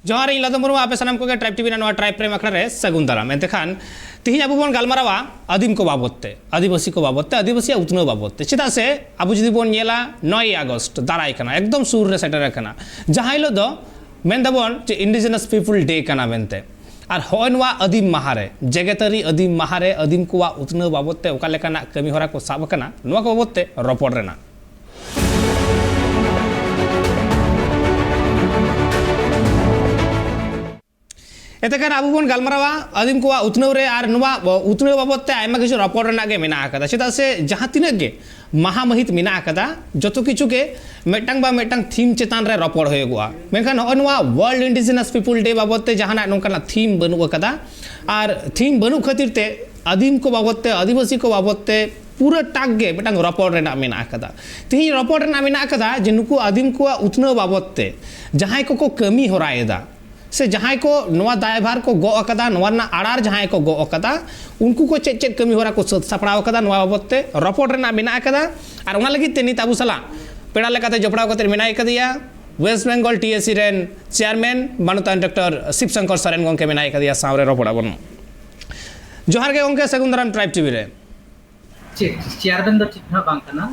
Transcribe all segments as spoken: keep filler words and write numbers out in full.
ᱡᱚᱦᱟᱨ, ᱤᱧ ᱞᱟᱫᱚ ᱢᱩᱨᱢᱩ, ᱟᱯᱮ ᱥᱟᱱᱟᱢ ᱠᱚᱜᱮ ᱴᱨᱟᱭᱤᱵᱽ ᱴᱤᱵᱷᱤ ᱨᱮᱱᱟᱜ ᱱᱚᱣᱟ ᱴᱨᱟᱭᱤᱵᱽ ᱯᱨᱮᱢ ᱟᱠᱷᱲᱟ ᱨᱮ ᱥᱟᱹᱜᱩᱱ ᱫᱟᱨᱟᱢ᱾ ᱮᱱᱛᱮ ᱠᱷᱟᱱ ᱛᱤᱦᱤᱧ ᱟᱵᱚ ᱵᱚᱱ ᱜᱟᱞᱢᱟᱨᱟᱣᱟ ᱟᱹᱫᱤᱢ ᱠᱚ ᱵᱟᱵᱚᱛ ᱛᱮ, ᱟᱹᱫᱤᱵᱟᱹᱥᱤ ᱠᱚ ᱵᱟᱵᱚᱛ ᱛᱮ, ᱟᱹᱫᱤᱵᱟᱹᱥᱤᱭᱟᱜ ᱩᱛᱱᱟᱹᱣ ᱵᱟᱵᱚᱛ ᱛᱮ᱾ ᱪᱮᱫᱟᱜ ᱥᱮ ᱟᱵᱚ ᱡᱩᱫᱤ ᱵᱚᱱ ᱧᱮᱞᱟ, ᱱᱚᱭ ᱟᱜᱚᱥᱴ ᱫᱟᱨᱟᱭ ᱠᱟᱱᱟ, ᱮᱠᱫᱚᱢ ᱥᱩᱨ ᱨᱮ ᱥᱮᱴᱮᱨ ᱟᱠᱟᱱᱟ, ᱡᱟᱦᱟᱸ ᱦᱤᱞᱳᱜ ᱫᱚ ᱢᱮᱱ ᱫᱟᱵᱚᱱ ᱡᱮ Indigenous People Day ᱠᱟᱱᱟ ᱢᱮᱱᱛᱮ᱾ ᱟᱨ ᱦᱚᱸᱜᱼᱚᱭ ᱱᱚᱣᱟ ᱟᱹᱫᱤᱢ ᱢᱟᱦᱟ ᱨᱮ, ᱡᱮᱜᱮᱛᱟᱹᱨᱤ ᱟᱹᱫᱤᱢ ᱢᱟᱦᱟ ᱨᱮ ᱟᱹᱫᱤᱢ ᱠᱚᱣᱟᱜ ᱩᱛᱱᱟᱹᱣ ᱵᱟᱵᱚᱛ ᱛᱮ ᱚᱠᱟ ᱞᱮᱠᱟᱱᱟᱜ ᱠᱟᱹᱢᱤ ᱦᱚᱨᱟ ᱠᱚ ᱥᱟᱵ ᱟᱠᱟᱱᱟ, ᱱᱚᱣᱟ ᱠᱚ ᱵᱟᱵᱚᱛ ᱛᱮ ᱨᱚᱯᱚᱲ ᱨᱮᱱᱟᱜ᱾ ᱮᱱᱛᱮ ᱠᱷᱟᱱ ᱟᱵᱚ ᱵᱚᱱ ᱜᱟᱞᱢᱟᱨᱟᱣᱟ ᱟᱹᱫᱤᱢ ᱠᱚᱣᱟᱜ ᱩᱛᱱᱟᱹᱣ ᱨᱮ, ᱟᱨ ᱱᱚᱣᱟ ᱩᱛᱱᱟᱹᱣ ᱵᱟᱵᱚᱛ ᱛᱮ ᱟᱭᱢᱟ ᱠᱤᱪᱷᱩ ᱨᱚᱯᱚᱲ ᱨᱮᱱᱟᱜ ᱜᱮ ᱢᱮᱱᱟᱜ ᱟᱠᱟᱫᱟ᱾ ᱪᱮᱫᱟᱜ ᱥᱮ ᱡᱟᱦᱟᱸ ᱛᱤᱱᱟᱹᱜ ᱜᱮ ᱢᱟᱦᱟ ᱢᱟᱹᱦᱤᱛ ᱢᱮᱱᱟᱜ ᱟᱠᱟᱫᱟ, ᱡᱚᱛᱚ ᱠᱤᱪᱷᱩ ᱜᱮ ᱢᱤᱫᱴᱟᱝ ᱵᱟ ᱢᱤᱫᱴᱟᱝ ᱛᱷᱤᱢ ᱪᱮᱛᱟᱱ ᱨᱮ ᱨᱚᱯᱚᱲ ᱦᱩᱭᱩᱜᱚᱜᱼᱟ᱾ ᱢᱮᱱᱠᱷᱟᱱ ᱱᱚᱜᱼᱚᱭ ᱱᱚᱣᱟ World Indigenous People Day ᱵᱟᱵᱚᱛ ᱛᱮ ᱡᱟᱦᱟᱱᱟᱜ ᱱᱚᱝᱠᱟᱱᱟᱜ ᱛᱷᱤᱢ ᱵᱟᱹᱱᱩᱜ ᱟᱠᱟᱫᱟ᱾ ᱟᱨ ᱛᱷᱤᱢ ᱵᱟᱹᱱᱩᱜ ᱠᱷᱟᱹᱛᱤᱨ ᱛᱮ ᱟᱹᱫᱤᱢ ᱠᱚ ᱵᱟᱵᱚᱛ ᱛᱮ, ᱟᱹᱫᱤᱵᱟᱹᱥᱤ ᱠᱚ ᱵᱟᱵᱚᱛ ᱛᱮ ᱯᱩᱨᱟᱹ ᱴᱟᱠ ᱜᱮ ᱢᱤᱫᱴᱟᱝ ᱨᱚᱯᱚᱲ ᱨᱮᱱᱟᱜ ᱢᱮᱱᱟᱜ ᱟᱠᱟᱫᱟ᱾ ᱛᱤᱦᱤᱧ ᱨᱚᱯᱚᱲ ᱨᱮᱱᱟᱜ ᱢᱮᱱᱟᱜ ᱟᱠᱟᱫᱟ ᱡᱮ ᱱᱩᱠᱩ ᱟᱹᱫᱤᱢ ᱠᱚᱣᱟᱜ ᱩᱛᱱᱟᱹᱣ ᱵᱟᱵᱚᱛ ᱛᱮ ᱡᱟᱦᱟᱸᱭ ᱠᱚᱠᱚ ᱠᱟᱹᱢᱤ ᱦᱚᱨᱟᱭᱮᱫᱟ, ᱥᱮ ᱡᱟᱦᱟᱸᱭ ᱠᱚ ᱱᱚᱣᱟ ᱫᱟᱭᱵᱷᱟᱨ ᱠᱚ ᱜᱚᱜ ᱟᱠᱟᱫᱟ, ᱱᱚᱣᱟ ᱨᱮᱱᱟᱜ ᱟᱲᱟᱨ ᱡᱟᱦᱟᱸᱭ ᱠᱚ ᱜᱚᱜ ᱟᱠᱟᱫᱟ, ᱩᱱᱠᱩ ᱠᱚ ᱪᱮᱫ ᱪᱮᱫ ᱠᱟᱹᱢᱤ ᱦᱚᱨᱟ ᱠᱚ ᱥᱟᱹᱛ ᱥᱟᱯᱲᱟᱣ ᱟᱠᱟᱫᱟ, ᱱᱚᱣᱟ ᱵᱟᱵᱚᱛ ᱛᱮ ᱨᱚᱯᱚᱲ ᱨᱮᱱᱟᱜ ᱢᱮᱱᱟᱜ ᱟᱠᱟᱫᱟ᱾ ᱟᱨ ᱚᱱᱟ ᱞᱟᱹᱜᱤᱫ ᱛᱮ ᱱᱤᱛ ᱟᱵᱚ ᱥᱟᱞᱟᱜ ᱯᱮᱲᱟ ᱞᱮᱠᱟᱛᱮ ᱡᱚᱯᱲᱟᱣ ᱠᱟᱛᱮ ᱢᱮᱱᱟᱭ ᱠᱟᱫᱮᱭᱟ West Bengal T A C ᱨᱮᱱ ᱪᱮᱭᱟᱨᱢᱮᱱ ᱢᱟᱱᱚᱛᱟᱱ ᱰᱚᱠᱴᱚᱨ ᱥᱤᱵ ᱥᱚᱝᱠᱚᱨ ᱥᱚᱨᱮᱱ ᱜᱚᱢᱠᱮ ᱢᱮᱱᱟᱭ ᱠᱟᱫᱮᱭᱟ᱾ ᱥᱟᱶᱨᱮ ᱨᱚᱯᱚᱲ ᱟᱵᱚᱱ᱾ ᱡᱚᱦᱟᱨ ᱜᱮ ᱜᱚᱢᱠᱮ, ᱥᱟᱹᱜᱩᱱ ᱫᱟᱨᱟᱢ ᱴᱨᱟᱭᱤᱵᱽ ᱴᱤᱵᱷᱤ ᱨᱮ᱾ ᱪᱮᱫ ᱪᱮᱭᱟᱨᱢᱮᱱ ᱫᱚ ᱪᱮᱫ ᱦᱚᱸ ᱵᱟᱝ ᱠᱟᱱᱟ᱾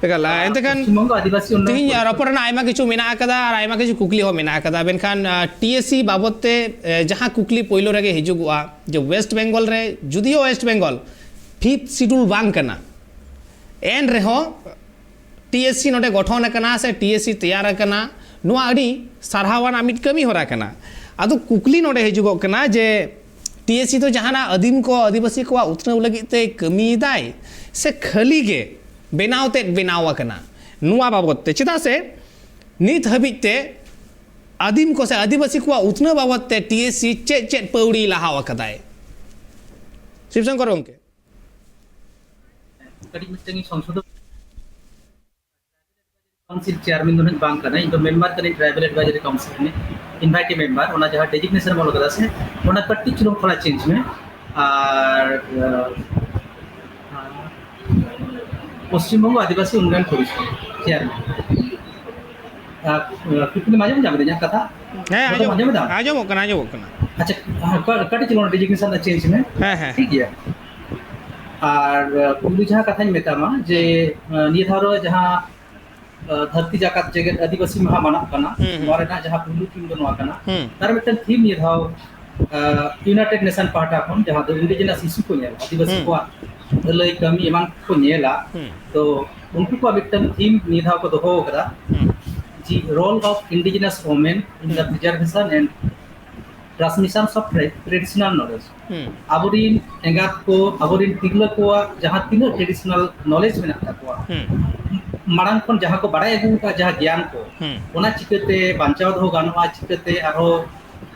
ᱮᱠᱟᱞ, ᱮᱱᱛᱮ ᱠᱷᱟᱱ ᱯᱚᱥᱪᱤᱢᱵᱚᱝᱜᱚ ᱟᱹᱫᱤᱵᱟᱹᱥᱤ ᱩᱱᱱᱚᱭᱚᱱ ᱛᱮᱦᱮᱧ ᱯᱚᱨᱤᱥᱚᱫ᱾ ᱨᱚᱯᱚᱲ ᱨᱮᱱᱟᱜ ᱟᱭᱢᱟ ᱠᱤᱪᱷᱩ ᱢᱮᱱᱟᱜ ᱟᱠᱟᱫᱟ ᱟᱨ ᱟᱭᱢᱟ ᱠᱤᱪᱷᱩ ᱠᱩᱠᱞᱤ ᱦᱚᱸ ᱢᱮᱱᱟᱜ ᱟᱠᱟᱫᱟ᱾ ᱢᱮᱱᱠᱷᱟᱱ, ᱟᱸ, T A C ᱵᱟᱵᱚᱛ ᱛᱮ, ᱮ, ᱡᱟᱦᱟᱸ ᱠᱩᱠᱞᱤ ᱯᱳᱭᱞᱳ ᱨᱮᱜᱮ ᱦᱤᱡᱩᱜᱚᱜᱼᱟ ᱡᱮ West Bengal ᱨᱮ, ᱡᱩᱫᱤᱭᱳ West Bengal fifth schedule ᱵᱟᱝ ᱠᱟᱱᱟ, ᱮᱱ ᱨᱮᱦᱚᱸ T A C ᱱᱚᱰᱮ ᱜᱚᱴᱷᱚᱱ ᱟᱠᱟᱱᱟ ᱥᱮ T A C ᱛᱮᱭᱟᱨ ᱟᱠᱟᱱᱟ, ᱱᱚᱣᱟ ᱟᱹᱰᱤ ᱥᱟᱨᱦᱟᱣ ᱟᱱᱟᱜ ᱢᱤᱫ ᱠᱟᱹᱢᱤ ᱦᱚᱨᱟ ᱠᱟᱱᱟ᱾ ᱟᱫᱚ ᱠᱩᱠᱞᱤ ᱱᱚᱰᱮ ᱦᱤᱡᱩᱜᱚᱜ ᱠᱟᱱᱟ ᱡᱮ T A C ᱫᱚ ᱡᱟᱦᱟᱱᱟᱜ ᱟᱹᱫᱤᱢ ᱠᱚ, ᱟᱹᱫᱤᱵᱟᱹᱥᱤ ᱠᱚᱣᱟᱜ ᱩᱛᱱᱟᱹᱣ ᱞᱟᱹᱜᱤᱫ ᱛᱮ ᱠᱟᱹᱢᱤᱭᱮᱫᱟᱭ ᱥᱮ ᱠᱷᱟᱹᱞᱤ ᱜᱮ ᱵᱮᱱᱟᱣ ᱛᱮᱫ ᱵᱮᱱᱟᱣ ᱟᱠᱟᱱᱟ? ᱱᱚᱣᱟ ᱵᱟᱵᱚᱛ ᱛᱮ, ᱪᱮᱫᱟᱜ ᱥᱮ ᱱᱤᱛ ᱦᱟᱹᱵᱤᱡ ᱛᱮ ᱟᱹᱫᱤᱢ ᱠᱚ ᱥᱮ ᱟᱹᱫᱤᱵᱟᱹᱥᱤ ᱠᱚᱣᱟᱜ ᱩᱛᱱᱟᱹᱣ ᱵᱟᱵᱚᱛ ᱛᱮ T A C ᱪᱮᱫ ᱪᱮᱫ ᱯᱟᱹᱣᱲᱤ ᱞᱟᱦᱟᱣ ᱟᱠᱟᱫᱟᱭ? ᱥᱤᱵ ᱥᱚᱝᱠᱚᱨ ᱜᱚᱢᱠᱮ᱾ ᱠᱟᱹᱴᱤᱡ ᱢᱤᱫᱴᱟᱝ ᱤᱧ ᱥᱚᱝᱥᱳᱫᱷᱚᱱ᱾ ᱠᱟᱣᱩᱱᱥᱤᱞ ᱪᱮᱭᱟᱨᱢᱮᱱ ᱫᱚ ᱱᱟᱜ ᱵᱟᱝ ᱠᱟᱱᱟ, ᱤᱧ ᱫᱚ ᱢᱮᱢᱵᱟᱨ ᱠᱟᱹᱱᱟᱹᱧ ᱴᱨᱟᱭᱵᱟᱞ ᱮᱰᱵᱟᱭᱡᱟᱨᱤ ᱠᱟᱣᱩᱱᱥᱤᱞ ᱨᱤᱱᱤᱡ, ᱤᱱᱵᱷᱟᱭᱴᱤ ᱢᱮᱢᱵᱟᱨ᱾ ᱚᱱᱟ ᱡᱟᱦᱟᱸ ᱰᱮᱡᱤᱜᱱᱮᱥᱚᱱ ᱮᱢ ᱚᱞ ᱠᱟᱫᱟ ᱥᱮ, ᱚᱱᱟ ᱠᱟᱹᱴᱤᱡ ᱪᱩᱞᱩᱝ ᱛᱷᱚᱲᱟ ᱪᱮᱧᱡᱽ ᱢᱮ᱾ ᱟᱨ ᱟᱸ, ᱯᱚᱥᱪᱤᱢ ᱵᱚᱝᱜᱚ ᱟᱹᱫᱤᱵᱟᱹᱥᱤ ᱩᱱᱱᱚᱭᱚᱱ ᱯᱚᱨᱤᱥᱚᱫ ᱪᱮᱭᱟᱨᱢᱮᱱ᱾ ᱟᱨ, ᱟᱸ, ᱠᱩᱠᱞᱤᱢ ᱟᱸᱡᱚᱢ ᱧᱟᱢ ᱮᱫᱟ ᱤᱧᱟᱹᱜ ᱠᱟᱛᱷᱟ? ᱦᱮᱸ, ᱱᱚᱣᱟ ᱫᱚᱢ ᱟᱸᱡᱚᱢᱚᱜ, ᱟᱸᱡᱚᱢᱮᱫᱟ? ᱟᱸᱡᱚᱢᱚᱜ ᱠᱟᱱᱟ, ᱟᱸᱡᱚᱢᱚᱜ ᱠᱟᱱᱟ᱾ ᱟᱪᱪᱷᱟ, ᱦᱮᱸ, ᱠᱟ-, ᱠᱟᱹᱴᱤᱡ ᱪᱩᱞᱩᱝ designation ᱫᱚ change ᱢᱮ᱾ ᱦᱮᱸ, ᱦᱮᱸ, ᱴᱷᱤᱠ ᱦᱮᱸ᱾ ᱜᱮᱭᱟ᱾ ᱟᱨ, ᱟᱸ, ᱯᱩᱭᱞᱩ ᱡᱟᱦᱟᱸ ᱠᱟᱛᱷᱟᱧ ᱢᱮᱛᱟᱢᱟ ᱡᱮ, ᱟᱸ, ᱱᱤᱭᱟᱹ ᱫᱷᱟᱣ ᱨᱮ ᱡᱟᱦᱟᱸ, ᱟᱸ, ᱫᱷᱟᱹᱨᱛᱤ ᱡᱟᱠᱟᱛ ᱡᱮᱜᱮᱛ ᱟᱹᱫᱤᱵᱟᱹᱥᱤ ᱢᱟᱦᱟ ᱢᱟᱱᱟᱜ ᱠᱟᱱᱟ, ᱦᱩᱸ, ᱦᱩᱸ᱾ ᱱᱚᱣᱟ ᱨᱮᱱᱟᱜ ᱡᱟᱦᱟᱸ ᱯᱩᱭᱞᱩ theme ᱫᱚ ᱱᱚᱣᱟ ᱠᱟᱱᱟ᱾ ᱦᱩᱸ᱾ ᱟᱨ ᱢᱤᱫᱴᱟᱝ theme ᱱᱤᱭᱟᱹ ᱫᱷᱟᱣ, ᱟᱸ, United Nation ᱯᱟᱦᱴᱟ ᱠᱷᱚᱱ, ᱡᱟᱦᱟᱸ ᱫᱚ indigenous issue ᱠᱚ ᱧᱮᱞᱟ, ᱟᱹᱫᱤᱵᱟᱹᱥᱤ ᱦᱩᱸ᱾ ᱠᱚᱣᱟᱜ ᱵᱷᱟᱹᱞᱟᱹᱭ ᱠᱟᱹᱢᱤ ᱮᱢᱟᱱ ᱠᱚ ᱧᱮᱞᱟ, ᱦᱩᱸ᱾ ᱛᱚ ᱩᱱᱠᱩ ᱠᱚᱣᱟᱜ ᱢᱤᱫᱴᱟᱝ theme ᱱᱤᱭᱟᱹ ᱫᱷᱟᱣ ᱠᱚ ᱫᱚᱦᱚ ᱟᱠᱟᱫᱟ, ᱦᱩᱸ᱾ ᱡᱮ role of indigenous women in the ᱦᱩᱸ᱾ preservation and transmission of tra-, traditional knowledge᱾ ᱦᱩᱸ᱾ ᱟᱵᱚᱨᱤᱱ ᱮᱸᱜᱟᱛ ᱠᱚ, ᱟᱵᱚᱨᱤᱱ ᱛᱤᱨᱞᱟᱹ ᱠᱚᱣᱟᱜ ᱡᱟᱦᱟᱸ ᱛᱤᱱᱟᱹᱜ traditional knowledge ᱢᱮᱱᱟᱜ ᱛᱟᱠᱚᱣᱟ, ᱦᱩᱸ᱾ ᱢᱟᱲᱟᱝ ᱠᱷᱚᱱ ᱡᱟᱦᱟᱸ ᱠᱚ ᱵᱟᱲᱟᱭ ᱟᱹᱜᱩ ᱟᱠᱟᱫ ᱡᱟᱦᱟᱸ ᱜᱮᱭᱟᱱ ᱠᱚ, ᱦᱩᱸ᱾ ᱚᱱᱟ ᱪᱤᱠᱟᱹᱛᱮ ᱵᱟᱧᱪᱟᱣ ᱫᱚᱦᱚ ᱜᱟᱱᱚᱜᱼᱟ, ᱪᱤᱠᱟᱹᱛᱮ ᱟᱨᱦᱚᱸ,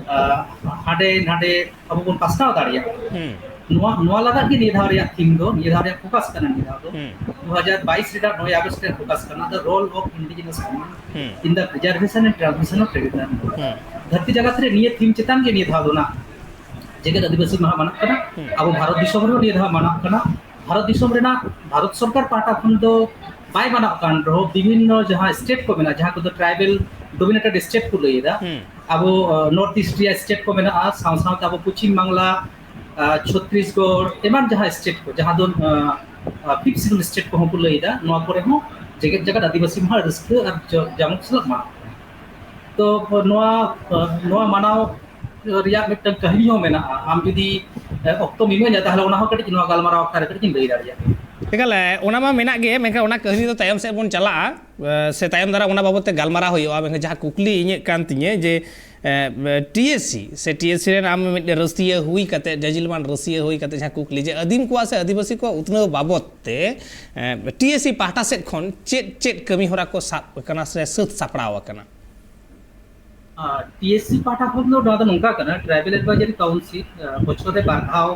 ᱟᱸ, ᱦᱟᱸᱰᱮ ᱱᱟᱰᱮ ᱟᱵᱚ ᱵᱚᱱ ᱯᱟᱥᱱᱟᱣ ᱫᱟᱲᱮᱭᱟᱜᱼᱟ᱾ ᱦᱩᱸ᱾ ᱱᱚᱣᱟ, ᱱᱚᱣᱟ ᱞᱟᱜᱟᱫ ᱜᱮ ᱱᱤᱭᱟᱹ ᱫᱷᱟᱣ ᱨᱮᱭᱟᱜ theme ᱫᱚ, ᱱᱤᱭᱟᱹ ᱫᱷᱟᱣ ᱨᱮᱭᱟᱜ focus ᱠᱟᱱᱟ ᱱᱤᱭᱟᱹ ᱫᱷᱟᱣ ᱫᱚ᱾ ᱦᱩᱸ᱾ ᱫᱩ ᱦᱟᱡᱟᱨ ᱵᱟᱭᱤᱥ ᱨᱮᱱᱟᱜ ᱱᱚᱭ ᱟᱜᱚᱥᱴ ᱨᱮᱭᱟᱜ focus ᱠᱟᱱᱟ, the role of indigenous women ᱦᱩᱸ᱾ in the preservation and transmission of traditional knowledge᱾ ᱦᱩᱸ᱾ ᱫᱷᱟᱹᱨᱛᱤ ᱡᱟᱠᱟᱛ ᱨᱮ ᱱᱤᱭᱟᱹ theme ᱪᱮᱛᱟᱱ ᱜᱮ ᱱᱤᱭᱟᱹ ᱫᱷᱟᱣ ᱫᱚ ᱱᱟᱜ ᱡᱮᱜᱮᱛ ᱟᱹᱫᱤᱵᱟᱹᱥᱤ ᱢᱟᱦᱟ ᱢᱟᱱᱟᱜ ᱠᱟᱱᱟ᱾ ᱦᱩᱸ᱾ ᱟᱵᱚ ᱵᱷᱟᱨᱚᱛ ᱫᱤᱥᱚᱢ ᱨᱮᱦᱚᱸ ᱱᱤᱭᱟᱹ ᱫᱷᱟᱣ ᱢᱟᱱᱟᱜ ᱠᱟᱱᱟ᱾ ᱵᱷᱟᱨᱚᱛ ᱫᱤᱥᱚᱢ ᱨᱮᱱᱟᱜ, ᱵᱷᱟᱨᱚᱛ ᱥᱚᱨᱠᱟᱨ ᱯᱟᱦᱴᱟ ᱠᱷᱚᱱ ᱫᱚ ᱵᱟᱭ ᱢᱟᱱᱟᱜ ᱠᱟᱱ ᱨᱮᱦᱚᱸ, ᱵᱤᱵᱷᱤᱱᱱᱚ ᱡᱟᱦᱟᱸ state ᱠᱚ ᱢᱮᱱᱟᱜᱼᱟ, ᱡᱟᱦᱟᱸ ᱠᱚᱫᱚ tribal dominated state ᱠᱚ ᱞᱟᱹᱭ ᱮᱫᱟ, ᱦᱩᱸ᱾ ᱟᱵᱚ, ᱟᱸ, North East ᱨᱮᱭᱟᱜ state ᱠᱚ ᱢᱮᱱᱟᱜᱼᱟ, ᱥᱟᱶ ᱥᱟᱶᱛᱮ ᱟᱵᱚ ᱯᱚᱪᱷᱤᱢ ᱵᱟᱝᱞᱟ, ᱟᱸ, ᱪᱷᱚᱛᱨᱤᱥᱜᱚᱲ, ᱮᱢᱟᱱ ᱡᱟᱦᱟᱸ state ᱠᱚ, ᱡᱟᱦᱟᱸ ᱫᱚ, ᱟᱸ, ᱟᱸ, fifth schedule state ᱠᱚᱦᱚᱸ ᱠᱚ ᱞᱟᱹᱭ ᱮᱫᱟ, ᱱᱚᱣᱟ ᱠᱚᱨᱮ ᱦᱚᱸ ᱡᱮᱜᱮᱛ ᱡᱟᱠᱟᱛ ᱟᱹᱫᱤᱵᱟᱹᱥᱤ ᱢᱟᱦᱟ ᱨᱟᱹᱥᱠᱟᱹ ᱟᱨ ᱡᱚ-, ᱡᱟᱢᱚᱠ ᱥᱟᱞᱟᱜ ᱢᱟᱱᱟᱣ ᱠᱟᱱᱟ᱾ ᱛᱚ, ᱱᱚᱣᱟ, ᱟᱸ, ᱱᱚᱣᱟ ᱢᱟᱱᱟᱣ ᱨᱮᱭᱟᱜ ᱢᱤᱫᱴᱟᱝ ᱠᱟᱹᱦᱱᱤ ᱦᱚᱸ ᱢᱮᱱᱟᱜᱼᱟ᱾ ᱟᱢ ᱡᱩᱫᱤ, ᱮ, ᱚᱠᱛᱚᱢ ᱤᱢᱟᱹᱧᱟ, ᱛᱟᱦᱞᱮ ᱚᱱᱟ ᱦᱚᱸ ᱠᱟᱹᱴᱤᱡ ᱱᱚᱣᱟ ᱜᱟᱞᱢᱟᱨᱟᱣ ᱟᱠᱷᱲᱟ ᱨᱮ ᱠᱟᱹᱴᱤᱡ ᱤᱧ ᱞᱟᱹᱭ ᱫᱟᱲᱮᱭᱟᱜᱼᱟ᱾ ᱮᱠᱟᱞ, ᱮ, ᱚᱱᱟ ᱢᱟ ᱢᱮᱱᱟᱜ ᱜᱮ, ᱢᱮᱱᱠᱷᱟᱱ ᱚᱱᱟ ᱠᱟᱹᱦᱱᱤ ᱫᱚ ᱛᱟᱭᱚᱢ ᱥᱮᱫ ᱵᱚᱱ ᱪᱟᱞᱟᱜᱼᱟ, ᱮ, ᱥᱮ ᱛᱟᱭᱚᱢ ᱫᱟᱨᱟᱢ ᱚᱱᱟ ᱵᱟᱵᱚᱫ ᱛᱮ ᱜᱟᱞᱢᱟᱨᱟᱣ ᱦᱩᱭᱩᱜᱼᱟ᱾ ᱢᱮᱱᱠᱷᱟᱱ ᱡᱟᱦᱟᱸ ᱠᱩᱠᱞᱤ ᱤᱧᱟᱹᱜ ᱠᱟᱱ ᱛᱤᱧᱟᱹ ᱡᱮ, ᱮ, ᱴᱤ ᱮᱥ ᱥᱤ ᱥᱮ ᱴᱤ ᱮᱥ ᱥᱤ ᱨᱮᱱ ᱟᱢ ᱢᱤᱫᱴᱮᱱ ᱨᱟᱹᱥᱤᱭᱟᱹ ᱦᱩᱭ ᱠᱟᱛᱮ, ᱡᱟᱡᱤᱞᱢᱟᱱ ᱨᱟᱹᱥᱤᱭᱟᱹ ᱦᱩᱭ ᱠᱟᱛᱮ ᱡᱟᱦᱟᱸ ᱠᱩᱠᱞᱤ ᱡᱮ ᱟᱹᱫᱤᱢ ᱠᱚᱣᱟᱜ ᱥᱮ ᱟᱹᱫᱤᱵᱟᱹᱥᱤ ᱠᱚᱣᱟᱜ ᱩᱛᱱᱟᱹᱣ ᱵᱟᱵᱚᱫ ᱛᱮ, ᱮ, ᱴᱤ ᱮᱥ ᱥᱤ ᱯᱟᱦᱴᱟ ᱥᱮᱫ ᱠᱷᱚᱱ ᱪᱮᱫ ᱪᱮᱫ ᱠᱟᱹᱢᱤ ᱦᱚᱨᱟ ᱠᱚ ᱥᱟᱵ ᱟᱠᱟᱱᱟ ᱥᱮ ᱥᱟᱹᱛ ᱥᱟᱯᱲᱟᱣ ᱟᱠᱟᱱᱟ? ᱟᱨ ᱴᱤ ᱮᱥ ᱥᱤ ᱯᱟᱦᱴᱟ ᱠᱷᱚᱱ ᱫᱚ ᱱᱚᱣᱟ ᱫᱚ ᱱᱚᱝᱠᱟ ᱠᱟᱱᱟ, Tribal Advisory Council, ᱟᱸ, ᱵᱚᱪᱷᱚᱨ ᱨᱮ ᱵᱟᱨ ᱫᱷᱟᱣ,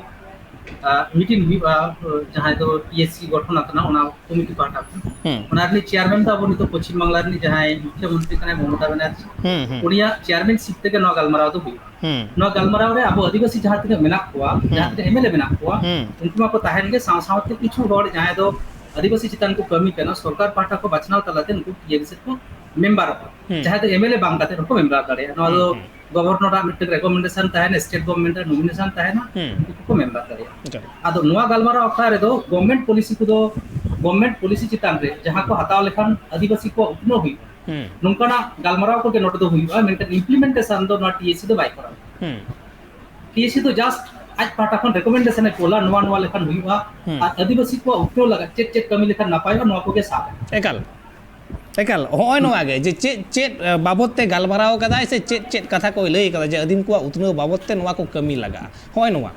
ᱟᱸ, meeting ᱦᱩᱭᱩᱜᱼᱟ, ᱟᱸ, ᱡᱟᱦᱟᱸᱭ ᱫᱚ ᱴᱤ ᱮᱥ ᱥᱤ ᱜᱚᱴᱷᱚᱱ ᱟᱠᱟᱱᱟ, ᱚᱱᱟ ᱠᱚᱢᱤᱴᱤ ᱯᱟᱦᱴᱟ ᱠᱷᱚᱱ᱾ ᱦᱩᱸ᱾ ᱚᱱᱟ ᱨᱤᱱᱤᱡ chairman ᱫᱚ ᱟᱵᱚ ᱱᱤᱛᱚᱜ ᱯᱚᱪᱷᱤᱢ ᱵᱟᱝᱞᱟ ᱨᱤᱱᱤᱡ ᱡᱟᱦᱟᱸᱭ ᱢᱩᱠᱷᱭᱚ ᱢᱚᱱᱛᱨᱤ ᱠᱟᱱᱟᱭ, ᱢᱚᱢᱚᱛᱟ ᱵᱟᱱᱟᱨᱡᱤ᱾ ᱦᱩᱸ, ᱦᱩᱸ᱾ ᱩᱱᱤᱭᱟᱜ chairmanship ᱛᱮᱜᱮ ᱱᱚᱣᱟ ᱜᱟᱞᱢᱟᱨᱟᱣ ᱫᱚ ᱦᱩᱭᱩᱜᱼᱟ᱾ ᱦᱩᱸ᱾ ᱱᱚᱣᱟ ᱜᱟᱞᱢᱟᱨᱟᱣ ᱨᱮ ᱟᱵᱚ ᱟᱹᱫᱤᱵᱟᱹᱥᱤ ᱡᱟᱦᱟᱸ ᱛᱤᱱᱟᱹᱜ ᱢᱮᱱᱟᱜ ᱠᱚᱣᱟ, ᱦᱩᱸ᱾ ᱡᱟᱦᱟᱸ ᱛᱤᱱᱟᱹᱜ ᱮᱢ ᱮᱞ ᱮ ᱢᱮᱱᱟᱜ ᱠᱚᱣᱟ, ᱦᱩᱸ᱾ ᱩᱱᱠᱩ ᱢᱟᱠᱚ ᱛᱟᱦᱮᱱ ᱜᱮ, ᱥᱟᱶ ᱥᱟᱶᱛᱮ ᱠᱤᱪᱷᱩ ᱦᱚᱲ ᱡᱟᱦᱟᱸᱭ ᱫᱚ ᱟᱹᱫᱤᱵᱟᱹᱥᱤ ᱪᱮᱛᱟᱱ ᱠᱚ ᱠᱟᱹᱢᱤ ᱠᱟᱱᱟ, ᱥᱚᱨᱠᱟᱨ ᱯᱟᱦᱴᱟ ᱠᱷᱚᱱ ᱵᱟᱪᱷᱱᱟᱣ ᱛᱟᱞᱟᱛᱮ ᱱᱩᱠᱩ ᱴᱤ ᱮ ᱥᱮᱫ ᱠᱚ ᱢᱮᱢᱵᱟᱨᱚᱜᱼᱟ᱾ ᱦᱩᱸ᱾ ᱡᱟᱦᱟᱸᱭ ᱫᱚ ᱮᱢᱮᱞᱮ ᱵᱟᱝ ᱠᱟᱛᱮ ᱦᱚᱸᱠᱚ ᱢᱮᱢᱵᱟᱨ ᱫᱟᱲᱮᱭᱟᱜᱼᱟ᱾ ᱱᱚᱣᱟ ᱦᱩᱸ, ᱫᱚ ᱦᱩᱸ᱾ ᱜᱚᱵᱷᱚᱨᱱᱚᱨᱟᱜ ᱢᱤᱫᱴᱮᱱ ᱨᱮᱠᱚᱢᱮᱱᱰᱮᱥᱚᱱ ᱛᱟᱦᱮᱱᱟ, ᱥᱴᱮᱴ ᱜᱚᱵᱷᱚᱨᱱᱢᱮᱱᱴ ᱨᱮ ᱱᱚᱢᱤᱱᱮᱥᱚᱱ ᱛᱟᱦᱮᱱᱟ, ᱦᱩᱸ᱾ ᱩᱱᱠᱩ ᱠᱚ ᱢᱮᱢᱵᱟᱨ ᱫᱟᱲᱮᱭᱟᱜᱼᱟ᱾ ᱮᱠᱟᱞ᱾ ᱟᱫᱚ ᱱᱚᱣᱟ ᱜᱟᱞᱢᱟᱨᱟᱣ ᱟᱠᱷᱲᱟ ᱨᱮᱫᱚ ᱜᱚᱵᱷᱚᱨᱱᱢᱮᱱᱴ ᱯᱚᱞᱤᱥᱤ ᱠᱚᱫᱚ, ᱜᱚᱵᱷᱚᱨᱱᱢᱮᱱᱴ ᱯᱚᱞᱤᱥᱤ ᱪᱮᱛᱟᱱ ᱨᱮ ᱡᱟᱦᱟᱸ ᱠᱚ ᱦᱟᱛᱟᱣ ᱞᱮᱠᱷᱟᱱ ᱟᱹᱫᱤᱵᱟᱹᱥᱤ ᱠᱚᱣᱟᱜ ᱩᱛᱱᱟᱹᱣ ᱦᱩᱭᱩᱜᱼᱟ, ᱦᱩᱸ᱾ ᱱᱚᱝᱠᱟᱱᱟᱜ ᱜᱟᱞᱢᱟᱨᱟᱣ ᱠᱚᱜᱮ ᱱᱚᱰᱮ ᱫᱚ ᱦᱩᱭᱩᱜᱼᱟ, ᱢᱮᱱᱠᱷᱟᱱ ᱤᱢᱯᱞᱤᱢᱮᱱᱴᱮᱥᱚᱱ ᱫᱚ ᱱᱚᱣᱟ ᱴᱤ ᱮ ᱥᱤ ᱫᱚ ᱵᱟᱭ ᱠᱚᱨᱟᱣᱟ᱾ ᱦᱩᱸ᱾ ᱴᱤ ᱮ ᱥᱤ ᱫᱚ just ᱟᱡ ᱯᱟᱦᱴᱟ ᱠᱷᱚᱱ ᱨᱮᱠᱚᱢᱮᱱᱰᱮᱥᱚᱱ ᱮ ᱠᱳᱞᱟ, ᱱᱚᱣᱟ ᱱᱚᱣᱟ ᱞᱮᱠᱷᱟᱱ ᱦᱩᱭᱩᱜᱼᱟ, ᱦᱩᱸ᱾ ᱟᱨ ᱟᱹᱫᱤᱵᱟᱹᱥᱤ ᱠᱚᱣᱟᱜ ᱩᱛᱱᱟᱹᱣ ᱞᱟᱹᱜᱤᱫ ᱪᱮᱫ ᱪᱮᱫ ᱠᱟᱹᱢᱤ ᱞᱮᱠᱷᱟᱱ ᱱᱟᱯᱟᱭᱚᱜᱼᱟ, ᱱᱚᱣᱟ ᱠᱚᱜᱮ ᱥᱟᱵ᱾ ᱮᱠᱟᱞ, ᱮᱠᱟᱞ, ᱦᱚᱸᱜᱼᱚᱭ ᱱᱚᱣᱟ ᱜᱮ ᱡᱮ ᱪᱮᱫ ᱪᱮᱫ, ᱮ, ᱵᱟᱵᱚᱫ ᱛᱮ ᱜᱟᱞᱢᱟᱨᱟᱣ ᱠᱟᱫᱟᱭ ᱥᱮ ᱪᱮᱫ ᱪᱮᱫ ᱠᱟᱛᱷᱟ ᱠᱚᱭ ᱞᱟᱹᱭ ᱠᱟᱫᱟ ᱡᱮ ᱟᱹᱫᱤᱢ ᱠᱚᱣᱟᱜ ᱩᱛᱱᱟᱹᱣ ᱵᱟᱵᱚᱫ ᱛᱮ ᱱᱚᱣᱟ ᱠᱚ ᱠᱟᱹᱢᱤ ᱞᱟᱜᱟᱜᱼᱟ, ᱦᱚᱸᱜᱼᱚᱭ ᱱᱚᱣᱟ᱾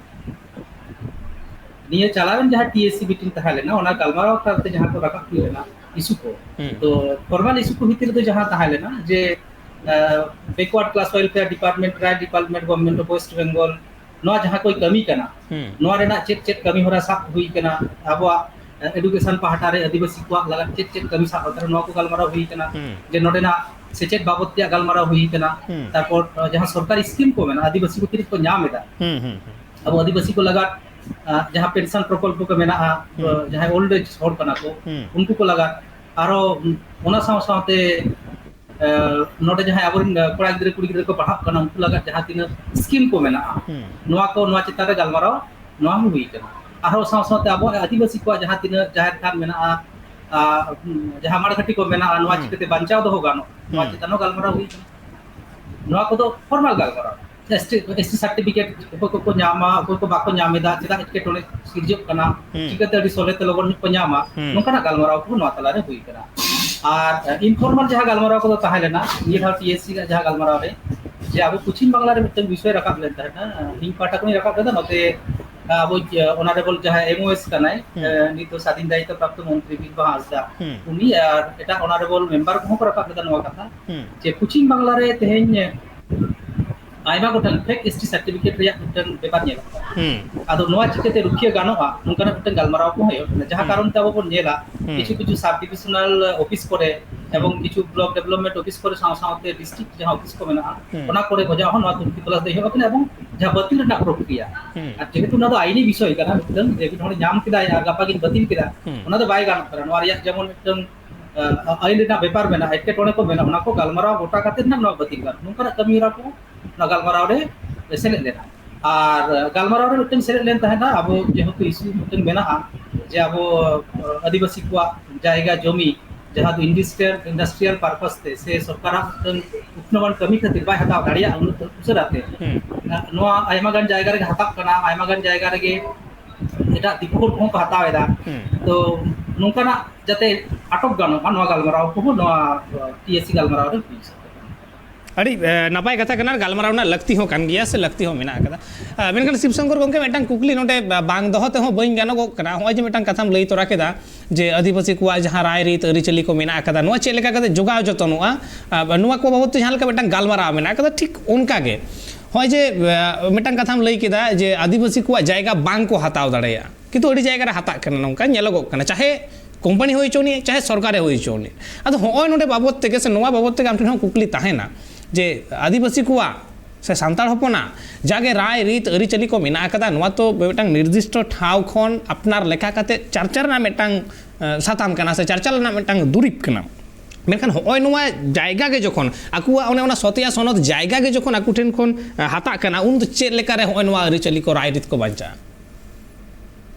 ᱱᱤᱭᱟᱹ ᱪᱟᱞᱟᱣᱮᱱ ᱡᱟᱦᱟᱸ ᱴᱤ ᱮ ᱥᱤ ᱢᱤᱴᱤᱝ ᱛᱟᱦᱮᱸ ᱞᱮᱱᱟ, ᱚᱱᱟ ᱜᱟᱞᱢᱟᱨᱟᱣ ᱟᱠᱷᱲᱟ ᱨᱮ ᱡᱟᱦᱟᱸ ᱠᱚ ᱨᱟᱠᱟᱵ ᱦᱩᱭ ᱞᱮᱱᱟ ᱤᱥᱩ ᱠᱚ, ᱦᱩᱸ᱾ ᱛᱚ ᱯᱷᱚᱨᱢᱟᱞ ᱤᱥᱩ ᱠᱚ ᱵᱷᱤᱛᱤᱨ ᱨᱮᱫᱚ ᱡᱟᱦᱟᱸ ᱛᱟᱦᱮᱸ ᱞᱮᱱᱟ ᱡᱮ, ᱟ, backward class welfare department, tribe department, government of West Bengal, ᱱᱚᱣᱟ ᱡᱟᱦᱟᱸ ᱠᱚᱭ ᱠᱟᱹᱢᱤ ᱠᱟᱱᱟ, ᱦᱩᱸ᱾ ᱱᱚᱣᱟ ᱨᱮᱱᱟᱜ ᱪᱮᱫ ᱪᱮᱫ ᱠᱟᱹᱢᱤ ᱦᱚᱨᱟ ᱥᱟᱵ ᱦᱩᱭ ᱠᱟᱱᱟ, ᱟᱵᱚᱣᱟᱜ, ᱟ, ᱮᱰᱩᱠᱮᱥᱚᱱ ᱯᱟᱦᱴᱟ ᱨᱮ ᱟᱹᱫᱤᱵᱟᱹᱥᱤ ᱠᱚᱣᱟᱜ ᱞᱟᱜᱟᱫ ᱪᱮᱫ ᱪᱮᱫ ᱠᱟᱹᱢᱤ ᱥᱟᱵ ᱟᱠᱟᱱᱟ, ᱱᱚᱣᱟ ᱠᱚ ᱜᱟᱞᱢᱟᱨᱟᱣ ᱦᱩᱭ ᱠᱟᱱᱟ᱾ ᱦᱩᱸ᱾ ᱡᱮ ᱱᱚᱰᱮᱱᱟᱜ ᱥᱮᱪᱮᱫ ᱵᱟᱵᱚᱫ ᱛᱮᱭᱟᱜ ᱜᱟᱞᱢᱟᱨᱟᱣ ᱦᱩᱭ ᱠᱟᱱᱟ᱾ ᱦᱩᱸ᱾ ᱛᱟᱨᱯᱚᱨ, ᱟ, ᱡᱟᱦᱟᱸ ᱥᱚᱨᱠᱟᱨᱤ ᱥᱠᱤᱢ ᱠᱚ ᱢᱮᱱᱟᱜᱼᱟ, ᱟᱹᱫᱤᱵᱟᱹᱥᱤ ᱠᱚ ᱛᱤᱱᱟᱹᱜ ᱠᱚ ᱧᱟᱢ ᱮᱫᱟ, ᱦᱩᱸ, ᱦᱩᱸ, ᱦᱩᱸ᱾ ᱟᱵᱚ ᱟᱹᱫᱤᱵᱟᱹᱥᱤ ᱠᱚ ᱞᱟᱜᱟᱫ, ᱟ, ᱡᱟᱦᱟᱸ ᱯᱮᱱᱥᱚᱱ ᱯᱨᱚᱠᱚᱞᱯᱚ ᱠᱚ ᱢᱮᱱᱟᱜᱼᱟ, ᱦᱩᱸ᱾ ᱡᱟᱦᱟᱸᱭ ᱳᱞᱰ ᱮᱡᱽ ᱦᱚᱲ ᱠᱟᱱᱟ ᱠᱚ, ᱦᱩᱸ᱾ ᱩᱱᱠᱩ ᱠᱚ ᱞᱟᱜᱟᱫ, ᱟᱨᱚ ᱚᱱᱟ ᱥᱟᱶ ᱥᱟᱶᱛᱮ, ᱟ, ᱱᱚᱰᱮ ᱡᱟᱦᱟᱸᱭ ᱟᱵᱚᱨᱮᱱ, ᱟ, ᱠᱚᱲᱟ ᱜᱤᱫᱽᱨᱟᱹ ᱠᱩᱲᱤ ᱜᱤᱫᱽᱨᱟᱹ ᱠᱚ ᱯᱟᱲᱦᱟᱜ ᱠᱟᱱᱟ, ᱩᱱᱠᱩ ᱞᱟᱜᱟᱫ ᱡᱟᱦᱟᱸ ᱛᱤᱱᱟᱹᱜ ᱥᱠᱤᱢ ᱠᱚ ᱢᱮᱱᱟᱜᱼᱟ, ᱦᱩᱸ᱾ ᱱᱚᱣᱟ ᱠᱚ, ᱱᱚᱣᱟ ᱪᱮᱛᱟᱱ ᱨᱮ ᱜᱟᱞᱢᱟᱨᱟᱣ, ᱱᱚᱣᱟ ᱦᱚᱸ ᱦᱩᱭ ᱠᱟᱱᱟ᱾ ᱟᱨᱦᱚᱸ ᱥᱟᱶ ᱥᱟᱶᱛᱮ ᱟᱵᱚ ᱟᱹᱫᱤᱵᱟᱹᱥᱤ ᱠᱚᱣᱟᱜ ᱡᱟᱦᱟᱸ ᱛᱤᱱᱟᱹᱜ ᱡᱟᱦᱮᱨ ᱛᱷᱟᱱ ᱢᱮᱱᱟᱜᱼᱟ, ᱟ, ᱡᱟᱦᱟᱸ ᱢᱟᱲ ᱜᱷᱟᱹᱴᱤ ᱠᱚ ᱢᱮᱱᱟᱜᱼᱟ, ᱱᱚᱣᱟ ᱦᱩᱸ᱾ ᱪᱤᱠᱟᱹᱛᱮ ᱵᱟᱧᱪᱟᱣ ᱫᱚᱦᱚ ᱜᱟᱱᱚᱜ, ᱱᱚᱣᱟ ᱦᱩᱸ᱾ ᱪᱮᱛᱟᱱ ᱦᱚᱸ ᱜᱟᱞᱢᱟᱨᱟᱣ ᱦᱩᱭ ᱠᱟᱱᱟ᱾ ᱱᱚᱣᱟ ᱠᱚᱫᱚ ᱯᱷᱚᱨᱢᱟᱞ ᱜᱟᱞᱢᱟᱨᱟᱣ᱾ S T, S T certificate ᱚᱠᱚᱭ ᱠᱚᱠᱚ ᱧᱟᱢᱟ, ᱚᱠᱚᱭ ᱠᱚ ᱵᱟᱠᱚ ᱧᱟᱢ ᱮᱫᱟ, ᱪᱮᱫᱟᱜ ᱮᱴᱠᱮᱴᱚᱬᱮ ᱥᱤᱨᱡᱟᱹᱜ ᱠᱟᱱᱟ, ᱦᱩᱸ᱾ ᱪᱤᱠᱟᱹᱛᱮ ᱟᱹᱰᱤ ᱥᱚᱞᱦᱮ ᱛᱮ ᱞᱚᱜᱚᱱ ᱧᱚᱜ ᱠᱚ ᱧᱟᱢᱟ, ᱦᱩᱸ᱾ ᱱᱚᱝᱠᱟᱱᱟᱜ ᱜᱟᱞᱢᱟᱨᱟᱣ ᱠᱚ ᱱᱚᱣᱟ ᱛᱟᱞᱟᱨᱮ ᱦᱩᱭ ᱠᱟᱱᱟ᱾ ᱟᱨ, ᱮ, ᱤᱱᱯᱷᱚᱨᱢᱟᱞ ᱡᱟᱦᱟᱸ ᱜᱟᱞᱢᱟᱨᱟᱣ ᱠᱚᱫᱚ ᱛᱟᱦᱮᱸ ᱞᱮᱱᱟ, ᱱᱤᱭᱟᱹ ᱫᱷᱟᱣ ᱴᱤ ᱮᱥ ᱥᱤ ᱨᱮᱭᱟᱜ ᱡᱟᱦᱟᱸ ᱜᱟᱞᱢᱟᱨᱟᱣ ᱨᱮ, ᱡᱮ ᱟᱵᱚ ᱯᱚᱪᱷᱤᱢ ᱵᱟᱝᱞᱟ ᱨᱮ ᱢᱤᱫᱴᱟᱝ ᱵᱤᱥᱚᱭ ᱨᱟᱠᱟᱵ ᱞᱮᱱ ᱛᱟᱦᱮᱸᱱᱟ, ᱤᱧ ᱯᱟᱦᱴᱟ ᱠᱷᱚᱱᱤᱧ ᱨᱟᱠᱟᱵ ᱞᱮᱫᱟ, ᱱᱚᱛᱮ, ᱮ, ᱟᱵᱚ, ᱮ, ᱚᱱᱟᱨᱮᱵᱚᱞ ᱡᱟᱦᱟᱸᱭ ᱮᱢ ᱳ ᱮᱥ ᱠᱟᱱᱟᱭ, ᱦᱩᱸ᱾ ᱮ, ᱱᱤᱛ ᱫᱚ ᱥᱟᱫᱷᱤᱱ ᱫᱟᱭᱤᱛᱛᱚ ᱯᱨᱟᱯᱛᱚ ᱢᱚᱱᱛᱨᱤ ᱵᱤᱨᱵᱟᱦᱟ ᱦᱟᱸᱥᱫᱟ, ᱦᱩᱸ᱾ ᱩᱱᱤ ᱟᱨ ᱮᱴᱟᱜ ᱚᱱᱟᱨᱮᱵᱚᱞ ᱢᱮᱢᱵᱟᱨ ᱠᱚᱦᱚᱸ ᱠᱚ ᱨᱟᱠᱟᱵ ᱞᱮᱫᱟ ᱱᱚᱣᱟ ᱠᱟᱛᱷᱟ, ᱦᱩᱸ᱾ ᱡᱮ ᱯᱚᱪᱷᱤᱢ ᱵᱟᱝᱞᱟ ᱨᱮ ᱛᱮᱦᱮᱧ ᱟᱭᱢᱟ ᱜᱚᱴᱟᱝ ᱯᱷᱮᱠ ᱮᱥ ᱴᱤ ᱥᱟᱨᱴᱤᱯᱷᱤᱠᱮᱴ ᱨᱮᱭᱟᱜ ᱢᱤᱫᱴᱟᱝ ᱵᱮᱯᱟᱨ ᱧᱮᱞᱚᱜ ᱠᱟᱱᱟ᱾ ᱦᱩᱸ᱾ ᱟᱫᱚ ᱱᱚᱣᱟ ᱪᱤᱠᱟᱹᱛᱮ ᱨᱩᱠᱷᱤᱭᱟᱹ ᱜᱟᱱᱚᱜᱼᱟ, ᱱᱚᱝᱠᱟᱱᱟᱜ ᱢᱤᱫᱴᱟᱝ ᱜᱟᱞᱢᱟᱨᱟᱣ ᱠᱚᱦᱚᱸ ᱦᱩᱭᱩᱜ ᱠᱟᱱᱟ᱾ ᱡᱟᱦᱟᱸ ᱦᱩᱸ᱾ ᱠᱟᱨᱚᱱ ᱛᱮ ᱟᱵᱚ ᱵᱚᱱ ᱧᱮᱞᱟ, ᱦᱩᱸ᱾ ᱠᱤᱪᱷᱩ ᱠᱤᱪᱷᱩ ᱥᱟᱵ ᱰᱤᱵᱤᱥᱚᱱᱟᱞ ᱚᱯᱷᱤᱥ ᱠᱚᱨᱮ ᱦᱩᱸ᱾ ᱮᱵᱚᱝ ᱠᱤᱪᱷᱩ ᱵᱞᱚᱠ ᱰᱮᱵᱷᱞᱚᱯᱢᱮᱱᱴ ᱚᱯᱷᱤᱥ ᱠᱚᱨᱮ, ᱥᱟᱶ ᱥᱟᱶᱛᱮ ᱰᱤᱥᱴᱨᱤᱠᱴ ᱡᱟᱦᱟᱸ ᱚᱯᱷᱤᱥ ᱠᱚ ᱢᱮᱱᱟᱜᱼᱟ, ᱦᱩᱸ᱾ ᱚᱱᱟ ᱠᱚᱨᱮ ᱜᱚᱡᱟᱜ ᱦᱚᱸ ᱱᱚᱣᱟ ᱛᱩᱱᱠᱷᱤ ᱛᱚᱞᱟᱥ ᱫᱚ ᱮᱦᱚᱵ ᱟᱠᱟᱱᱟ ᱮᱵᱚᱝ ᱡᱟᱦᱟᱸ ᱵᱟᱹᱛᱤᱞ ᱨᱮᱱᱟᱜ ᱯᱨᱚᱠᱨᱤᱭᱟ᱾ ᱦᱩᱸ᱾ ᱟᱨ ᱡᱮᱦᱮᱛᱩ ᱚᱱᱟ ᱫᱚ ᱟᱭᱤᱱᱤ ᱵᱤᱥᱚᱭ ᱠᱟᱱᱟ, ᱢᱤᱫᱴᱟᱝ ᱡᱮ ᱢᱤᱫ ᱦᱚᱲᱮ ᱧᱟᱢ ᱠᱮᱫᱟᱭ ᱟᱨ ᱜᱟᱯᱟ ᱜᱤᱧ ᱵᱟᱹᱛᱤᱞ ᱠᱮᱫᱟ, ᱦᱩᱸ᱾ ᱚᱱᱟ ᱫᱚ ᱵᱟᱭ ᱜᱟᱱᱚᱜ ᱠᱟᱱᱟ᱾ ᱱᱚᱣᱟ ᱨᱮᱭᱟᱜ ᱡᱮᱢᱚᱱ ᱢᱤᱫᱴᱟᱝ ᱟᱹᱭᱤᱱ ᱨᱮᱱᱟᱜ ᱵᱮᱯᱟᱨ ᱢᱮᱱᱟᱜᱼᱟ, ᱮᱴᱠᱮᱴᱚᱬᱮ ᱠᱚ ᱢᱮᱱᱟᱜᱼᱟ, ᱚᱱᱟ ᱠᱚ ᱜᱟᱞᱢᱟᱨᱟᱣ ᱜᱚᱴᱟ ᱠᱟᱛᱮ ᱱᱟᱜ ᱱᱚᱣᱟ ᱵᱟᱹᱛᱤᱞ ᱜᱟᱱᱚᱜ, ᱱᱚᱝᱠᱟᱱᱟᱜ ᱠᱟᱹᱢᱤ ᱦᱚᱨᱟ ᱠᱚ ᱚᱱᱟ ᱜᱟᱞᱢᱟᱨᱟᱣ ᱨᱮ ᱥᱮᱞᱮᱫ ᱞᱮᱱᱟ᱾ ᱟᱨ ᱜᱟᱞᱢᱟᱨᱟᱣ ᱨᱮ ᱢᱤᱫᱴᱮᱱ ᱥᱮᱞᱮᱫ ᱞᱮᱱ ᱛᱟᱦᱮᱱᱟ ᱟᱵᱚ ᱡᱮᱦᱮᱛᱩ issue ᱢᱤᱫᱴᱮᱱ ᱢᱮᱱᱟᱜᱼᱟ ᱡᱮ ᱟᱵᱚ ᱟᱹᱫᱤᱵᱟᱹᱥᱤ ᱠᱚᱣᱟᱜ ᱡᱟᱭᱜᱟ ᱡᱚᱢᱤ ᱡᱟᱦᱟᱸ ᱫᱚ industrial, industrial purpose ᱛᱮ ᱥᱮ ᱥᱚᱨᱠᱟᱨᱟᱜ ᱢᱤᱫᱴᱮᱱ ᱩᱛᱱᱟᱹᱣᱟᱱ ᱠᱟᱹᱢᱤ ᱠᱷᱟᱹᱛᱤᱨ ᱵᱟᱭ ᱦᱟᱛᱟᱣ ᱫᱟᱲᱮᱭᱟᱜᱼᱟ ᱩᱱᱟᱹᱜ ᱩᱥᱟᱹᱨᱟ ᱛᱮ᱾ ᱦᱩᱸ᱾ ᱱᱚᱣᱟ ᱟᱭᱢᱟ ᱜᱟᱱ ᱡᱟᱭᱜᱟ ᱨᱮᱜᱮ ᱦᱟᱛᱟᱜ ᱠᱟᱱᱟ, ᱟᱭᱢᱟ ᱜᱟᱱ ᱡᱟᱭᱜᱟ ᱨᱮᱜᱮ ᱮᱴᱟᱜ ᱫᱤᱠᱩ ᱠᱚᱦᱚᱸ ᱠᱚ ᱦᱟᱛᱟᱣ ᱮᱫᱟ᱾ ᱦᱩᱸ᱾ ᱛᱚ ᱱᱚᱝᱠᱟᱱᱟᱜ ᱡᱟᱛᱮ ᱟᱴᱚᱠ ᱜᱟᱱᱚᱜ ᱢᱟ, ᱱᱚᱣᱟ ᱜᱟᱞᱢᱟᱨᱟᱣ ᱠᱚᱦᱚᱸ ᱱᱚᱣᱟ ᱴᱤ ᱮᱥ ᱥᱤ ᱜᱟᱞᱢᱟᱨᱟᱣ ᱨᱮ ᱦᱩᱭ ᱥᱟᱹᱛ ᱟᱠᱟᱱᱟ᱾ ᱟᱹᱰᱤ ᱮ, ᱱᱟᱯᱟᱭ ᱠᱟᱛᱷᱟ ᱠᱟᱱᱟ, ᱜᱟᱞᱢᱟᱨᱟᱣ ᱨᱮᱱᱟᱜ ᱞᱟᱹᱠᱛᱤ ᱦᱚᱸ ᱠᱟᱱ ᱜᱮᱭᱟ ᱥᱮ ᱞᱟᱹᱠᱛᱤ ᱦᱚᱸ ᱢᱮᱱᱟᱜ ᱟᱠᱟᱫᱟ᱾ ᱟ, ᱢᱮᱱᱠᱷᱟᱱ ᱥᱤᱵ ᱥᱚᱝᱠᱚᱨ ᱜᱚᱢᱠᱮ, ᱢᱤᱫᱴᱟᱝ ᱠᱩᱠᱞᱤ ᱱᱚᱰᱮ ᱵᱟ-, ᱵᱟᱝ ᱫᱚᱦᱚ ᱛᱮᱦᱚᱸ ᱵᱟᱹᱧ ᱜᱟᱱᱚᱜᱚᱜ ᱠᱟᱱᱟ᱾ ᱱᱚᱜᱼᱚᱭ ᱡᱮ ᱢᱤᱫᱴᱟᱝ ᱠᱟᱛᱷᱟᱢ ᱞᱟᱹᱭ ᱛᱚᱨᱟ ᱠᱮᱫᱟ ᱡᱮ ᱟᱹᱫᱤᱵᱟᱹᱥᱤ ᱠᱚᱣᱟᱜ ᱡᱟᱦᱟᱸ ᱨᱟᱭ ᱨᱤᱛ ᱟᱹᱨᱤᱪᱟᱹᱞᱤ ᱠᱚ ᱢᱮᱱᱟᱜ ᱟᱠᱟᱫᱟ, ᱱᱚᱣᱟ ᱪᱮᱫ ᱞᱮᱠᱟ ᱠᱟᱛᱮ ᱡᱚᱜᱟᱣ ᱡᱚᱛᱚᱱᱚᱜᱼᱟ, ᱟ, ᱱᱚᱣᱟ ᱠᱚ ᱵᱟᱵᱚᱫ ᱛᱮ ᱡᱟᱦᱟᱸ ᱞᱮᱠᱟ ᱢᱤᱫᱴᱟᱝ ᱜᱟᱞᱢᱟᱨᱟᱣ ᱢᱮᱱᱟᱜ ᱟᱠᱟᱫᱟ, ᱴᱷᱤᱠ ᱚᱱᱠᱟ ᱜᱮ ᱱᱚᱜᱼᱚᱭ ᱡᱮ, ᱟ, ᱢᱤᱫᱴᱟᱝ ᱠᱟᱛᱷᱟᱢ ᱞᱟᱹᱭ ᱠᱮᱫᱟ ᱡᱮ ᱟᱹᱫᱤᱵᱟᱹᱥᱤ ᱠᱚᱣᱟᱜ ᱡᱟᱭᱜᱟ ᱵᱟᱝ ᱠᱚ ᱦᱟᱛᱟᱣ ᱫᱟᱲᱮᱭᱟᱜᱼᱟ, ᱠᱤᱱᱛᱩ ᱟᱹᱰᱤ ᱡᱟᱭᱜᱟ ᱨᱮ ᱦᱟᱛᱟᱜ ᱠᱟᱱᱟ, ᱱᱚᱝᱠᱟ ᱧᱮᱞᱚᱜᱚᱜ ᱠᱟᱱᱟ, ᱪᱟᱦᱮ ᱠᱳᱢᱯᱟᱱᱤ ᱦᱩᱭ ᱦᱚᱪᱚ ᱱᱤᱡ, ᱪᱟᱦᱮ ᱥᱚᱨᱠᱟᱨᱮ ᱦᱩᱭ ᱦᱚᱪᱚ ᱱᱤᱡ᱾ ᱟᱫᱚ ᱦᱚᱸᱜᱼᱚᱭ ᱱᱚᱰᱮ ᱵᱟᱵᱚᱫ ᱛᱮᱜᱮ ᱥᱮ ᱱᱚᱣᱟ ᱵᱟᱵᱚᱫ ᱛᱮᱜᱮ ᱟᱢ ᱴᱷᱮᱱ ᱦᱚᱸ ᱠᱩᱠᱞᱤ ᱛᱟᱦᱮᱱᱟ ᱡᱮ ᱟᱹᱫᱤᱵᱟᱹᱥᱤ ᱠᱚᱣᱟᱜ ᱥᱮ ᱥᱟᱱᱛᱟᱲ ᱦᱚᱯᱚᱱᱟᱜ ᱡᱟᱜᱮ ᱨᱟᱭ ᱨᱤᱛ ᱟᱹᱨᱤᱪᱟᱹᱞᱤ ᱠᱚ ᱢᱮᱱᱟᱜ ᱟᱠᱟᱫᱟ, ᱱᱚᱣᱟ ᱛᱚ ᱢᱤᱫᱴᱟᱝ ᱱᱤᱨᱫᱤᱥᱴᱚ ᱴᱷᱟᱶ ᱠᱷᱚᱱ ᱟᱯᱱᱟᱨ ᱞᱮᱠᱟ ᱠᱟᱛᱮ ᱪᱟᱨᱪᱟ ᱨᱮᱱᱟᱜ ᱢᱤᱫᱴᱟᱝ, ᱮ, ᱥᱟᱛᱟᱢ ᱠᱟᱱᱟ ᱥᱮ ᱪᱟᱨᱪᱟ ᱨᱮᱱᱟᱜ ᱢᱤᱫᱴᱟᱝ ᱫᱩᱨᱤᱵᱽ ᱠᱟᱱᱟ᱾ ᱢᱮᱱᱠᱷᱟᱱ ᱦᱚᱸᱜᱼᱚᱭ ᱱᱚᱣᱟ ᱡᱟᱭᱜᱟ ᱜᱮ ᱡᱚᱠᱷᱚᱱ ᱟᱠᱚᱣᱟᱜ ᱚᱱᱮ ᱚᱱᱟ ᱥᱚᱛᱮᱭᱟ ᱥᱚᱱᱚᱛ ᱡᱟᱭᱜᱟ ᱜᱮ ᱡᱚᱠᱷᱚᱱ ᱟᱠᱚ ᱴᱷᱮᱱ ᱠᱷᱚᱱ, ᱮ, ᱦᱟᱛᱟᱜ ᱠᱟᱱᱟ, ᱩᱱ ᱫᱚ ᱪᱮᱫ ᱞᱮᱠᱟᱨᱮ ᱦᱚᱸᱜᱼᱚᱭ ᱱᱚᱣᱟ ᱟᱹᱨᱤᱪᱟᱹᱞᱤ ᱠᱚ, ᱨᱟᱭᱨᱤᱛ ᱠᱚ ᱵᱟᱧᱪᱟᱜᱼᱟ?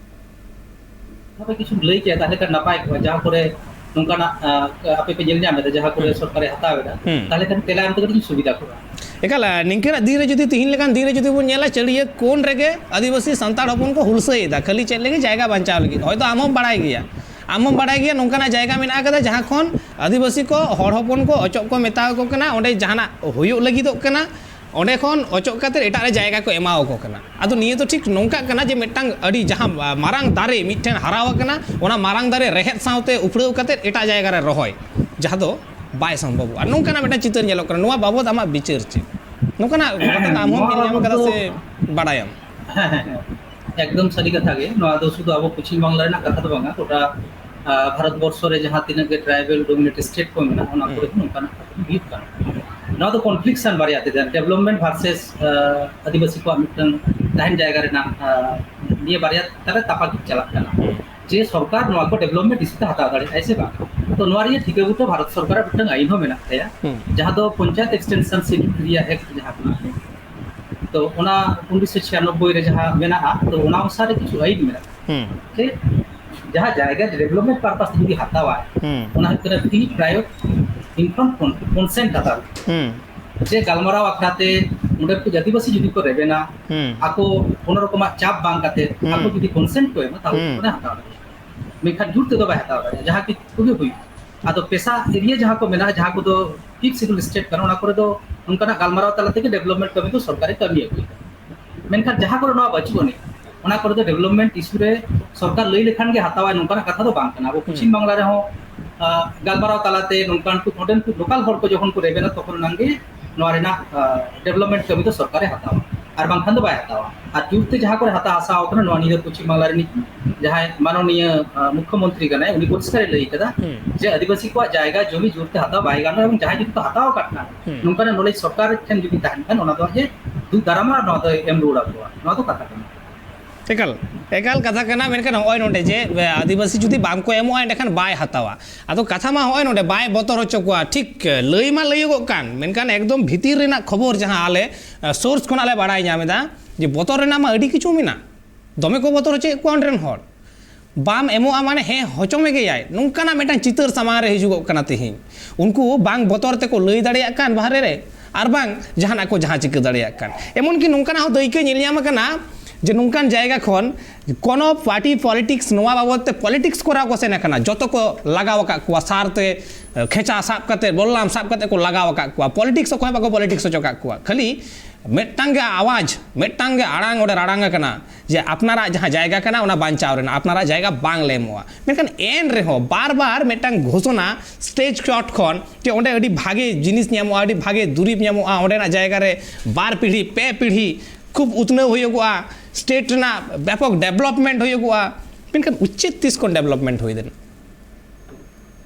ᱟᱯᱮ ᱠᱤᱪᱷᱩᱢ ᱞᱟᱹᱭ ᱠᱮᱭᱟ, ᱛᱟᱦᱞᱮ ᱠᱷᱟᱱ ᱱᱟᱯᱟᱭ ᱠᱚᱜᱼᱟ, ᱡᱟᱦᱟᱸ ᱠᱚᱨᱮ ᱱᱚᱝᱠᱟᱱᱟᱜ, ᱟ, ᱟᱯᱮ ᱯᱮ ᱧᱮᱞ ᱧᱟᱢ ᱮᱫᱟ, ᱡᱟᱦᱟᱸ ᱠᱚᱨᱮ ᱦᱩᱸ᱾ ᱥᱚᱨᱠᱟᱨᱮ ᱦᱟᱛᱟᱣ ᱮᱫᱟ, ᱦᱩᱸ᱾ ᱛᱟᱦᱞᱮ ᱠᱷᱟᱱ ᱛᱮᱞᱟ ᱮᱢ ᱛᱮ ᱠᱟᱹᱴᱤᱡ ᱥᱩᱵᱤᱫᱷᱟ ᱠᱚᱜᱼᱟ᱾ ᱮᱠᱟᱞ, ᱟ, ᱱᱤᱝᱠᱟᱹᱱᱟᱜ ᱫᱤᱱ ᱨᱮ ᱡᱩᱫᱤ ᱛᱤᱦᱤᱧ ᱞᱮᱠᱟᱱ ᱫᱤᱱ ᱨᱮ ᱡᱩᱫᱤ ᱵᱚᱱ ᱧᱮᱞᱟ, ᱪᱟᱹᱲᱭᱟᱹ ᱠᱳᱱ ᱨᱮᱜᱮ ᱟᱹᱫᱤᱵᱟᱹᱥᱤ ᱥᱟᱱᱛᱟᱲ ᱦᱚᱯᱚᱱ ᱠᱚ ᱦᱩᱞᱥᱟᱹᱭ ᱮᱫᱟ, ᱠᱷᱟᱹᱞᱤ ᱪᱮᱫ ᱞᱟᱹᱜᱤᱫ? ᱡᱟᱭᱜᱟ ᱵᱟᱧᱪᱟᱣ ᱞᱟᱹᱜᱤᱫ᱾ ᱦᱚᱭᱛᱳ ᱟᱢ ᱦᱚᱸᱢ ᱵᱟᱲᱟᱭ ᱜᱮᱭᱟ, ᱟᱢ ᱦᱚᱸᱢ ᱵᱟᱲᱟᱭ ᱜᱮᱭᱟ, ᱱᱚᱝᱠᱟᱱᱟᱜ ᱡᱟᱭᱜᱟ ᱢᱮᱱᱟᱜ ᱟᱠᱟᱫᱟ, ᱡᱟᱦᱟᱸ ᱠᱷᱚᱱ ᱟᱹᱫᱤᱵᱟᱹᱥᱤ ᱠᱚ, ᱦᱚᱲ ᱦᱚᱯᱚᱱ ᱠᱚ ᱚᱪᱚᱜ ᱠᱚ ᱢᱮᱛᱟ ᱟᱠᱚ ᱠᱟᱱᱟ, ᱚᱸᱰᱮ ᱡᱟᱦᱟᱱᱟᱜ ᱦᱩᱭᱩᱜ ᱞᱟᱹᱜᱤᱫᱚᱜ ᱠᱟᱱᱟ, ᱚᱸᱰᱮ ᱠᱷᱚᱱ ᱚᱪᱚᱜ ᱠᱟᱛᱮ ᱮᱴᱟᱜ ᱨᱮ ᱡᱟᱭᱜᱟ ᱠᱚ ᱮᱢᱟᱣᱟᱠᱚ ᱠᱟᱱᱟ᱾ ᱟᱫᱚ ᱱᱤᱭᱟᱹ ᱫᱚ ᱴᱷᱤᱠ ᱱᱚᱝᱠᱟᱜ ᱠᱟᱱᱟ ᱡᱮ ᱢᱤᱫᱴᱟᱝ ᱟᱹᱰᱤ ᱡᱟᱦᱟᱸ ᱢᱟᱨᱟᱝ ᱫᱟᱨᱮ ᱢᱤᱫᱴᱷᱮᱱ ᱦᱟᱨᱟᱣ ᱟᱠᱟᱱᱟ, ᱚᱱᱟ ᱢᱟᱨᱟᱝ ᱫᱟᱨᱮ ᱨᱮᱦᱮᱫ ᱥᱟᱶᱛᱮ ᱩᱯᱷᱲᱟᱹᱣ ᱠᱟᱛᱮ ᱮᱴᱟᱜ ᱡᱟᱭᱜᱟ ᱨᱮ ᱨᱚᱦᱚᱭ, ᱡᱟᱦᱟᱸ ᱫᱚ ᱵᱟᱭ ᱥᱚᱢᱵᱷᱚᱵᱚᱜᱼᱟ᱾ ᱱᱚᱝᱠᱟᱱᱟᱜ ᱢᱤᱫᱴᱟᱝ ᱪᱤᱛᱟᱹᱨ ᱧᱮᱞᱚᱜ ᱠᱟᱱᱟ᱾ ᱱᱚᱣᱟ ᱵᱟᱵᱚᱫ ᱟᱢᱟᱜ ᱵᱤᱪᱟᱹᱨ ᱪᱮᱫ? ᱱᱚᱝᱠᱟᱱᱟᱜ ᱜᱷᱚᱴᱚᱱᱟ ᱟᱢ ᱦᱚᱸᱢ ᱱᱚᱣᱟ ᱧᱮᱞ ᱧᱟᱢ ᱵᱟᱵᱚᱫ ᱟᱠᱟᱫᱟ ᱫᱚ ᱥᱮ ᱵᱟᱲᱟᱭᱟᱢ? ᱦᱮᱸ, ᱦᱮᱸ, ᱦᱮᱸ᱾ ᱮᱠᱫᱚᱢ ᱥᱟᱹᱨᱤ ᱠᱟᱛᱷᱟ ᱜᱮ᱾ ᱱᱚᱣᱟ ᱫᱚ ᱥᱩᱫᱷᱩ ᱟᱵᱚ ᱯᱚᱪᱷᱤᱢ ᱵᱟᱝᱞᱟ ᱨᱮᱱᱟᱜ ᱠᱟᱛᱷᱟ ᱫᱚ ᱵᱟᱝᱟ, ᱜᱚᱴᱟ, ᱟ, ᱵᱷᱟᱨᱚᱛ ᱵᱚᱨᱥᱚ ᱨᱮ ᱡᱟᱦᱟᱸ ᱛᱤᱱᱟᱹᱜ ᱜᱮ tribal dominated state ᱠᱚ ᱢᱮᱱᱟᱜᱼᱟ, ᱚᱱᱟ ᱦᱩᱸ᱾ ᱠᱚᱨᱮ ᱦᱚᱸ ᱱᱚᱝᱠᱟᱱᱟᱜ ᱠᱟᱛᱷᱟ ᱦᱩᱭᱩᱜ ᱠᱟᱱᱟ᱾ ᱱᱚᱣᱟ ᱫᱚ confliction ᱵᱟᱨᱭᱟ ᱛᱮ, development versus, ᱟ, ᱟᱹᱫᱤᱵᱟᱹᱥᱤ ᱠᱚᱣᱟᱜ ᱢᱤᱫᱴᱟᱝ ᱛᱟᱦᱮᱱ ᱡᱟᱭᱜᱟ ᱨᱮᱱᱟᱜ, ᱟ, ᱱᱤᱭᱟᱹ ᱵᱟᱨᱭᱟ ᱛᱟᱞᱟ ᱛᱟᱯᱟᱠᱤᱡ ᱪᱟᱞᱟᱜ ᱠᱟᱱᱟ᱾ ᱦᱩᱸ᱾ ᱡᱮ ᱥᱚᱨᱠᱟᱨ ᱱᱚᱣᱟ ᱠᱚ ᱰᱮᱵᱷᱞᱚᱯᱢᱮᱱᱴ ᱤᱥᱩ ᱛᱮ ᱦᱟᱛᱟᱣ ᱫᱟᱲᱮᱭᱟᱜᱼᱟ ᱥᱮ ᱵᱟᱝ᱾ ᱛᱚ ᱱᱚᱣᱟ ᱨᱮᱭᱟᱜ ᱴᱷᱤᱠᱟᱹ ᱵᱩᱴᱟᱹ ᱵᱷᱟᱨᱚᱛ ᱥᱚᱨᱠᱟᱨᱟᱜ ᱢᱤᱫᱴᱟᱝ ᱟᱹᱭᱤᱱ ᱦᱚᱸ ᱢᱮᱱᱟᱜ ᱛᱟᱭᱟ, ᱦᱩᱸ᱾ ᱡᱟᱦᱟᱸ ᱫᱚ ᱯᱚᱧᱪᱟᱭᱮᱛ ᱮᱠᱥᱴᱮᱱᱥᱚᱱ ᱥᱤᱯ ᱨᱮᱭᱟᱜ ᱮᱠᱴ ᱡᱟᱦᱟᱸ ᱠᱟᱱᱟ᱾ ᱛᱚ ᱚᱱᱟ ᱩᱱᱤᱥᱥᱚ ᱪᱷᱤᱭᱟᱱᱚᱵᱵᱳᱭ ᱨᱮ ᱡᱟᱦᱟᱸ ᱢᱮᱱᱟᱜᱼᱟ, ᱛᱚ ᱚᱱᱟ ᱚᱱᱩᱥᱟᱨᱮ ᱠᱤᱪᱷᱩ ᱟᱹᱭᱤᱱ ᱢᱮᱱᱟᱜᱼᱟ᱾ ᱦᱩᱸ᱾ ᱡᱮ ᱡᱟᱦᱟᱸ ᱡᱟᱭᱜᱟ ᱰᱮᱵᱷᱞᱚᱯᱢᱮᱱᱴ ᱯᱟᱨᱯᱟᱥ ᱡᱩᱫᱤ ᱦᱟᱛᱟᱣᱟᱭ, ᱦᱩᱸ᱾ ᱚᱱᱟ ᱦᱩᱭᱩᱜ ᱠᱟᱱᱟ ᱯᱷᱨᱤ ᱯᱨᱟᱭᱚᱨ ᱤᱱᱯᱷᱨᱚᱱᱴ ᱠᱚᱱᱥᱮᱱᱴ ᱦᱟᱛᱟᱣ᱾ ᱦᱩᱸ᱾ ᱡᱮ ᱜᱟᱞᱢᱟᱨᱟᱣ ᱟᱠᱷᱲᱟ ᱛᱮ ᱚᱸᱰᱮ ᱠᱚ ᱟᱹᱫᱤᱵᱟᱹᱥᱤ ᱡᱩᱫᱤ ᱠᱚ ᱨᱮᱵᱮᱱᱟ, ᱦᱩᱸ᱾ ᱟᱠᱚ ᱠᱳᱱᱳ ᱨᱚᱠᱚᱢᱟᱜ ᱪᱟᱯ ᱵᱟᱝ ᱠᱟᱛᱮ, ᱦᱩᱸ᱾ ᱟᱠᱚ ᱡᱩᱫᱤ ᱠᱚᱱᱥᱮᱱᱴ ᱠᱚ ᱮᱢᱟ, ᱛᱟᱦᱚᱞᱮ ᱦᱩᱸ᱾ ᱚᱸᱰᱮ ᱦᱟᱛᱟᱣ ᱫᱟᱲᱮᱭᱟᱜᱼᱟ᱾ ᱢᱮᱱᱠᱷᱟᱱ ᱡᱳᱨ ᱛᱮᱫᱚ ᱵᱟᱭ ᱦᱟᱛᱟᱣ ᱫᱟᱲᱮᱭᱟᱜᱼᱟ, ᱡᱟᱦᱟᱸ ᱠᱤ ᱠᱚᱜᱮ ᱦᱩᱭᱩᱜᱼᱟ᱾ ᱟᱫᱚ ᱯᱮᱥᱟ ᱮᱨᱤᱭᱟ ᱡᱟᱦᱟᱸ ᱠᱚ ᱢᱮᱱᱟᱜᱼᱟ, ᱡᱟᱦᱟᱸ ᱠᱚᱫᱚ ᱯᱷᱤᱯᱛᱷ ᱥᱤᱰᱩᱞ ᱥᱴᱮᱴ ᱠᱟᱱᱟ, ᱚᱱᱟ ᱠᱚᱨᱮ ᱫᱚ ᱱᱚᱝᱠᱟᱱᱟᱜ ᱜᱟᱞᱢᱟᱨᱟᱣ ᱛᱟᱞᱟ ᱛᱮᱜᱮ ᱰᱮᱵᱷᱞᱚᱯᱢᱮᱱᱴ ᱠᱟᱹᱢᱤ ᱫᱚ ᱥᱚᱨᱠᱟᱨᱮ ᱠᱟᱹᱢᱤ ᱟᱹᱜᱩᱭᱮᱫᱟ᱾ ᱢᱮᱱᱠᱷᱟᱱ ᱡᱟᱦᱟᱸ ᱠᱚᱨᱮ ᱱᱚᱣᱟ ᱵᱟᱹᱪᱩᱜ ᱟᱹᱱᱤᱡ, ᱚᱱᱟ ᱠᱚᱨᱮ ᱫᱚ ᱰᱮᱵᱷᱞᱚᱯᱢᱮᱱᱴ ᱤᱥᱩ ᱨᱮ ᱥᱚᱨᱠᱟᱨ ᱞᱟᱹᱭ ᱞᱮᱠᱷᱟᱱ ᱜᱮ ᱦᱟᱛᱟᱣᱟᱭ, ᱱᱚᱝᱠᱟᱱᱟᱜ ᱠᱟᱛᱷᱟ ᱫᱚ ᱵᱟᱝ ᱠᱟᱱᱟ᱾ ᱟᱵᱚ ᱯᱚᱪᱷᱤᱢ ᱦᱩᱸ᱾ ᱵᱟᱝᱞᱟ ᱨᱮᱦᱚᱸ, ᱟᱸ, ᱜᱟᱞᱢᱟᱨᱟᱣ ᱛᱟᱞᱟᱛᱮ ᱱᱚᱝᱠᱟᱱ ᱠᱚ, ᱱᱚᱰᱮᱱ ᱠᱚ ᱞᱳᱠᱟᱞ ᱦᱚᱲ ᱠᱚ ᱡᱚᱠᱷᱚᱱ ᱠᱚ ᱨᱮᱵᱮᱱᱟ, ᱛᱚᱠᱷᱚᱱ ᱮᱱᱟᱝ ᱜᱮ ᱱᱚᱣᱟ ᱨᱮᱱᱟᱜ, ᱟᱸ, ᱰᱮᱵᱷᱞᱚᱯᱢᱮᱱᱴ ᱠᱟᱹᱢᱤ ᱫᱚ ᱥᱚᱨᱠᱟᱨᱮ ᱦᱟᱛᱟᱣᱟ, ᱟᱨ ᱵᱟᱝᱠᱷᱟᱱ ᱫᱚ ᱵᱟᱭ ᱦᱟᱛᱟᱣᱟ᱾ ᱟᱨ ᱡᱳᱨ ᱛᱮ ᱡᱟᱦᱟᱸ ᱠᱚᱨᱮ ᱦᱟᱛᱟᱣ ᱦᱟᱥᱟ ᱟᱠᱟᱱᱟ, ᱱᱚᱣᱟ ᱱᱤᱭᱟᱹ ᱯᱚᱪᱷᱤᱢ ᱵᱟᱝᱞᱟ ᱨᱤᱱᱤᱡ ᱡᱟᱦᱟᱸᱭ ᱢᱟᱱᱚᱱᱤᱭᱟᱹ, ᱟᱸ, ᱢᱩᱠᱷᱭᱚᱢᱚᱱᱛᱨᱤ ᱠᱟᱱᱟᱭ, ᱩᱱᱤ ᱯᱚᱨᱤᱥᱠᱟᱨᱮ ᱞᱟᱹᱭ ᱠᱟᱫᱟ ᱦᱩᱸ᱾ ᱡᱮ ᱟᱹᱫᱤᱵᱟᱹᱥᱤ ᱠᱚᱣᱟᱜ ᱡᱟᱭᱜᱟ ᱡᱚᱢᱤ ᱡᱳᱨ ᱛᱮ ᱦᱟᱛᱟᱣ ᱵᱟᱭ ᱜᱟᱱᱚᱜᱼᱟ, ᱮᱵᱚᱝ ᱡᱟᱦᱟᱸᱭ ᱡᱩᱫᱤ ᱠᱚ ᱦᱟᱛᱟᱣ ᱟᱠᱟᱫ ᱠᱷᱟᱱ, ᱦᱩᱸ᱾ ᱱᱚᱝᱠᱟᱱᱟᱜ ᱱᱚᱞᱮᱡᱽ ᱥᱚᱨᱠᱟᱨ ᱴᱷᱮᱱ ᱡᱩᱫᱤ ᱛᱟᱦᱮᱱ ᱠᱷᱟᱱ, ᱚᱱᱟ ᱫᱚ ᱡᱮ ᱫᱩᱜ ᱫᱟᱨᱟᱢᱟ, ᱱᱚᱣᱟ ᱫᱚ ᱮᱢ ᱨᱩᱣᱟᱹᱲ ᱟᱠᱚᱣᱟ, ᱱᱚᱣᱟ ᱫᱚ ᱠᱟᱛᱷᱟ ᱠᱟᱱᱟ᱾ ᱮᱠᱟᱞ, ᱮᱠᱟᱞ ᱠᱟᱛᱷᱟ ᱠᱟᱱᱟ, ᱢᱮᱱᱠᱷᱟᱱ ᱱᱚᱜᱼᱚᱭ ᱱᱚᱰᱮ ᱡᱮ, ᱮ, ᱟᱹᱫᱤᱵᱟᱹᱥᱤ ᱡᱩᱫᱤ ᱵᱟᱝ ᱠᱚ ᱮᱢᱚᱜᱼᱟ, ᱮᱸᱰᱮᱠᱷᱟᱱ ᱵᱟᱭ ᱦᱟᱛᱟᱣᱟ᱾ ᱟᱫᱚ ᱠᱟᱛᱷᱟ ᱢᱟ ᱱᱚᱜᱼᱚᱭ ᱱᱚᱰᱮ ᱵᱟᱭ ᱵᱚᱛᱚᱨ ᱦᱚᱪᱚ ᱠᱚᱣᱟ, ᱴᱷᱤᱠ, ᱮ, ᱞᱟᱹᱭ ᱢᱟ ᱞᱟᱹᱭᱚᱜᱚᱜ ᱠᱟᱱ, ᱢᱮᱱᱠᱷᱟᱱ ᱮᱠᱫᱚᱢ ᱵᱷᱤᱛᱤᱨ ᱨᱮᱱᱟᱜ ᱠᱷᱚᱵᱚᱨ ᱡᱟᱦᱟᱸ ᱟᱞᱮ, ᱮ, ᱥᱳᱨᱥ ᱠᱷᱚᱱᱟᱜ ᱞᱮ ᱵᱟᱲᱟᱭ ᱧᱟᱢ ᱮᱫᱟ ᱡᱮ ᱵᱚᱛᱚᱨ ᱨᱮᱱᱟᱜ ᱢᱟ ᱟᱹᱰᱤ ᱠᱤᱪᱷᱩ ᱢᱮᱱᱟᱜ, ᱫᱚᱢᱮ ᱠᱚ ᱵᱚᱛᱚᱨ ᱦᱚᱪᱚᱭᱮᱫ ᱠᱚᱣᱟ ᱚᱸᱰᱮ ᱨᱮᱱ ᱦᱚᱲ᱾ ᱵᱟᱢ ᱮᱢᱚᱜᱼᱟ ᱢᱟᱱᱮ ᱦᱮᱸ ᱦᱚᱪᱚ ᱢᱮ ᱜᱮᱭᱟᱭ, ᱱᱚᱝᱠᱟᱱᱟᱜ ᱢᱤᱫᱴᱟᱝ ᱪᱤᱛᱟᱹᱨ ᱥᱟᱢᱟᱝ ᱨᱮ ᱦᱤᱡᱩᱜᱚᱜ ᱠᱟᱱᱟ ᱛᱮᱦᱮᱧ᱾ ᱩᱱᱠᱩ ᱵᱟᱝ ᱵᱚᱛᱚᱨ ᱛᱮᱠᱚ ᱞᱟᱹᱭ ᱫᱟᱲᱮᱭᱟᱜ ᱠᱟᱱ ᱵᱟᱦᱨᱮ ᱨᱮ, ᱟᱨ ᱵᱟᱝ ᱡᱟᱦᱟᱱᱟᱜ ᱠᱚ ᱡᱟᱦᱟᱸ ᱪᱤᱠᱟᱹ ᱫᱟᱲᱮᱭᱟᱜ ᱠᱟᱱ᱾ ᱮᱢᱚᱱᱠᱤ ᱱᱚᱝᱠᱟᱱᱟᱜ ᱦᱚᱸ ᱫᱟᱹᱭᱠᱟᱹ ᱧᱮᱞ ᱧᱟᱢ ᱟᱠᱟᱱᱟ ᱡᱮ ᱱᱚᱝᱠᱟᱱ ᱡᱟᱭᱜᱟ ᱠᱷᱚᱱ ᱠᱳᱱᱳ ᱯᱟᱨᱴᱤ ᱯᱚᱞᱤᱴᱤᱠᱥ, ᱱᱚᱣᱟ ᱵᱟᱵᱚᱫ ᱛᱮ ᱯᱚᱞᱤᱴᱤᱠᱥ ᱠᱚᱨᱟᱣ ᱠᱚ ᱥᱮᱱ ᱟᱠᱟᱱᱟ, ᱡᱚᱛᱚ ᱠᱚ ᱞᱟᱜᱟᱣ ᱟᱠᱟᱫ ᱠᱚᱣᱟ, ᱥᱟᱨ ᱛᱮ, ᱠᱷᱮᱪᱟ ᱥᱟᱵ ᱠᱟᱛᱮ, ᱵᱚᱞᱞᱟᱢ ᱥᱟᱵ ᱠᱟᱛᱮ ᱠᱚ ᱞᱟᱜᱟᱣ ᱟᱠᱟᱫ ᱠᱚᱣᱟ, ᱯᱚᱞᱤᱴᱤᱠᱥ ᱚᱠᱚᱭ ᱵᱟᱠᱚ ᱯᱚᱞᱤᱴᱤᱠᱥ ᱦᱚᱪᱚ ᱟᱠᱟᱫ ᱠᱚᱣᱟ᱾ ᱠᱷᱟᱹᱞᱤ ᱢᱤᱫᱴᱟᱝ ᱜᱮ ᱟᱣᱟᱡᱽ, ᱢᱤᱫᱴᱟᱝ ᱜᱮ ᱟᱲᱟᱝ ᱚᱸᱰᱮ ᱨᱟᱲᱟᱝ ᱟᱠᱟᱱᱟ ᱡᱮ ᱟᱯᱱᱟᱨᱟᱜ ᱡᱟᱦᱟᱸ ᱡᱟᱭᱜᱟ ᱠᱟᱱᱟ ᱚᱱᱟ ᱵᱟᱧᱪᱟᱣ ᱨᱮᱱᱟᱜ, ᱟᱯᱱᱟᱨᱟᱜ ᱡᱟᱭᱜᱟ ᱵᱟᱝ ᱞᱮ ᱮᱢᱚᱜᱼᱟ᱾ ᱢᱮᱱᱠᱷᱟᱱ ᱮᱱ ᱨᱮᱦᱚᱸ ᱵᱟᱨ ᱵᱟᱨ ᱢᱤᱫᱴᱟᱝ ᱜᱷᱳᱥᱚᱱᱟ ᱥᱴᱮᱡᱽ ᱪᱚᱴ ᱠᱷᱚᱱ ᱡᱮ ᱚᱸᱰᱮ ᱟᱹᱰᱤ ᱵᱷᱟᱜᱮ ᱡᱤᱱᱤᱥ ᱧᱟᱢᱚᱜᱼᱟ, ᱟᱹᱰᱤ ᱵᱷᱟᱜᱮ ᱫᱩᱨᱤᱵᱽ ᱧᱟᱢᱚᱜᱼᱟ, ᱚᱸᱰᱮᱱᱟᱜ ᱡᱟᱭᱜᱟ ᱨᱮ ᱵᱟᱨ ᱯᱤᱲᱦᱤ, ᱯᱮ ᱯᱤᱲᱦᱤ ᱠᱷᱩᱵ ᱩᱛᱱᱟᱹᱣ ᱦᱩᱭᱩᱜᱚᱜᱼᱟ, ᱥᱴᱮᱴ ᱨᱮᱱᱟᱜ ᱵᱮᱯᱚᱠ ᱰᱮᱵᱷᱞᱚᱯᱢᱮᱱᱴ ᱦᱩᱭᱩᱜᱚᱜᱼᱟ᱾ ᱢᱮᱱᱠᱷᱟᱱ ᱩᱪᱮᱫ ᱛᱤᱥ ᱠᱷᱚᱱ ᱰᱮᱵᱷᱞᱚᱯᱢᱮᱱᱴ ᱦᱩᱭ ᱞᱮᱱᱟ?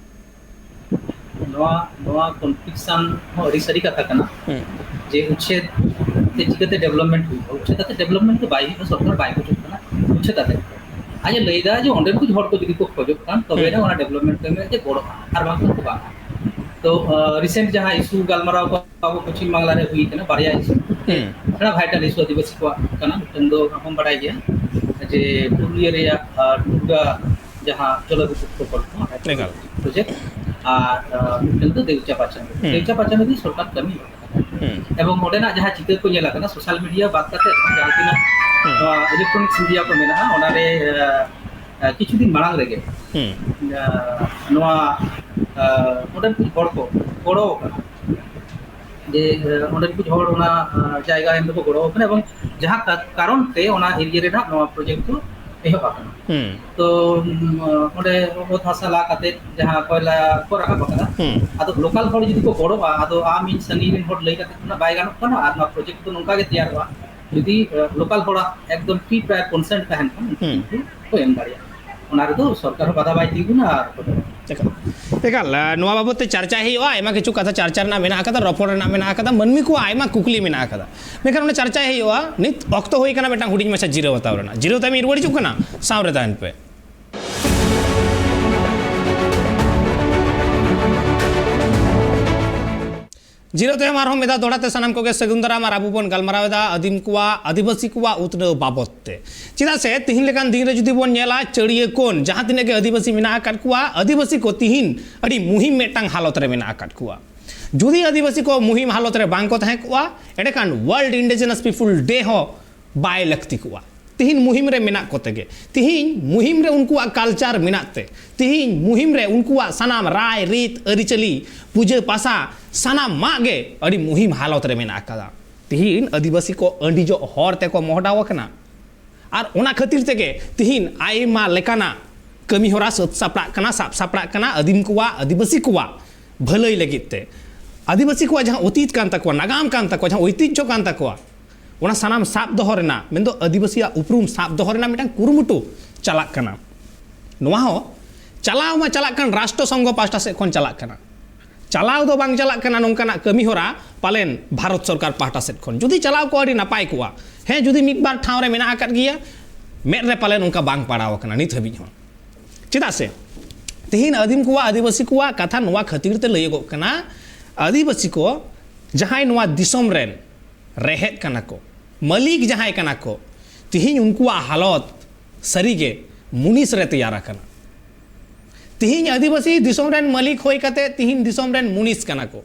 ᱱᱚᱣᱟ, ᱱᱚᱣᱟ ᱠᱚᱱᱯᱷᱤᱭᱩᱡᱚᱱ ᱦᱚᱸ ᱟᱹᱰᱤ ᱥᱟᱹᱨᱤ ᱠᱟᱛᱷᱟ ᱠᱟᱱᱟ᱾ ᱦᱩᱸ᱾ ᱡᱮ ᱩᱪᱷᱮᱫ ᱛᱮ ᱪᱤᱠᱟᱹᱛᱮ ᱰᱮᱵᱷᱞᱚᱯᱢᱮᱱᱴ ᱦᱩᱭᱩᱜᱼᱟ? ᱩᱪᱷᱮᱫ ᱠᱟᱛᱮ ᱰᱮᱵᱷᱞᱚᱯᱢᱮᱱᱴ ᱫᱚ ᱵᱟᱭ ᱦᱩᱭᱩᱜᱼᱟ, ᱥᱚᱨᱠᱟᱨ ᱵᱟᱭ ᱜᱚᱡᱚᱜ ᱠᱟᱱᱟ ᱩᱪᱷᱮᱫ ᱠᱟᱛᱮ᱾ ᱟᱡ ᱮ ᱞᱟᱹᱭ ᱮᱫᱟ ᱡᱮ ᱚᱸᱰᱮᱱ ᱠᱚ ᱦᱚᱲ ᱠᱚ ᱡᱩᱫᱤ ᱠᱚ ᱠᱷᱚᱡᱚᱜ ᱠᱷᱟᱱ, ᱛᱚᱵᱮ ᱦᱩᱸ᱾ ᱮᱱᱟ ᱚᱱᱟ development ᱠᱟᱹᱢᱤ ᱨᱮ ᱜᱚᱲᱚᱜᱼᱟ, ᱟᱨ ᱵᱟᱝᱠᱷᱟᱱ ᱫᱚ ᱵᱟᱝ᱾ ᱛᱚ, ᱟᱸ, recent ᱡᱟᱦᱟᱸ issue ᱜᱟᱞᱢᱟᱨᱟᱣ ᱠᱚ ᱟᱵᱚ ᱯᱚᱪᱷᱤᱢ ᱵᱟᱝᱞᱟ ᱨᱮ ᱦᱩᱭ ᱠᱟᱱᱟ, ᱵᱟᱨᱭᱟ issue, ᱦᱩᱸ᱾ ᱚᱱᱟ vital issue ᱟᱹᱫᱤᱵᱟᱹᱥᱤ ᱠᱚᱣᱟᱜ ᱠᱟᱱᱟ᱾ ᱢᱤᱫᱴᱟᱝ ᱫᱚ ᱟᱵᱚ ᱵᱚᱱ ᱵᱟᱲᱟᱭ ᱜᱮᱭᱟ ᱡᱮ ᱯᱩᱨᱩᱞᱤᱭᱟᱹ ᱨᱮᱭᱟᱜ, ᱟᱸ, ᱴᱩᱰᱟ ᱡᱟᱦᱟᱸ ᱡᱚᱞᱚᱵᱤᱫᱽᱭᱩᱛ ᱯᱨᱚᱠᱚᱞᱯᱚ, ᱮᱠᱟᱞ᱾ Project, ᱟᱨ, ᱟᱸ, ᱢᱤᱫᱴᱟᱝ ᱫᱚ ᱫᱮᱣᱪᱟ ᱯᱟᱪᱟᱱ᱾ ᱦᱩᱸ᱾ ᱫᱮᱣᱪᱟ ᱯᱟᱪᱟᱱ ᱨᱮ ᱥᱚᱨᱠᱟᱨ ᱠᱟᱹᱢᱤ ᱦᱩᱸ᱾ ᱮᱵᱚᱝ ᱚᱸᱰᱮᱱᱟᱜ ᱡᱟᱦᱟᱸ ᱪᱤᱛᱟᱹᱨ ᱠᱚ ᱧᱮᱞ ᱟᱠᱟᱱᱟ social media ᱵᱟᱫ ᱠᱟᱛᱮ, ᱡᱟᱦᱟᱸ ᱛᱤᱱᱟᱹᱜ, ᱦᱩᱸ᱾ ᱱᱚᱣᱟ electronics media ᱠᱚ ᱢᱮᱱᱟᱜᱼᱟ, ᱚᱱᱟᱨᱮ, ᱟᱸ, ᱟᱸ, ᱠᱤᱪᱷᱩ ᱫᱤᱱ ᱢᱟᱲᱟᱝ ᱨᱮᱜᱮ, ᱦᱩᱸ᱾ ᱟᱸ, ᱱᱚᱣᱟ, ᱟᱸ, ᱚᱸᱰᱮᱱ ᱠᱚ ᱦᱚᱲ ᱠᱚ ᱜᱚᱲᱚ ᱟᱠᱟᱱᱟ, ᱡᱮ, ᱟᱸ, ᱚᱸᱰᱮᱱ ᱠᱚ ᱦᱚᱲ ᱚᱱᱟ, ᱟᱸ, ᱡᱟᱭᱜᱟ ᱮᱢ ᱫᱚᱠᱚ ᱜᱚᱲᱚ ᱟᱠᱟᱱᱟ, ᱮᱵᱚᱝ ᱡᱟᱦᱟᱸ ᱠᱟ-, ᱠᱟᱨᱚᱱ ᱛᱮ ᱚᱱᱟ area ᱨᱮ ᱱᱟᱦᱟᱜ ᱱᱚᱣᱟ project ᱫᱚ ᱮᱦᱚᱵ ᱟᱠᱟᱱᱟ᱾ ᱦᱩᱸ᱾ ᱛᱚ, ᱩᱢ, ᱚᱸᱰᱮ ᱚᱛ ᱦᱟᱥᱟ ᱞᱟ ᱠᱟᱛᱮ ᱡᱟᱦᱟᱸ ᱠᱚᱭᱞᱟ ᱠᱚ ᱨᱟᱠᱟᱵ ᱟᱠᱟᱫᱟ, ᱦᱩᱸ᱾ ᱟᱫᱚ local ᱦᱚᱲ ᱡᱩᱫᱤ ᱠᱚ ᱜᱚᱲᱚᱜᱼᱟ, ᱟᱫᱚ ᱟᱢ ᱤᱧ ᱥᱟᱺᱜᱤᱧ ᱨᱮᱱ ᱦᱚᱲ ᱞᱟᱹᱭ ᱠᱟᱛᱮ ᱫᱚ ᱱᱟᱜ ᱵᱟᱭ ᱜᱟᱱᱚᱜ ᱠᱟᱱᱟ, ᱟᱨ ᱱᱚᱣᱟ project ᱫᱚ ᱱᱚᱝᱠᱟ ᱜᱮ ᱛᱮᱭᱟᱨᱚᱜᱼᱟ, ᱡᱩᱫᱤ, ᱮ, local ᱦᱚᱲᱟᱜ ᱮᱠᱫᱚᱢ pre prior consent ᱛᱟᱦᱮᱱ ᱠᱷᱟᱱ, ᱩᱱᱠᱩ ᱦᱩᱸ᱾ ᱠᱤᱱᱛᱩ ᱠᱚ ᱮᱢ ᱫᱟᱲᱮᱭᱟᱜᱼᱟ᱾ ᱚᱱᱟ ᱨᱮᱫᱚ ᱥᱚᱨᱠᱟᱨ ᱦᱚᱸ ᱵᱟᱫᱷᱟ ᱵᱟᱭ ᱛᱤᱸᱜᱩᱱᱟ᱾ ᱟᱨ ᱮᱠᱟᱞ, ᱮᱠᱟᱞ, ᱟ, ᱱᱚᱣᱟ ᱵᱟᱵᱚᱫ ᱛᱮ ᱪᱟᱨᱪᱟᱭ ᱦᱩᱭᱩᱜᱼᱟ, ᱟᱭᱢᱟ ᱠᱤᱪᱷᱩ ᱠᱟᱛᱷᱟ ᱪᱟᱨᱪᱟ ᱨᱮᱱᱟᱜ ᱢᱮᱱᱟᱜ ᱟᱠᱟᱫᱟ, ᱨᱚᱯᱚᱲ ᱨᱮᱱᱟᱜ ᱢᱮᱱᱟᱜ ᱟᱠᱟᱫᱟ, ᱢᱟᱹᱱᱢᱤ ᱠᱚᱣᱟᱜ ᱟᱭᱢᱟ ᱠᱩᱠᱞᱤ ᱢᱮᱱᱟᱜ ᱟᱠᱟᱫᱟ, ᱢᱮᱱᱠᱷᱟᱱ ᱚᱱᱟ ᱪᱟᱨᱪᱟᱭ ᱦᱩᱭᱩᱜᱼᱟ᱾ ᱱᱤᱛ ᱚᱠᱛᱚ ᱦᱩᱭ ᱠᱟᱱᱟ ᱢᱤᱫᱴᱟᱝ ᱦᱩᱰᱤᱧ ᱢᱟᱪᱷᱟ ᱡᱤᱨᱟᱹᱣ ᱦᱟᱛᱟᱣ ᱨᱮᱱᱟᱜ᱾ ᱡᱤᱨᱟᱹᱣ ᱛᱟᱭᱚᱢ ᱤᱧ ᱨᱩᱣᱟᱹᱲ ᱦᱤᱡᱩᱜ ᱠᱟᱱᱟ, ᱥᱟᱶ ᱨᱮ ᱛᱟᱦᱮᱱ ᱯᱮ᱾ ᱡᱤᱨᱟᱹᱣ ᱛᱟᱭᱚᱢ ᱟᱨᱦᱚᱸ ᱢᱤᱫ ᱫᱷᱟᱣ ᱫᱚᱦᱲᱟ ᱛᱮ ᱥᱟᱱᱟᱢ ᱠᱚᱜᱮ ᱥᱟᱹᱜᱩᱱ ᱫᱟᱨᱟᱢ᱾ ᱟᱨ ᱟᱵᱚ ᱵᱚᱱ ᱜᱟᱞᱢᱟᱨᱟᱣ ᱮᱫᱟ ᱟᱹᱫᱤᱢ ᱠᱚᱣᱟᱜ, ᱟᱹᱫᱤᱵᱟᱹᱥᱤ ᱠᱚᱣᱟᱜ ᱩᱛᱱᱟᱹᱣ ᱵᱟᱵᱚᱛ ᱛᱮ᱾ ᱪᱮᱫᱟᱜ ᱥᱮ ᱛᱤᱦᱤᱧ ᱞᱮᱠᱟᱱ ᱫᱤᱱ ᱨᱮ ᱡᱩᱫᱤ ᱵᱚᱱ ᱧᱮᱞᱟ, ᱪᱟᱹᱲᱭᱟᱹ ᱠᱚᱱ ᱡᱟᱦᱟᱸ ᱛᱤᱱᱟᱹᱜ ᱜᱮ ᱟᱹᱫᱤᱵᱟᱹᱥᱤ ᱢᱮᱱᱟᱜ ᱟᱠᱟᱫ ᱠᱚᱣᱟ, ᱟᱹᱫᱤᱵᱟᱹᱥᱤ ᱠᱚ ᱛᱤᱦᱤᱧ ᱟᱹᱰᱤ ᱢᱩᱦᱤᱢ ᱢᱤᱫᱴᱟᱝ ᱦᱟᱞᱚᱛ ᱨᱮ ᱢᱮᱱᱟᱜ ᱟᱠᱟᱫ ᱠᱚᱣᱟ᱾ ᱡᱩᱫᱤ ᱟᱹᱫᱤᱵᱟᱹᱥᱤ ᱠᱚ ᱢᱩᱦᱤᱢ ᱦᱟᱞᱚᱛ ᱨᱮ ᱵᱟᱝ ᱠᱚ ᱛᱟᱦᱮᱸ ᱠᱚᱜᱼᱟ, ᱮᱸᱰᱮᱠᱷᱟᱱ World Indigenous People Day ᱦᱚᱸ ᱵᱟᱭ ᱞᱟᱹᱠᱛᱤ ᱠᱚᱜᱼᱟ᱾ ᱛᱤᱦᱤᱧ ᱢᱩᱦᱤᱢ ᱨᱮ ᱢᱮᱱᱟᱜ ᱠᱚᱛᱮ ᱜᱮ, ᱛᱤᱦᱤᱧ ᱢᱩᱦᱤᱢ ᱨᱮ ᱩᱱᱠᱩᱣᱟᱜ culture ᱢᱮᱱᱟᱜ ᱛᱮ, ᱛᱤᱦᱤᱧ ᱢᱩᱦᱤᱢ ᱨᱮ ᱩᱱᱠᱩᱣᱟᱜ ᱥᱟᱱᱟᱢ ᱨᱟᱭ ᱨᱤᱛ ᱟᱹᱨᱤᱪᱟᱹᱞᱤ, ᱯᱩᱡᱟᱹ ᱯᱟᱥᱟ, ᱥᱟᱱᱟᱢᱟᱜ ᱜᱮ ᱟᱹᱰᱤ ᱢᱩᱦᱤᱢ ᱦᱟᱞᱚᱛ ᱨᱮ ᱢᱮᱱᱟᱜ ᱟᱠᱟᱫᱟ᱾ ᱛᱤᱦᱤᱧ ᱟᱹᱫᱤᱵᱟᱹᱥᱤ ᱠᱚ ᱟᱹᱰᱤ ᱡᱚᱜ ᱦᱚᱨ ᱛᱮᱠᱚ ᱢᱚᱦᱰᱟᱣ ᱟᱠᱟᱱᱟ᱾ ᱟᱨ ᱚᱱᱟ ᱠᱷᱟᱹᱛᱤᱨ ᱛᱮᱜᱮ ᱛᱤᱦᱤᱧ ᱟᱭᱢᱟ ᱞᱮᱠᱟᱱᱟᱜ ᱠᱟᱹᱢᱤ ᱦᱚᱨᱟ ᱥᱟᱹᱛ ᱥᱟᱯᱲᱟᱜ ᱠᱟᱱᱟ, ᱥᱟᱵ ᱥᱟᱯᱲᱟᱜ ᱠᱟᱱᱟ ᱟᱹᱫᱤᱢ ᱠᱚᱣᱟᱜ, ᱟᱹᱫᱤᱵᱟᱹᱥᱤ ᱠᱚᱣᱟᱜ ᱵᱷᱟᱹᱞᱟᱹᱭ ᱞᱟᱹᱜᱤᱫ ᱛᱮ᱾ ᱟᱹᱫᱤᱵᱟᱹᱥᱤ ᱠᱚᱣᱟᱜ ᱡᱟᱦᱟᱸ ᱚᱛᱤᱛ ᱠᱟᱱ ᱛᱟᱠᱚᱣᱟ, ᱱᱟᱜᱟᱢ ᱠᱟᱱ ᱛᱟᱠᱚᱣᱟ, ᱡᱟᱦᱟᱸ ᱳᱭᱛᱤᱡᱽᱡᱷᱚ ᱠᱟᱱ ᱛᱟᱠᱚᱣᱟ, ᱚᱱᱟ ᱥᱟᱱᱟᱢ ᱥᱟᱵ ᱫᱚᱦᱚ ᱨᱮᱱᱟᱜ, ᱢᱮᱱᱫᱚ ᱟᱹᱫᱤᱵᱟᱹᱥᱤᱭᱟᱜ ᱩᱯᱨᱩᱢ ᱥᱟᱵ ᱫᱚᱦᱚ ᱨᱮᱱᱟᱜ ᱢᱤᱫᱴᱟᱝ ᱠᱩᱨᱩᱢᱩᱴᱩ ᱪᱟᱞᱟᱜ ᱠᱟᱱᱟ᱾ ᱱᱚᱣᱟ ᱦᱚᱸ ᱪᱟᱞᱟᱣ ᱢᱟ ᱪᱟᱞᱟᱜ ᱠᱟᱱ, ᱨᱟᱥᱴᱨᱚ ᱥᱚᱝᱜᱷᱚ ᱯᱟᱦᱴᱟ ᱥᱮᱫ ᱠᱷᱚᱱ ᱪᱟᱞᱟᱜ ᱠᱟᱱᱟ᱾ ᱪᱟᱞᱟᱣ ᱫᱚ ᱵᱟᱝ ᱪᱟᱞᱟᱜ ᱠᱟᱱᱟ ᱱᱚᱝᱠᱟᱱᱟᱜ ᱠᱟᱹᱢᱤ ᱦᱚᱨᱟ ᱯᱟᱞᱮᱱ ᱵᱷᱟᱨᱚᱛ ᱥᱚᱨᱠᱟᱨ ᱯᱟᱦᱴᱟ ᱥᱮᱫ ᱠᱷᱚᱱ᱾ ᱡᱩᱫᱤ ᱪᱟᱞᱟᱣ ᱠᱚᱜᱼᱟ, ᱟᱹᱰᱤ ᱱᱟᱯᱟᱭ ᱠᱚᱜᱼᱟ᱾ ᱦᱮᱸ, ᱡᱩᱫᱤ ᱢᱤᱫ ᱵᱟᱨ ᱴᱷᱟᱶ ᱨᱮ ᱢᱮᱱᱟᱜ ᱟᱠᱟᱫ ᱜᱮᱭᱟ, ᱢᱮᱫ ᱨᱮ ᱯᱟᱞᱮᱱ ᱚᱱᱠᱟ ᱵᱟᱝ ᱯᱟᱲᱟᱣ ᱟᱠᱟᱱᱟ ᱱᱤᱛ ᱦᱟᱹᱵᱤᱡ ᱦᱚᱸ᱾ ᱪᱮᱫᱟᱜ ᱥᱮ ᱛᱮᱦᱮᱧ ᱟᱹᱫᱤᱢ ᱠᱚᱣᱟᱜ, ᱟᱹᱫᱤᱵᱟᱹᱥᱤ ᱠᱚᱣᱟᱜ ᱠᱟᱛᱷᱟ ᱱᱚᱣᱟ ᱠᱷᱟᱹᱛᱤᱨ ᱛᱮ ᱞᱟᱹᱭᱚᱜᱚᱜ ᱠᱟᱱᱟ, ᱟᱹᱫᱤᱵᱟᱹᱥᱤ ᱠᱚ ᱡᱟᱦᱟᱸᱭ ᱱᱚᱣᱟ ᱫᱤᱥᱚᱢ ᱨᱮᱱ ᱨᱮᱦᱮᱫ ᱠᱟᱱᱟ ᱠᱚ, ᱢᱟᱹᱞᱤᱠ ᱡᱟᱦᱟᱸᱭ ᱠᱟᱱᱟ ᱠᱚ, ᱛᱮᱦᱮᱧ ᱩᱱᱠᱩᱣᱟᱜ ᱦᱟᱞᱚᱛ ᱥᱟᱹᱨᱤᱜᱮ ᱢᱩᱱᱤᱥ ᱨᱮ ᱛᱮᱭᱟᱨ ᱟᱠᱟᱱᱟ᱾ ᱛᱮᱦᱮᱧ ᱟᱹᱫᱤᱵᱟᱹᱥᱤ ᱫᱤᱥᱚᱢ ᱨᱮᱱ ᱢᱟᱹᱞᱤᱠ ᱦᱩᱭ ᱠᱟᱛᱮ ᱛᱮᱦᱮᱧ ᱫᱤᱥᱚᱢ ᱨᱮᱱ ᱢᱩᱱᱤᱥ ᱠᱟᱱᱟ ᱠᱚ᱾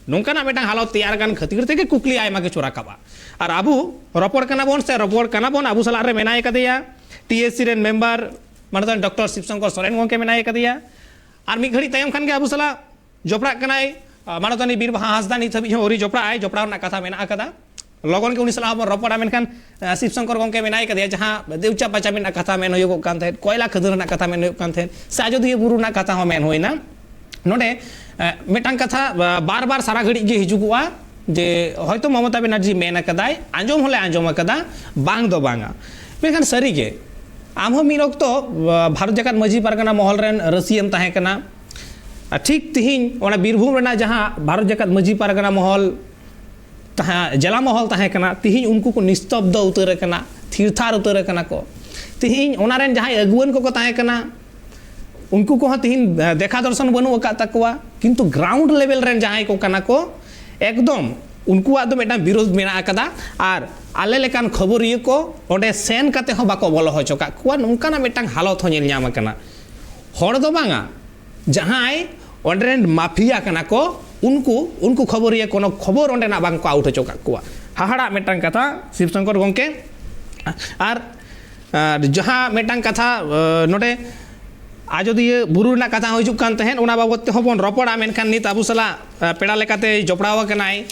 ᱱᱚᱝᱠᱟᱱᱟᱜ ᱢᱤᱫᱴᱟᱝ ᱦᱟᱞᱚᱛ ᱛᱮᱭᱟᱨ ᱟᱠᱟᱱ ᱠᱷᱟᱹᱛᱤᱨ ᱛᱮᱜᱮ ᱠᱩᱠᱞᱤ ᱟᱭᱢᱟ ᱠᱤᱪᱷᱩ ᱨᱟᱠᱟᱵᱼᱟ᱾ ᱟᱨ ᱟᱵᱚ ᱨᱚᱯᱚᱲ ᱠᱟᱱᱟ ᱵᱚᱱ ᱥᱮ ᱨᱚᱯᱚᱲ ᱠᱟᱱᱟ ᱵᱚᱱ, ᱟᱵᱚ ᱥᱟᱞᱟᱜ ᱨᱮ ᱢᱮᱱᱟᱭ ᱠᱟᱫᱮᱭᱟ ᱴᱤ ᱮᱥ ᱥᱤ ᱨᱮᱱ ᱢᱮᱢᱵᱟᱨ ᱢᱟᱱᱚᱛᱟᱱ ᱰᱚᱠᱴᱚᱨ ᱥᱤᱵ ᱥᱚᱝᱠᱚᱨ ᱥᱚᱨᱮᱱ ᱜᱚᱢᱠᱮ ᱢᱮᱱᱟᱭ ᱠᱟᱫᱮᱭᱟ᱾ ᱟᱨ ᱢᱤᱫ ᱜᱷᱟᱹᱲᱤᱡ ᱛᱟᱭᱚᱢ ᱠᱷᱟᱱ ᱜᱮ ᱟᱵᱚ ᱥᱟᱞᱟᱜ ᱡᱚᱯᱲᱟᱜ ᱠᱟᱱᱟᱭ, ᱟ, ᱢᱟᱱᱚᱛᱟᱱᱤ ᱵᱤᱨ ᱵᱟᱦᱟ ᱦᱟᱸᱥᱫᱟ, ᱱᱤᱛ ᱦᱟᱹᱵᱤᱡ ᱦᱚᱸ ᱟᱹᱣᱨᱤ ᱡᱚᱯᱲᱟᱜ ᱟᱭ᱾ ᱡᱚᱯᱲᱟᱣ ᱨᱮᱱᱟᱜ ᱠᱟᱛᱷᱟ ᱢᱮᱱᱟᱜ ᱟᱠᱟᱫᱟ, ᱞᱚᱜᱚᱱ ᱜᱮ ᱩᱱᱤ ᱥᱟᱞᱟᱜ ᱦᱚᱸᱵᱚᱱ ᱨᱚᱯᱚᱲᱟ᱾ ᱢᱮᱱᱠᱷᱟᱱ, ᱟ, ᱥᱤᱵ ᱥᱚᱝᱠᱚᱨ ᱜᱚᱢᱠᱮ ᱢᱮᱱᱟᱭ ᱠᱟᱫᱮᱭᱟ, ᱡᱟᱦᱟᱸ ᱫᱮᱣᱪᱟ ᱯᱟᱪᱟ ᱨᱮᱱᱟᱜ ᱠᱟᱛᱷᱟ ᱢᱮᱱ ᱦᱩᱭᱩᱜᱚᱜ ᱠᱟᱱ ᱛᱟᱦᱮᱸᱫ, ᱠᱚᱭᱞᱟ ᱠᱷᱟᱹᱫᱟᱹᱱ ᱨᱮᱱᱟᱜ ᱠᱟᱛᱷᱟ ᱢᱮᱱ ᱦᱩᱭᱩᱜ ᱠᱟᱱ ᱛᱟᱦᱮᱸᱫ, ᱥᱮ ᱟᱡᱚᱫᱤᱭᱟᱹ ᱵᱩᱨᱩ ᱨᱮᱱᱟᱜ ᱠᱟᱛᱷᱟ ᱦᱚᱸ ᱢᱮᱱ ᱦᱩᱭᱱᱟ᱾ ᱱᱚᱰᱮ, ᱟ, ᱢᱤᱫᱴᱟᱝ ᱠᱟᱛᱷᱟ, ᱟ, ᱵᱟᱨ ᱵᱟᱨ ᱥᱟᱨᱟ ᱜᱷᱟᱹᱲᱤᱡ ᱜᱮ ᱦᱤᱡᱩᱜᱚᱜᱼᱟ ᱡᱮ ᱦᱚᱭᱛᱳ ᱢᱚᱢᱚᱛᱟ ᱵᱮᱱᱟᱨᱡᱤ ᱢᱮᱱ ᱟᱠᱟᱫᱟᱭ, ᱟᱸᱡᱚᱢ ᱦᱚᱸᱞᱮ ᱟᱸᱡᱚᱢ ᱟᱠᱟᱫᱟ, ᱵᱟᱝ ᱫᱚ ᱵᱟᱝᱟ᱾ ᱢᱮᱱᱠᱷᱟᱱ ᱥᱟᱹᱨᱤᱜᱮ ᱟᱢ ᱦᱚᱸ ᱢᱤᱫ ᱚᱠᱛᱚ, ᱟ, ᱵᱷᱟᱨᱚᱛ ᱡᱟᱠᱟᱛ ᱢᱟᱹᱡᱷᱤ ᱯᱟᱨᱜᱟᱱᱟ ᱢᱚᱦᱚᱞ ᱨᱮᱱ ᱨᱟᱹᱥᱤᱭᱟᱹᱢ ᱛᱟᱦᱮᱸ ᱠᱟᱱᱟ᱾ ᱟᱨ ᱴᱷᱤᱠ ᱛᱤᱦᱤᱧ ᱚᱱᱟ ᱵᱤᱨᱵᱷᱩᱢ ᱨᱮᱱᱟᱜ ᱡᱟᱦᱟᱸ ᱵᱷᱟᱨᱚᱛ ᱡᱟᱠᱟᱛ ᱢᱟᱹᱡᱷᱤ ᱯᱟᱨᱜᱟᱱᱟ ᱢᱚᱦᱚᱞ ᱛᱟᱦᱮᱸ, ᱡᱮᱞᱟ ᱢᱚᱦᱚᱞ ᱛᱟᱦᱮᱸ ᱠᱟᱱᱟ, ᱛᱤᱦᱤᱧ ᱩᱱᱠᱩ ᱠᱚ ᱱᱤᱥᱛᱚᱵᱫᱚ ᱩᱛᱟᱹᱨ ᱟᱠᱟᱱᱟ, ᱛᱷᱤᱨ ᱛᱷᱟᱨ ᱩᱛᱟᱹᱨ ᱟᱠᱟᱱᱟ ᱠᱚ᱾ ᱛᱤᱦᱤᱧ ᱚᱱᱟ ᱨᱮᱱ ᱡᱟᱦᱟᱸᱭ ᱟᱹᱜᱩᱣᱟᱹᱱ ᱠᱚᱠᱚ ᱛᱟᱦᱮᱸ ᱠᱟᱱᱟ, ᱩᱱᱠᱩ ᱠᱚᱦᱚᱸ ᱛᱤᱦᱤᱧ, ᱮ, ᱫᱮᱠᱷᱟ ᱫᱚᱨᱥᱚᱱ ᱵᱟᱹᱱᱩᱜ ᱟᱠᱟᱫ ᱛᱟᱠᱚᱣᱟ᱾ ᱠᱤᱱᱛᱩ ground level ᱨᱮᱱ ᱡᱟᱦᱟᱸᱭ ᱠᱚ ᱠᱟᱱᱟ ᱠᱚ, ᱮᱠᱫᱚᱢ ᱩᱱᱠᱩᱣᱟᱜ ᱫᱚ ᱢᱤᱫᱴᱟᱝ ᱵᱤᱨᱳᱫᱷ ᱢᱮᱱᱟᱜ ᱟᱠᱟᱫᱟ᱾ ᱟᱨ ᱟᱞᱮ ᱞᱮᱠᱟᱱ ᱠᱷᱚᱵᱚᱨᱤᱭᱟᱹ ᱠᱚ ᱚᱸᱰᱮ ᱥᱮᱱ ᱠᱟᱛᱮ ᱦᱚᱸ ᱵᱟᱠᱚ ᱵᱚᱞᱚ ᱦᱚᱪᱚ ᱠᱟᱜ ᱠᱚᱣᱟ, ᱱᱚᱝᱠᱟᱱᱟᱜ ᱢᱤᱫᱴᱟᱝ ᱦᱟᱞᱚᱛ ᱦᱚᱸ ᱧᱮᱞ ᱧᱟᱢ ᱟᱠᱟᱱᱟ᱾ ᱦᱚᱲ ᱫᱚ ᱵᱟᱝᱟ, ᱡᱟᱦᱟᱸᱭ ᱚᱸᱰᱮ ᱨᱮᱱ ᱢᱟᱯᱷᱤᱭᱟ ᱠᱟᱱᱟ ᱠᱚ, ᱩᱱᱠᱩ, ᱩᱱᱠᱩ ᱠᱷᱚᱵᱚᱨᱤᱭᱟᱹ ᱠᱳᱱᱳ ᱠᱷᱚᱵᱚᱨ ᱚᱸᱰᱮᱱᱟᱜ ᱵᱟᱝ ᱠᱚ out ᱦᱚᱪᱚ ᱠᱟᱜ ᱠᱚᱣᱟ᱾ ᱦᱟᱦᱟᱲᱟᱜ ᱢᱤᱫᱴᱟᱝ ᱠᱟᱛᱷᱟ, ᱥᱤᱵ ᱥᱚᱝᱠᱚᱨ ᱜᱚᱢᱠᱮ᱾ ᱟᱨ, ᱟᱨ ᱡᱟᱦᱟᱸ ᱢᱤᱫᱴᱟᱝ ᱠᱟᱛᱷᱟ, ᱟ, ᱱᱚᱰᱮ ᱟᱡᱚᱫᱤᱭᱟᱹ ᱵᱩᱨᱩ ᱨᱮᱱᱟᱜ ᱠᱟᱛᱷᱟ ᱦᱚᱸ ᱦᱤᱡᱩᱜ ᱠᱟᱱ ᱛᱟᱦᱮᱸᱫ, ᱚᱱᱟ ᱵᱟᱵᱚᱫ ᱛᱮᱦᱚᱸ ᱵᱚᱱ ᱨᱚᱯᱚᱲᱟ᱾ ᱢᱮᱱᱠᱷᱟᱱ ᱱᱤᱛ ᱟᱵᱚ ᱥᱟᱞᱟᱜ, ᱟ, ᱯᱮᱲᱟ ᱞᱮᱠᱟᱛᱮ ᱡᱚᱯᱲᱟᱣ ᱟᱠᱟᱱᱟᱭ,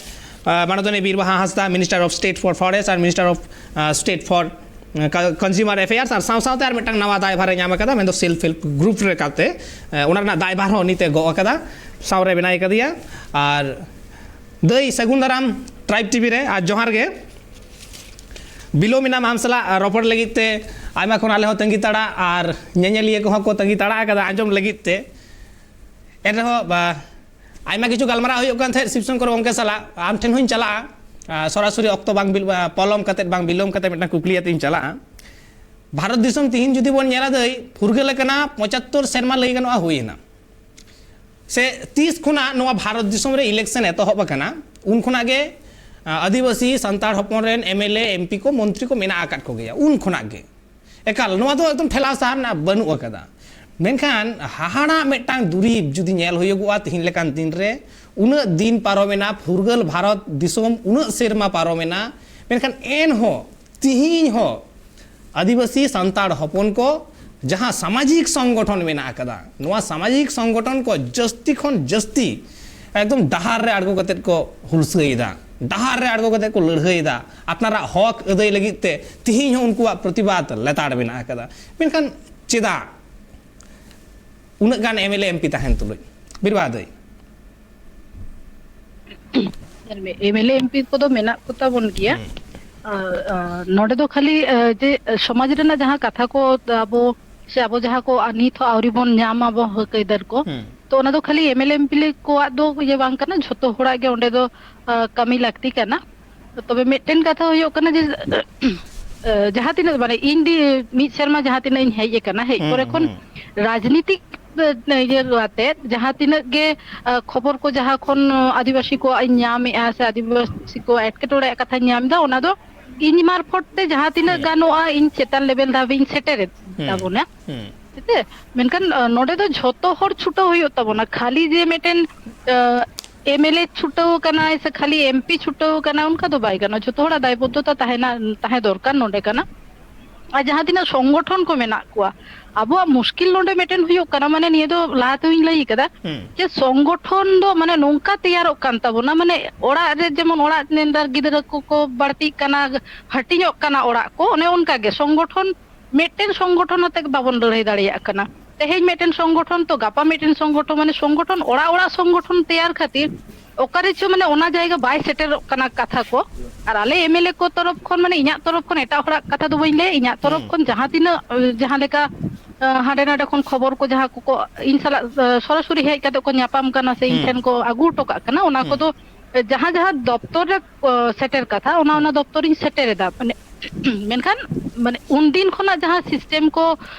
ᱟ, ᱢᱟᱱᱚᱛᱟᱱᱤ ᱵᱤᱨ ᱵᱟᱦᱟ ᱦᱟᱸᱥᱫᱟ, Minister of State for Forest R Minister of, ᱟ, State for, ᱟ, Co-, Consumer Affairs, ᱟᱨ ᱥᱟᱶ ᱥᱟᱶᱛᱮ ᱟᱨ ᱢᱤᱫᱴᱟᱝ ᱱᱟᱣᱟ ᱫᱟᱭᱵᱷᱟᱨ ᱮ ᱧᱟᱢ ᱟᱠᱟᱫᱟ, ᱢᱮᱱᱫᱚ self help group ᱞᱮᱠᱟᱛᱮ, ᱟ, ᱚᱱᱟ ᱨᱮᱱᱟᱜ ᱫᱟᱭᱵᱷᱟᱨ ᱦᱚᱸ ᱩᱱᱤ ᱛᱮ ᱜᱚᱜ ᱟᱠᱟᱫᱟ, ᱥᱟᱶ ᱨᱮ ᱢᱮᱱᱟᱭ ᱠᱟᱫᱮᱭᱟ᱾ ᱟᱨ ᱫᱟᱹᱭ ᱥᱟᱹᱜᱩᱱ ᱫᱟᱨᱟᱢ Tribe ᱴᱤ ᱵᱷᱤ ᱨᱮ, ᱟᱨ ᱡᱚᱦᱟᱨ ᱜᱮ᱾ ᱵᱤᱞᱚᱢ ᱮᱱᱟ ᱟᱢ ᱥᱟᱞᱟᱜ ᱨᱚᱯᱚᱲ ᱞᱟᱹᱜᱤᱫ ᱛᱮ, ᱟᱭᱢᱟ ᱠᱷᱚᱱ ᱟᱞᱮ ᱦᱚᱸ ᱛᱟᱺᱜᱤ ᱛᱟᱲᱟ ᱟᱨ ᱧᱮᱧᱮᱞᱤᱭᱟᱹ ᱠᱚᱦᱚᱸ ᱠᱚ ᱛᱟᱺᱜᱤ ᱛᱟᱲᱟ ᱟᱠᱟᱫᱟ ᱟᱸᱡᱚᱢ ᱞᱟᱹᱜᱤᱫ ᱛᱮ᱾ ᱮᱱᱨᱮᱦᱚᱸ, ᱵᱟ, ᱟᱭᱢᱟ ᱠᱤᱪᱷᱩ ᱜᱟᱞᱢᱟᱨᱟᱣ ᱦᱩᱭᱩᱜ ᱠᱟᱱ ᱛᱟᱦᱮᱸᱫ ᱥᱤᱵ ᱥᱚᱝᱠᱚᱨ ᱜᱚᱢᱠᱮ ᱥᱟᱞᱟᱜ, ᱟᱢ ᱴᱷᱮᱱ ᱦᱚᱸᱧ ᱪᱟᱞᱟᱜᱼᱟ᱾ ᱟ, ᱥᱚᱨᱟᱥᱚᱨᱤ ᱚᱠᱛᱚ ᱵᱟᱝ ᱵᱤᱞ-, ᱟ, ᱯᱚᱞᱚᱢ ᱠᱟᱛᱮᱫ, ᱵᱟᱝ ᱵᱤᱞᱚᱢ ᱠᱟᱛᱮᱫ ᱢᱤᱫᱴᱟᱝ ᱠᱩᱠᱞᱤ ᱟᱛᱮᱧ ᱪᱟᱞᱟᱜᱼᱟ᱾ ᱵᱷᱟᱨᱚᱛ ᱫᱤᱥᱚᱢ ᱛᱤᱦᱤᱧ ᱡᱩᱫᱤ ᱵᱚᱱ ᱧᱮᱞᱟ ᱫᱟᱹᱭ, ᱯᱷᱩᱨᱜᱟᱹᱞ ᱟᱠᱟᱱᱟ ᱯᱚᱸᱪᱟᱛᱛᱳᱨ ᱥᱮᱨᱢᱟ ᱞᱟᱹᱭ ᱜᱟᱱᱚᱜᱼᱟ ᱦᱩᱭ ᱮᱱᱟ᱾ ᱥᱮ ᱛᱤᱥ ᱠᱷᱚᱱᱟᱜ ᱱᱚᱣᱟ ᱵᱷᱟᱨᱚᱛ ᱫᱤᱥᱚᱢ ᱨᱮ election ᱮᱛᱚᱦᱚᱵ ᱟᱠᱟᱱᱟ, ᱩᱱ ᱠᱷᱚᱱᱟᱜ ᱜᱮ, ᱟ, ᱟᱹᱫᱤᱵᱟᱹᱥᱤ ᱥᱟᱱᱛᱟᱲ ᱦᱚᱯᱚᱱ ᱨᱮᱱ M L A, M P ᱠᱚ, ᱢᱚᱱᱛᱨᱤ ᱠᱚ ᱢᱮᱱᱟᱜ ᱟᱠᱟᱫ ᱠᱚᱜᱮᱭᱟ ᱩᱱ ᱠᱷᱚᱱᱟᱜ ᱜᱮ᱾ ᱮᱠᱟᱞ, ᱱᱚᱣᱟ ᱫᱚ ᱮᱠᱫᱚᱢ ᱴᱷᱮᱞᱟᱣ ᱥᱟᱦᱟ ᱨᱮᱱᱟᱜ ᱵᱟᱹᱱᱩᱜ ᱟᱠᱟᱫᱟ᱾ ᱢᱮᱱᱠᱷᱟᱱ ᱦᱟᱦᱟᱲᱟᱜ ᱢᱤᱫᱴᱟᱝ ᱫᱩᱨᱤᱵᱽ ᱡᱩᱫᱤ ᱧᱮᱞ ᱦᱩᱭᱩᱜᱚᱜᱼᱟ ᱛᱤᱦᱤᱧ ᱞᱮᱠᱟᱱ ᱫᱤᱱ ᱨᱮ, ᱩᱱᱟᱹᱜ ᱫᱤᱱ ᱯᱟᱨᱚᱢᱮᱱᱟ, ᱯᱷᱩᱨᱜᱟᱹᱞ ᱵᱷᱟᱨᱚᱛ ᱫᱤᱥᱚᱢ ᱩᱱᱟᱹᱜ ᱥᱮᱨᱢᱟ ᱯᱟᱨᱚᱢᱮᱱᱟ, ᱢᱮᱱᱠᱷᱟᱱ ᱮᱱᱦᱚᱸ ᱛᱤᱦᱤᱧ ᱦᱚᱸ ᱟᱹᱫᱤᱵᱟᱹᱥᱤ ᱥᱟᱱᱛᱟᱲ ᱦᱚᱯᱚᱱ ᱠᱚ ᱡᱟᱦᱟᱸ ᱥᱟᱢᱟᱡᱤᱠ ᱥᱚᱝᱜᱚᱴᱷᱚᱱ ᱢᱮᱱᱟᱜ ᱟᱠᱟᱫᱟ, ᱱᱚᱣᱟ ᱥᱟᱢᱟᱡᱤᱠ ᱥᱚᱝᱜᱚᱴᱷᱚᱱ ᱠᱚ ᱡᱟᱹᱥᱛᱤ ᱠᱷᱚᱱ ᱡᱟᱹᱥᱛᱤ ᱮᱠᱫᱚᱢ ᱰᱟᱦᱟᱨ ᱨᱮ ᱟᱬᱜᱚ ᱠᱟᱛᱮᱫ ᱠᱚ ᱦᱩᱞᱥᱟᱹᱭᱮᱫᱟ, ᱰᱟᱦᱟᱨ ᱨᱮ ᱟᱬᱜᱚ ᱠᱟᱛᱮᱫ ᱠᱚ ᱞᱟᱹᱲᱦᱟᱹᱭᱮᱫᱟ ᱟᱯᱱᱟᱨᱟᱜ ᱦᱚᱠ ᱟᱹᱫᱟᱹᱭ ᱞᱟᱹᱜᱤᱫ ᱛᱮ᱾ ᱛᱤᱦᱤᱧ ᱦᱚᱸ ᱩᱱᱠᱩᱣᱟᱜ ᱯᱨᱚᱛᱤᱵᱟᱫ ᱞᱮᱛᱟᱲ ᱢᱮᱱᱟᱜ ᱟᱠᱟᱫᱟ᱾ ᱢᱮᱱᱠᱷᱟᱱ ᱪᱮᱫᱟᱜ ᱩᱱᱟᱹᱜ ᱜᱟᱱ M L A, M P ᱛᱟᱦᱮᱱ ᱛᱩᱞᱩᱡ? ᱵᱤᱨᱵᱟᱦᱟ ᱫᱟᱹᱭ᱾ ᱧᱮᱞ ᱢᱮ, M L A, M P ᱠᱚᱫᱚ ᱢᱮᱱᱟᱜ ᱠᱚᱛᱟ ᱵᱚᱱ ᱜᱮᱭᱟ᱾ ᱦᱩᱸ᱾ ᱟᱨ, ᱟᱨ ᱱᱚᱰᱮ ᱫᱚ ᱠᱷᱟᱹᱞᱤ, ᱟᱨ, ᱡᱮ ᱥᱚᱢᱟᱡᱽ ᱨᱮᱱᱟᱜ ᱡᱟᱦᱟᱸ ᱠᱟᱛᱷᱟ ᱠᱚ ᱟᱵᱚ ᱥᱮ ᱟᱵᱚ ᱡᱟᱦᱟᱸ ᱠᱚ ᱟᱨ ᱱᱤᱛ ᱦᱚᱸ ᱟᱹᱣᱨᱤ ᱵᱚᱱ ᱧᱟᱢ ᱟᱵᱚ ᱦᱚᱠ ᱟᱹᱭᱫᱟᱹᱨ ᱠᱚ, ᱦᱩᱸ᱾ ᱛᱚ ᱚᱱᱟ ᱫᱚ ᱠᱷᱟᱹᱞᱤ M L A, M P ᱠᱚᱣᱟᱜ ᱫᱚ ᱤᱭᱟᱹ ᱵᱟᱝ ᱠᱟᱱᱟ, ᱡᱷᱚᱛᱚ ᱦᱚᱲᱟᱜ ᱜᱮ ᱚᱸᱰᱮ ᱫᱚ, ᱟᱨ, ᱠᱟᱹᱢᱤ ᱞᱟᱹᱠᱛᱤ ᱠᱟᱱᱟ᱾ ᱛᱚᱵᱮ ᱢᱤᱫᱴᱮᱱ ᱠᱟᱛᱷᱟ ᱦᱩᱭᱩᱜ ᱠᱟᱱᱟ ᱡᱮ, ᱟᱨ, ᱡᱟᱦᱟᱸ ᱛᱤᱱᱟᱹᱜ ᱢᱟᱱᱮ ᱤᱧ ᱫᱤ ᱢᱤᱫ ᱥᱮᱨᱢᱟ ᱡᱟᱦᱟᱸ ᱛᱤᱱᱟᱹᱜ ᱤᱧ ᱦᱮᱡ ᱟᱠᱟᱱᱟ, ᱦᱮᱡ ᱦᱩᱸ, ᱯᱚᱨᱮ ᱠᱷᱚᱱ ᱦᱩᱸ᱾ ᱨᱟᱡᱽᱱᱤᱛᱤᱠ ᱤᱭᱟᱹ ᱟᱛᱮᱫ ᱡᱟᱦᱟᱸ ᱛᱤᱱᱟᱹᱜ ᱜᱮ, ᱟᱨ, ᱠᱷᱚᱵᱚᱨ ᱠᱚ ᱡᱟᱦᱟᱸ ᱠᱷᱚᱱ, ᱟᱨ, ᱟᱹᱫᱤᱵᱟᱹᱥᱤ ᱠᱚᱣᱟᱜ ᱤᱧ ᱧᱟᱢᱮᱜᱼᱟ ᱥᱮ ᱟᱹᱫᱤᱵᱟᱹᱥᱤ ᱠᱚᱣᱟᱜ ᱮᱴᱠᱮᱴᱚᱬᱮ ᱨᱮᱭᱟᱜ ᱠᱟᱛᱷᱟᱧ ᱧᱟᱢ ᱮᱫᱟ, ᱚᱱᱟ ᱫᱚ ᱤᱧ ᱢᱟᱨᱯᱷᱚᱛ ᱛᱮ ᱡᱟᱦᱟᱸ ᱛᱤᱱᱟᱹᱜ ᱦᱩᱸ᱾ ᱜᱟᱱᱚᱜᱼᱟ ᱤᱧ ᱪᱮᱛᱟᱱ ᱞᱮᱵᱮᱞ ᱫᱷᱟᱹᱵᱤᱡ ᱤᱧ ᱥᱮᱴᱮᱨᱮᱫ ᱦᱩᱸ᱾ ᱛᱟᱵᱚᱱᱟ᱾ ᱦᱩᱸ᱾ ᱦᱮᱸᱥᱮ? ᱢᱮᱱᱠᱷᱟᱱ, ᱟᱨ, ᱱᱚᱰᱮ ᱫᱚ ᱡᱷᱚᱛᱚ ᱦᱚᱲ ᱪᱷᱩᱴᱟᱹᱣ ᱦᱩᱭᱩᱜ ᱛᱟᱵᱚᱱᱟ᱾ ᱠᱷᱟᱹᱞᱤ ᱡᱮ ᱢᱤᱫᱴᱮᱱ, ᱟᱨ, M L A ᱪᱷᱩᱴᱟᱹᱣ ᱟᱠᱟᱱᱟᱭ ᱥᱮ ᱠᱷᱟᱹᱞᱤ M P ᱪᱷᱩᱴᱟᱹᱣ ᱟᱠᱟᱱᱟ, ᱚᱱᱠᱟ ᱫᱚ ᱵᱟᱭ ᱜᱟᱱᱚᱜᱼᱟ᱾ ᱡᱷᱚᱛᱚ ᱦᱚᱲᱟᱜ ᱫᱟᱭᱵᱚᱫᱽᱫᱷᱚᱛᱟ ᱛᱟᱦᱮᱱᱟ, ᱛᱟᱦᱮᱸ ᱫᱚᱨᱠᱟᱨ ᱱᱚᱰᱮ ᱠᱟᱱᱟ᱾ ᱟᱨ ᱡᱟᱦᱟᱸ ᱛᱤᱱᱟᱹᱜ ᱥᱚᱝᱜᱚᱴᱷᱚᱱ ᱠᱚ ᱢᱮᱱᱟᱜ ᱠᱚᱣᱟ, ᱟᱵᱚᱣᱟᱜ ᱢᱩᱥᱠᱤᱞ ᱱᱚᱰᱮ ᱢᱤᱫᱴᱮᱱ ᱦᱩᱭᱩᱜ ᱠᱟᱱᱟ, ᱢᱟᱱᱮ ᱱᱤᱭᱟᱹ ᱫᱚ ᱞᱟᱦᱟ ᱛᱮᱦᱚᱧ ᱞᱟᱹᱭ ᱠᱟᱫᱟ, ᱦᱩᱸ᱾ ᱡᱮ ᱥᱚᱝᱜᱚᱴᱷᱚᱱ ᱫᱚ ᱢᱟᱱᱮ ᱱᱚᱝᱠᱟ ᱛᱮᱭᱟᱨᱚᱜ ᱠᱟᱱ ᱛᱟᱵᱚᱱᱟ, ᱢᱟᱱᱮ ᱚᱲᱟᱜ ᱨᱮ ᱡᱮᱢᱚᱱ ᱚᱲᱟᱜ ᱱᱮᱛᱟᱨ ᱜᱤᱫᱽᱨᱟᱹ ᱠᱚᱠᱚ ᱵᱟᱹᱲᱛᱤᱜ ᱠᱟᱱᱟ, ᱦᱟᱹᱴᱤᱧᱚᱜ ᱠᱟᱱᱟ ᱚᱲᱟᱜ ᱠᱚ, ᱚᱱᱮ ᱚᱱᱠᱟ ᱜᱮ ᱥᱚᱝᱜᱚᱴᱷᱚᱱ, ᱢᱤᱫᱴᱮᱱ ᱥᱚᱝᱜᱚᱴᱷᱚᱱ ᱟᱛᱮ ᱵᱟᱵᱚᱱ ᱞᱟᱹᱲᱦᱟᱹᱭ ᱫᱟᱲᱮᱭᱟᱜ ᱠᱟᱱᱟ᱾ ᱛᱮᱦᱮᱧ ᱢᱤᱫᱴᱮᱱ ᱥᱚᱝᱜᱚᱴᱷᱚᱱ ᱛᱚ ᱜᱟᱯᱟ ᱢᱤᱫᱴᱮᱱ ᱥᱚᱝᱜᱚᱴᱷᱚᱱ, ᱢᱟᱱᱮ ᱥᱚᱝᱜᱚᱴᱷᱚᱱ ᱚᱲᱟᱜ ᱚᱲᱟᱜ ᱥᱚᱝᱜᱚᱴᱷᱚᱱ ᱛᱮᱭᱟᱨ ᱠᱷᱟᱹᱛᱤᱨ ᱚᱠᱟᱨᱮ ᱪᱚ ᱢᱟᱱᱮ ᱚᱱᱟ ᱡᱟᱭᱜᱟ ᱵᱟᱭ ᱥᱮᱴᱮᱨᱚᱜ ᱠᱟᱱᱟ ᱠᱟᱛᱷᱟ ᱠᱚ᱾ ᱟᱨ ᱟᱞᱮ M L A ᱠᱚ ᱛᱚᱨᱚᱯ ᱠᱷᱚᱱ, ᱢᱟᱱᱮ ᱤᱧᱟᱹᱜ ᱛᱚᱨᱚᱯ ᱠᱷᱚᱱ, ᱮᱴᱟᱜ ᱦᱚᱲᱟᱜ ᱠᱟᱛᱷᱟ ᱫᱚ ᱵᱟᱹᱧ ᱞᱟᱹᱭᱟ, ᱤᱧᱟᱹᱜ ᱛᱚᱨᱚᱯ ᱦᱩᱸ᱾ ᱠᱷᱚᱱ ᱡᱟᱦᱟᱸ ᱛᱤᱱᱟᱹᱜ, ᱟᱸ, ᱡᱟᱦᱟᱸ ᱞᱮᱠᱟ, ᱟᱸ, ᱦᱟᱸᱰᱮ ᱱᱟᱰᱮ ᱠᱷᱚᱱ ᱠᱷᱚᱵᱚᱨ ᱠᱚ ᱡᱟᱦᱟᱸ ᱠᱚᱠᱚ ᱤᱧ ᱥᱟᱞᱟᱜ, ᱟᱸ, ᱥᱚᱨᱟᱥᱚᱨᱤ ᱦᱮᱡ ᱠᱟᱛᱮ ᱠᱚ ᱧᱟᱯᱟᱢ ᱠᱟᱱᱟ ᱥᱮ ᱤᱧ ᱦᱩᱸ᱾ ᱴᱷᱮᱱ ᱠᱚ ᱟᱹᱜᱩ ᱦᱚᱴᱚ ᱠᱟᱜ ᱠᱟᱱᱟ, ᱚᱱᱟ ᱦᱩᱸ᱾ ᱠᱚᱫᱚ, ᱟᱸ, ᱡᱟᱦᱟᱸ ᱡᱟᱦᱟᱸ ᱫᱚᱯᱛᱚᱨ ᱨᱮ, ᱟᱸ, ᱥᱮᱴᱮᱨ ᱠᱟᱛᱷᱟ, ᱚᱱᱟ ᱚᱱᱟ ᱦᱩᱸ᱾ ᱫᱚᱯᱛᱚᱨ ᱤᱧ ᱥᱮᱴᱮᱨ ᱮᱫᱟ᱾ ᱢᱟᱱᱮ ᱢᱮᱱᱠᱷᱟᱱ ᱢᱟᱱᱮ ᱩᱱᱫᱤᱱ ᱠᱷᱚᱱᱟᱜ ᱡᱟᱦᱟᱸ ᱥᱤᱥᱴᱮᱢ ᱠᱚ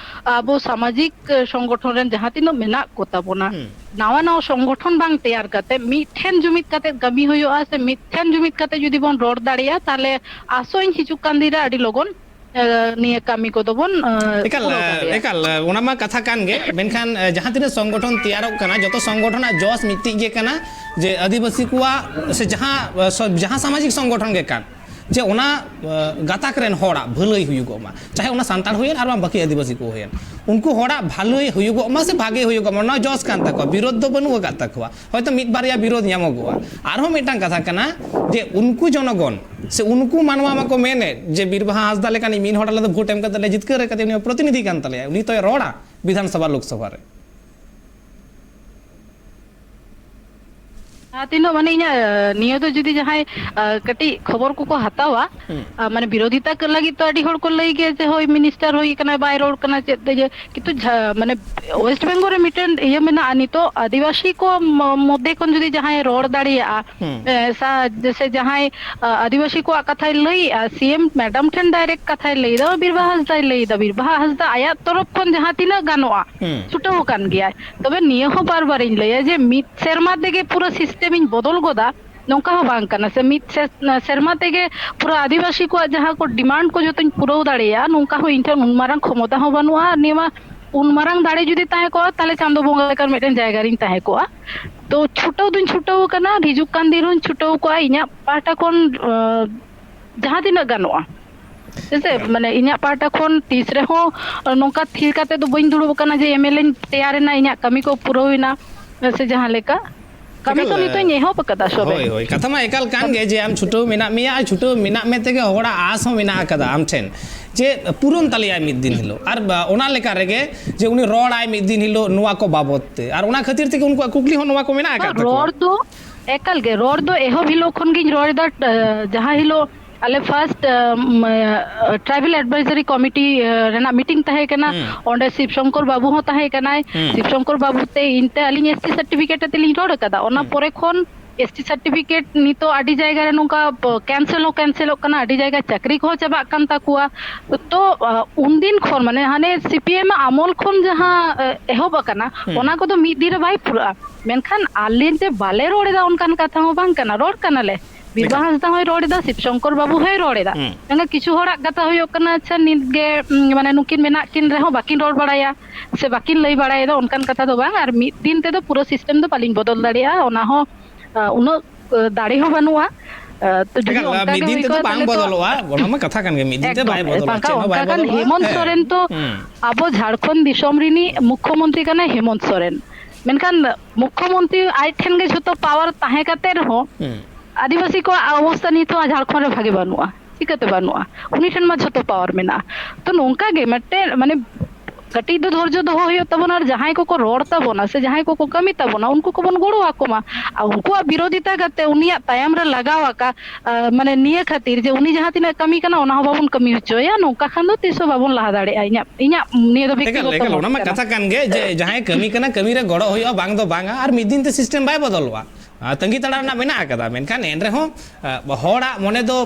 ᱟᱵᱚ ᱥᱟᱢᱟᱡᱤᱠ ᱥᱚᱝᱜᱚᱴᱷᱚᱱ ᱨᱮᱱ ᱡᱟᱦᱟᱸ ᱛᱤᱱᱟᱹᱜ ᱢᱮᱱᱟᱜ ᱠᱚ ᱛᱟᱵᱚᱱᱟ, ᱦᱩᱸ᱾ ᱱᱟᱣᱟ ᱱᱟᱣᱟ ᱥᱚᱝᱜᱚᱴᱷᱚᱱ ᱵᱟᱝ ᱛᱮᱭᱟᱨ ᱠᱟᱛᱮ ᱢᱤᱫᱴᱷᱮᱱ ᱡᱩᱢᱤᱫ ᱠᱟᱛᱮ ᱠᱟᱹᱢᱤ ᱦᱩᱭᱩᱜᱼᱟ, ᱥᱮ ᱢᱤᱫᱴᱷᱮᱱ ᱡᱩᱢᱤᱫ ᱠᱟᱛᱮ ᱡᱩᱫᱤ ᱵᱚᱱ ᱨᱚᱲ ᱫᱟᱲᱮᱭᱟᱜᱼᱟ, ᱛᱟᱦᱚᱞᱮ ᱟᱥᱚᱜ ᱟᱹᱧ ᱦᱤᱡᱩᱜ ᱠᱟᱱ ᱫᱤᱱ ᱨᱮ ᱟᱹᱰᱤ ᱞᱚᱜᱚᱱ ᱮ, ᱱᱤᱭᱟᱹ ᱠᱟᱹᱢᱤ ᱠᱚᱫᱚ ᱵᱚᱱ ᱮ, ᱮᱠᱟᱞ ᱯᱩᱨᱟᱹᱣ ᱫᱟᱲᱮᱭᱟᱜᱼᱟ᱾ ᱮᱠᱟᱞ ᱚᱱᱟ ᱢᱟ ᱠᱟᱛᱷᱟ ᱠᱟᱱ ᱜᱮ, ᱢᱮᱱᱠᱷᱟᱱ ᱮ, ᱡᱟᱦᱟᱸ ᱛᱤᱱᱟᱹᱜ ᱥᱚᱝᱜᱚᱴᱷᱚᱱ ᱛᱮᱭᱟᱨᱚᱜ ᱠᱟᱱᱟ, ᱡᱚᱛᱚ ᱥᱚᱝᱜᱚᱴᱷᱚᱱᱟᱜ ᱡᱚᱥ ᱢᱤᱫᱴᱤᱡ ᱜᱮ ᱠᱟᱱᱟ ᱡᱮ ᱟᱹᱫᱤᱵᱟᱹᱥᱤ ᱠᱚᱣᱟᱜ ᱥᱮ ᱡᱟᱦᱟᱸ ᱮ, ᱥᱚ- ᱡᱟᱦᱟᱸ ᱥᱟᱢᱟᱡᱤᱠ ᱥᱚᱝᱜᱚᱴᱷᱚᱱ ᱜᱮ ᱠᱟᱱ, ᱡᱮ ᱚᱱᱟ ᱮ, ᱜᱟᱛᱟᱠ ᱨᱮᱱ ᱦᱚᱲᱟᱜ ᱵᱷᱟᱹᱞᱟᱹᱭ ᱦᱩᱭᱩᱜᱚᱜ ᱢᱟ, ᱪᱟᱦᱮ ᱚᱱᱟ ᱥᱟᱱᱛᱟᱲ ᱦᱩᱭᱮᱱ ᱟᱨ ᱵᱟᱝ ᱵᱟᱹᱠᱤ ᱟᱹᱫᱤᱵᱟᱹᱥᱤ ᱠᱚ ᱦᱩᱭᱮᱱ, ᱩᱱᱠᱩ ᱦᱚᱲᱟᱜ ᱵᱷᱟᱹᱞᱟᱹᱭ ᱦᱩᱭᱩᱜᱚᱜ ᱢᱟ ᱥᱮ ᱵᱷᱟᱜᱮ ᱦᱩᱭᱩᱜᱚᱜ ᱢᱟ, ᱚᱱᱟ ᱡᱚᱥ ᱠᱟᱱ ᱛᱟᱠᱚᱣᱟ, ᱵᱤᱨᱳᱫᱷ ᱫᱚ ᱵᱟᱹᱱᱩᱜ ᱟᱠᱟᱫ ᱛᱟᱠᱚᱣᱟ᱾ ᱦᱚᱭᱛᱳ ᱢᱤᱫ ᱵᱟᱨᱭᱟ ᱵᱤᱨᱳᱫᱷ ᱧᱟᱢᱚᱜᱚᱜᱼᱟ᱾ ᱟᱨᱦᱚᱸ ᱢᱤᱫᱴᱟᱝ ᱠᱟᱛᱷᱟ ᱠᱟᱱᱟ ᱡᱮ ᱩᱱᱠᱩ ᱡᱚᱱᱚᱜᱚᱱ ᱥᱮ ᱩᱱᱠᱩ ᱢᱟᱱᱣᱟ ᱢᱟᱠᱚ ᱢᱮᱱᱮᱫ ᱡᱮ ᱵᱤᱨᱵᱟᱦᱟ ᱦᱟᱸᱥᱫᱟ ᱞᱮᱠᱟᱱᱤᱡ ᱢᱤᱫ ᱦᱚᱲ ᱟᱞᱮ ᱫᱚ ᱵᱷᱳᱴ ᱮᱢ ᱠᱟᱛᱮ ᱞᱮ ᱡᱤᱛᱠᱟᱹᱨ ᱟᱠᱟᱫᱮᱭᱟ, ᱩᱱᱤ ᱯᱨᱚᱛᱤᱱᱤᱫᱷᱤ ᱠᱟᱱ ᱛᱟᱞᱮᱭᱟ, ᱩᱱᱤ ᱛᱚᱭ ᱨᱚᱲᱟ ᱵᱤᱫᱷᱟᱱ ᱥᱚᱵᱷᱟ ᱞᱳᱠᱥᱚᱵᱷᱟ ᱨᱮ᱾ ᱡᱟᱦᱟᱸ ᱛᱤᱱᱟᱹᱜ ᱢᱟᱱᱮ ᱤᱧᱟᱹᱜ ᱱᱤᱭᱟᱹ ᱫᱚ ᱡᱩᱫᱤ ᱡᱟᱦᱟᱸᱭ ᱟ, ᱠᱟᱹᱴᱤᱡ ᱠᱷᱚᱵᱚᱨ ᱠᱚᱠᱚ ᱦᱟᱛᱟᱣᱟ, ᱦᱩᱸ᱾ ᱟ, ᱢᱟᱱᱮ ᱵᱤᱨᱳᱫᱷᱤᱛᱟ ᱠᱚ ᱞᱟᱹᱜᱤᱫ ᱛᱚ ᱟᱹᱰᱤ ᱦᱚᱲ ᱠᱚ ᱞᱟᱹᱭ ᱜᱮᱭᱟ ᱡᱮ ᱦᱳᱭ ᱢᱤᱱᱤᱥᱴᱟᱨ ᱦᱩᱭ ᱠᱟᱱᱟᱭ, ᱵᱟᱭ ᱨᱚᱲ ᱠᱟᱱᱟ ᱪᱮᱫ ᱛᱮ ᱡᱮ, ᱠᱤᱱᱛᱩ ᱡᱷᱟ-, ᱢᱟᱱᱮ ᱳᱭᱮᱥᱴ ᱵᱮᱝᱜᱚᱞ ᱨᱮ ᱢᱤᱫᱴᱮᱱ ᱤᱭᱟᱹ ᱢᱮᱱᱟᱜᱼᱟ, ᱱᱤᱛᱚᱜ ᱟᱹᱫᱤᱵᱟᱹᱥᱤ ᱠᱚ ᱢᱚ-, ᱢᱚᱫᱽᱫᱷᱮ ᱠᱷᱚᱱ ᱡᱩᱫᱤ ᱡᱟᱦᱟᱸᱭ ᱨᱚᱲ ᱫᱟᱲᱮᱭᱟᱜᱼᱟ, ᱦᱩᱸ᱾ ᱮ, ᱥᱟ-, ᱡᱮᱥᱮ ᱡᱟᱦᱟᱸᱭ ᱟ, ᱟᱹᱫᱤᱵᱟᱹᱥᱤ ᱠᱚᱣᱟᱜ ᱠᱟᱛᱷᱟᱭ ᱞᱟᱹᱭᱮᱜᱼᱟ, ᱥᱤ ᱮᱢ ᱢᱮᱰᱟᱢ ᱴᱷᱮᱱ ᱰᱟᱭᱨᱮᱠᱴ ᱠᱟᱛᱷᱟᱭ ᱞᱟᱹᱭᱫᱟ, ᱵᱤᱨᱵᱟᱦᱟ ᱦᱟᱸᱥᱫᱟᱭ ᱞᱟᱹᱭᱫᱟ, ᱵᱤᱨᱵᱟᱦᱟ ᱦᱟᱸᱥᱫᱟ ᱟᱭᱟᱜ ᱛᱚᱨᱚᱯ ᱠᱷᱚᱱ ᱡᱟᱦᱟᱸ ᱛᱤᱱᱟᱹᱜ ᱜᱟᱱᱚᱜᱼᱟ ᱦᱩᱸ᱾ ᱪᱷᱩᱴᱟᱹᱣ ᱟᱠᱟᱱ ᱜᱮᱭᱟᱭ᱾ ᱛᱚᱵᱮ ᱱᱤᱭᱟᱹ ᱦᱚᱸ ᱵᱟᱨ ᱵᱟᱨᱤᱧ ᱞᱟᱹᱭᱟ ᱡᱮ ᱢᱤᱫ ᱥᱮᱨᱢᱟ ᱛᱮᱜᱮ ᱯᱩᱨᱟᱹ ᱥᱤᱥᱴᱮᱢ ᱤᱧ ᱵᱚᱫᱚᱞ ᱜᱚᱫᱟ, ᱱᱚᱝᱠᱟ ᱦᱚᱸ ᱵᱟᱝ ᱠᱟᱱᱟ᱾ ᱥᱮ ᱢᱤᱫ ᱥᱮ-, ᱥᱮᱨᱢᱟ ᱛᱮᱜᱮ ᱯᱩᱨᱟᱹ ᱟᱹᱫᱤᱵᱟᱹᱥᱤ ᱠᱚᱣᱟᱜ ᱡᱟᱦᱟᱸ ᱠᱚ ᱰᱤᱢᱟᱱᱰ ᱠᱚ ᱡᱚᱛᱚᱧ ᱯᱩᱨᱟᱹᱣ ᱫᱟᱲᱮᱭᱟᱜᱼᱟ, ᱱᱚᱝᱠᱟ ᱦᱚᱸ ᱤᱧ ᱴᱷᱮᱱ ᱩᱱ ᱢᱟᱨᱟᱝ ᱠᱷᱚᱢᱚᱛᱟ ᱦᱚᱸ ᱵᱟᱹᱱᱩᱜᱼᱟ᱾ ᱟᱨ ᱱᱤᱭᱟᱹ ᱢᱟ ᱩᱱ ᱢᱟᱨᱟᱝ ᱫᱟᱲᱮ ᱡᱩᱫᱤ ᱛᱟᱦᱮᱸ ᱠᱚᱜᱼᱟ, ᱛᱟᱦᱞᱮ ᱪᱟᱸᱫᱚ ᱵᱚᱸᱜᱟ ᱞᱮᱠᱟᱱ ᱢᱤᱫᱴᱮᱱ ᱡᱟᱭᱜᱟ ᱨᱤᱧ ᱛᱟᱦᱮᱸ ᱠᱚᱜᱼᱟ᱾ ᱛᱚ ᱪᱷᱩᱴᱟᱹᱣ ᱫᱩᱧ ᱪᱷᱩᱴᱟᱹᱣ ᱟᱠᱟᱱᱟ, ᱦᱤᱡᱩᱜ ᱠᱟᱱ ᱫᱤᱱ ᱦᱚᱸᱧ ᱪᱷᱩᱴᱟᱹᱣ ᱠᱚᱜᱼᱟ ᱤᱧᱟᱹᱜ ᱯᱟᱦᱴᱟ ᱠᱷᱚᱱ, ᱟᱸ, ᱡᱟᱦᱟᱸ ᱛᱤᱱᱟᱹᱜ ᱜᱟᱱᱚᱜᱼᱟ᱾ ᱦᱮᱸᱥᱮ? ᱢᱟᱱᱮ ᱤᱧᱟᱹᱜ ᱯᱟᱦᱴᱟ ᱠᱷᱚᱱ ᱛᱤᱥ ᱨᱮᱦᱚᱸ ᱱᱚᱝᱠᱟ ᱛᱷᱤᱨ ᱠᱟᱛᱮ ᱫᱚ ᱵᱟᱹᱧ ᱫᱩᱲᱩᱵ ᱟᱠᱟᱱᱟ ᱡᱮ ᱮᱢ ᱮᱞ ᱮᱧ ᱛᱮᱭᱟᱨ ᱮᱱᱟ, ᱤᱧᱟᱹᱜ ᱠᱟᱹᱢᱤ ᱠᱚ ᱯᱩᱨᱟᱹᱣ ᱮᱱᱟ, ᱥᱮ ᱡᱟᱦᱟᱸ ᱞᱮᱠᱟ᱾ ᱠᱟᱹᱢᱤ ᱠᱚ ᱮᱠᱟᱞ, ᱱᱤᱛᱚᱜ ᱤᱧ ᱮᱦᱚᱵ ᱟᱠᱟᱫᱟ ᱥᱚᱵᱮ᱾ ᱦᱳᱭ, ᱦᱳᱭ, ᱠᱟᱛᱷᱟ ᱢᱟ ᱮᱠᱟᱞ ᱠᱟᱱ ᱜᱮ ᱡᱮ ᱟᱢ ᱪᱷᱩᱴᱟᱹᱣ ᱢᱮᱱᱟᱜ ᱢᱮᱭᱟ ᱟᱨ ᱪᱷᱩᱴᱟᱹᱣ ᱢᱮᱱᱟᱜ ᱢᱮ ᱛᱮᱜᱮ ᱦᱚᱲᱟᱜ ᱟᱸᱥ ᱦᱚᱸ ᱢᱮᱱᱟᱜ ᱟᱠᱟᱫᱟ ᱟᱢ ᱴᱷᱮᱱ ᱡᱮ ᱯᱩᱨᱚᱱ ᱛᱟᱞᱮᱭᱟᱭ ᱢᱤᱫ ᱫᱤᱱ ᱦᱤᱞᱳᱜ᱾ ᱟᱨ ᱵᱟ-, ᱚᱱᱟ ᱞᱮᱠᱟ ᱨᱮᱜᱮ ᱡᱮ ᱩᱱᱤ ᱨᱚᱲᱟᱭ ᱢᱤᱫ ᱫᱤᱱ ᱦᱤᱞᱳᱜ ᱱᱚᱣᱟ ᱠᱚ ᱵᱟᱵᱚᱛ ᱛᱮ, ᱟᱨ ᱚᱱᱟ ᱠᱷᱟᱹᱛᱤᱨ ᱛᱮᱜᱮ ᱩᱱᱠᱩᱣᱟᱜ ᱠᱩᱠᱞᱤ ᱦᱚᱸ ᱱᱚᱣᱟ ᱠᱚ ᱢᱮᱱᱟᱜ ᱟᱠᱟᱫ ᱛᱟᱠᱚᱣᱟ᱾ ᱨᱚᱲ ᱫᱚ ᱮᱠᱟᱞ ᱜᱮ, ᱨᱚᱲ ᱫᱚ ᱮᱦᱚᱵ ᱦᱤᱞᱳᱜ ᱠᱷᱚᱱ ᱜᱤᱧ ᱨᱚᱲ ᱮᱫᱟ᱾ ᱴ-, ᱡᱟᱦᱟᱸ ᱦᱤᱞᱳᱜ ᱟᱞᱮ first, ᱟᱢ, ᱟᱸ, tribal advisory committee, ᱟᱸ, ᱨᱮᱱᱟᱜ meeting ᱛᱟᱦᱮᱸ ᱠᱟᱱᱟ, ᱦᱩᱸ᱾ ᱚᱸᱰᱮ ᱥᱤᱵ ᱥᱚᱝᱠᱚᱨ ᱵᱟᱹᱵᱩ ᱦᱚᱸ ᱛᱟᱦᱮᱸ ᱠᱟᱱᱟᱭ᱾ ᱦᱩᱸ᱾ ᱥᱤᱵ ᱥᱚᱝᱠᱚᱨ ᱵᱟᱹᱵᱩ ᱛᱮ ᱤᱧ ᱛᱮ ᱟᱹᱞᱤᱧ S C certificate ᱟᱛᱮ ᱞᱤᱧ ᱨᱚᱲ ᱟᱠᱟᱫᱟ᱾ ᱚᱱᱟ ᱦᱩᱸ᱾ ᱯᱚᱨᱮ ᱠᱷᱚᱱ ᱮᱥ ᱴᱤ ᱥᱟᱨᱴᱤᱯᱷᱤᱠᱮᱴ ᱱᱤᱛᱚᱜ ᱟᱹᱰᱤ ᱡᱟᱭᱜᱟ ᱨᱮ ᱱᱚᱝᱠᱟ ᱠᱮᱱᱥᱮᱞ ᱦᱚᱸ ᱠᱮᱱᱥᱮᱞᱚᱜ ᱠᱟᱱᱟ, ᱟᱹᱰᱤ ᱡᱟᱭᱜᱟ ᱪᱟᱹᱠᱨᱤ ᱠᱚᱦᱚᱸ ᱪᱟᱵᱟᱜ ᱠᱟᱱ ᱛᱟᱠᱚᱣᱟ᱾ ᱛᱚ ᱩᱱᱫᱤᱱ ᱠᱷᱚᱱ, ᱢᱟᱱᱮ ᱦᱟᱱᱮ ᱥᱤ ᱯᱤ ᱮᱢ ᱟᱢᱚᱞ ᱠᱷᱚᱱ ᱡᱟᱦᱟᱸ ᱮᱦᱚᱵ ᱟᱠᱟᱱᱟ, ᱚᱱᱟ ᱠᱚᱫᱚ ᱢᱤᱫ ᱫᱤᱱ ᱨᱮ ᱵᱟᱭ ᱯᱩᱨᱟᱹᱜᱼᱟ᱾ ᱢᱮᱱᱠᱷᱟᱱ ᱟᱞᱮ ᱡᱮ ᱵᱟᱞᱮ ᱨᱚᱲ ᱮᱫᱟ, ᱚᱱᱠᱟᱱ ᱠᱟᱛᱷᱟ ᱦᱚᱸ ᱵᱟᱝ ᱠᱟᱱᱟ, ᱨᱚᱲ ᱠᱟᱱᱟᱞᱮ᱾ ᱵᱤᱨᱵᱟᱦᱟ ᱦᱟᱸᱥᱫᱟ ᱦᱚᱸᱭ ᱨᱚᱲ ᱮᱫᱟ, ᱥᱤᱵ ᱥᱚᱝᱠᱚᱨ ᱵᱟᱵᱩ ᱦᱚᱸᱭ ᱨᱚᱲ ᱮᱫᱟ᱾ ᱢᱮᱱᱠᱷᱟᱱ ᱠᱤᱪᱷᱩ ᱦᱚᱲᱟᱜ ᱠᱟᱛᱷᱟ ᱦᱩᱭᱩᱜ ᱠᱟᱱᱟ, ᱟᱪᱪᱷᱟ, ᱱᱤᱛ ᱜᱮ ᱢᱟᱱᱮ ᱱᱩᱠᱤᱱ ᱢᱮᱱᱟᱜ ᱠᱤᱱ ᱨᱮᱦᱚᱸ ᱵᱟᱹᱠᱤᱱ ᱨᱚᱲ ᱵᱟᱲᱟᱭᱟ ᱥᱮ ᱵᱟᱹᱠᱤᱱ ᱞᱟᱹᱭ ᱵᱟᱲᱟᱭᱮᱫᱟ, ᱚᱱᱠᱟᱱ ᱠᱟᱛᱷᱟ ᱫᱚ ᱵᱟᱝ᱾ ᱟᱨ ᱢᱤᱫ ᱫᱤᱱ ᱛᱮᱫᱚ ᱯᱩᱨᱟᱹ ᱥᱤᱥᱴᱮᱢ ᱫᱚ ᱵᱟᱹᱞᱤᱧ ᱵᱚᱫᱚᱞ ᱫᱟᱲᱮᱭᱟᱜᱼᱟ, ᱚᱱᱟ ᱦᱚᱸ ᱩᱱᱟᱹᱜ ᱫᱟᱲᱮ ᱦᱚᱸ ᱵᱟᱹᱱᱩᱜᱼᱟ᱾ ᱛᱚ ᱡᱩᱫᱤ ᱚᱱᱠᱟ ᱜᱮ ᱦᱩᱭ ᱠᱚᱜᱼᱟ, ᱛᱟᱦᱚᱞᱮ ᱛᱚ ᱵᱟᱝ ᱵᱚᱫᱚᱞᱚᱜᱼᱟ, ᱚᱱᱟ ᱢᱟ ᱠᱟᱛᱷᱟ ᱠᱟᱱ ᱜᱮ, ᱢᱤᱫ ᱫᱤᱱ ᱛᱮ ᱵᱟᱭ ᱵᱚᱫᱚᱞᱚᱜᱼᱟ, ᱵᱟᱝᱠᱷᱟᱱ ᱪᱮᱫ ᱦᱚᱸ ᱵᱟᱭ ᱵᱚᱫᱚᱞᱚᱜᱼᱟ᱾ ᱦᱮᱢᱚᱱᱛ ᱥᱚᱨᱮᱱ ᱛᱚ ᱟᱵᱚ ᱡᱷᱟᱲᱠᱷᱚᱸᱰ ᱫᱤᱥᱚᱢ ᱨᱤᱱᱤᱡ ᱢᱩᱠᱠᱷᱚᱢᱚᱱᱛᱨᱤ ᱠᱟᱱᱟᱭ ᱦᱮᱢᱚᱱᱛ ᱥᱚᱨᱮᱱ, ᱢᱮᱱᱠᱷᱟᱱ ᱢᱩᱠᱠᱷᱚᱢᱚᱱᱛᱨᱤ ᱟᱡ ᱴᱷᱮᱱ ᱜᱮ ᱡᱷᱚᱛᱚ ᱯᱟᱣᱟᱨ ᱛᱟᱦᱮᱸ ᱠᱟᱛᱮ ᱨᱮᱦᱚᱸ ᱟᱹᱫᱤᱵᱟᱹᱥᱤ ᱠᱚᱣᱟᱜ ᱚᱵᱚᱥᱛᱟ ᱱᱤᱛ ᱦᱚᱸ ᱡᱷᱟᱲᱠᱷᱚᱸᱰ ᱨᱮ ᱵᱷᱟᱜᱮ ᱵᱟᱹᱱᱩᱜᱼᱟ᱾ ᱪᱤᱠᱟᱹᱛᱮ ᱵᱟᱹᱱᱩᱜᱼᱟ? ᱩᱱᱤ ᱴᱷᱮᱱ ᱢᱟ ᱡᱷᱚᱛᱚ ᱯᱟᱣᱟᱨ ᱢᱮᱱᱟᱜᱼᱟ᱾ ᱛᱚ ᱱᱚᱝᱠᱟ ᱜᱮ ᱢᱤᱫᱴᱮᱱ, ᱢᱟᱱᱮ, ᱠᱟᱹᱴᱤᱡ ᱫᱚ ᱫᱷᱳᱨᱡᱚ ᱫᱚᱦᱚ ᱦᱩᱭᱩᱜ ᱛᱟᱵᱚᱱᱟ, ᱟᱨ ᱡᱟᱦᱟᱸᱭ ᱠᱚᱠᱚ ᱨᱚᱲ ᱛᱟᱵᱚᱱᱟ ᱥᱮ ᱡᱟᱦᱟᱸᱭ ᱠᱚᱠᱚ ᱠᱟᱹᱢᱤ ᱛᱟᱵᱚᱱᱟ, ᱩᱱᱠᱩ ᱠᱚᱵᱚᱱ ᱜᱚᱲᱚ ᱟᱠᱚ ᱢᱟ᱾ ᱟᱨ ᱩᱱᱠᱩᱣᱟᱜ ᱵᱤᱨᱳᱫᱷᱤᱛᱟ ᱠᱟᱛᱮ ᱩᱱᱤᱭᱟᱜ ᱛᱟᱭᱚᱢ ᱨᱮ ᱞᱟᱜᱟᱣ ᱟᱠᱟ, ᱟᱨ, ᱢᱟᱱᱮ, ᱱᱤᱭᱟᱹ ᱠᱷᱟᱹᱛᱤᱨ ᱡᱮ ᱩᱱᱤ ᱡᱟᱦᱟᱸ ᱛᱤᱱᱟᱹᱜ ᱠᱟᱹᱢᱤ ᱠᱟᱱᱟ, ᱚᱱᱟ ᱦᱚᱸ ᱵᱟᱵᱚᱱ ᱠᱟᱹᱢᱤ ᱦᱚᱪᱚᱭᱟ, ᱱᱚᱝᱠᱟ ᱠᱷᱟᱱ ᱫᱚ ᱛᱤᱥ ᱦᱚᱸ ᱵᱟᱵᱚᱱ ᱞᱟᱦᱟ ᱫᱟᱲᱮᱭᱟᱜᱼᱟ᱾ ᱤᱧᱟᱹᱜ, ᱤᱧᱟᱹᱜ ᱱᱤᱭᱟᱹ ᱫᱚ ᱮᱠᱟᱞ, ᱵᱮᱠᱛᱤᱜᱚᱛᱚ ᱮᱠᱟᱞ, ᱢᱚᱛ ᱚᱱᱟ ᱢᱟ ᱠᱟᱱᱟ᱾ ᱠᱟᱛᱷᱟ ᱠᱟᱱ ᱜᱮ ᱡᱮ ᱡᱟᱦᱟᱸᱭ ᱠᱟᱹᱢᱤ ᱠᱟᱱᱟ, ᱠᱟᱹᱢᱤ ᱨᱮ ᱜᱚᱲᱚ ᱦᱩᱭᱩᱜᱼᱟ, ᱵᱟᱝ ᱫᱚ ᱵᱟᱝᱟ, ᱟᱨ ᱢᱤᱫ ᱫᱤᱱ ᱛᱮ ᱥᱤᱥᱴᱮᱢ ᱵᱟᱭ ᱵᱚᱫᱚᱞᱚᱜᱼᱟ᱾ ᱟᱨ ᱛᱟᱺᱜᱤ ᱛᱟᱲᱟᱜ ᱨᱮᱱᱟᱜ ᱢᱮᱱᱟᱜ ᱟᱠᱟᱫᱟ, ᱢᱮᱱᱠᱷᱟᱱ ᱮᱱ ᱨᱮᱦᱚᱸ, ᱟᱸ, ᱦᱚᱲᱟᱜ ᱢᱚᱱᱮ ᱫᱚ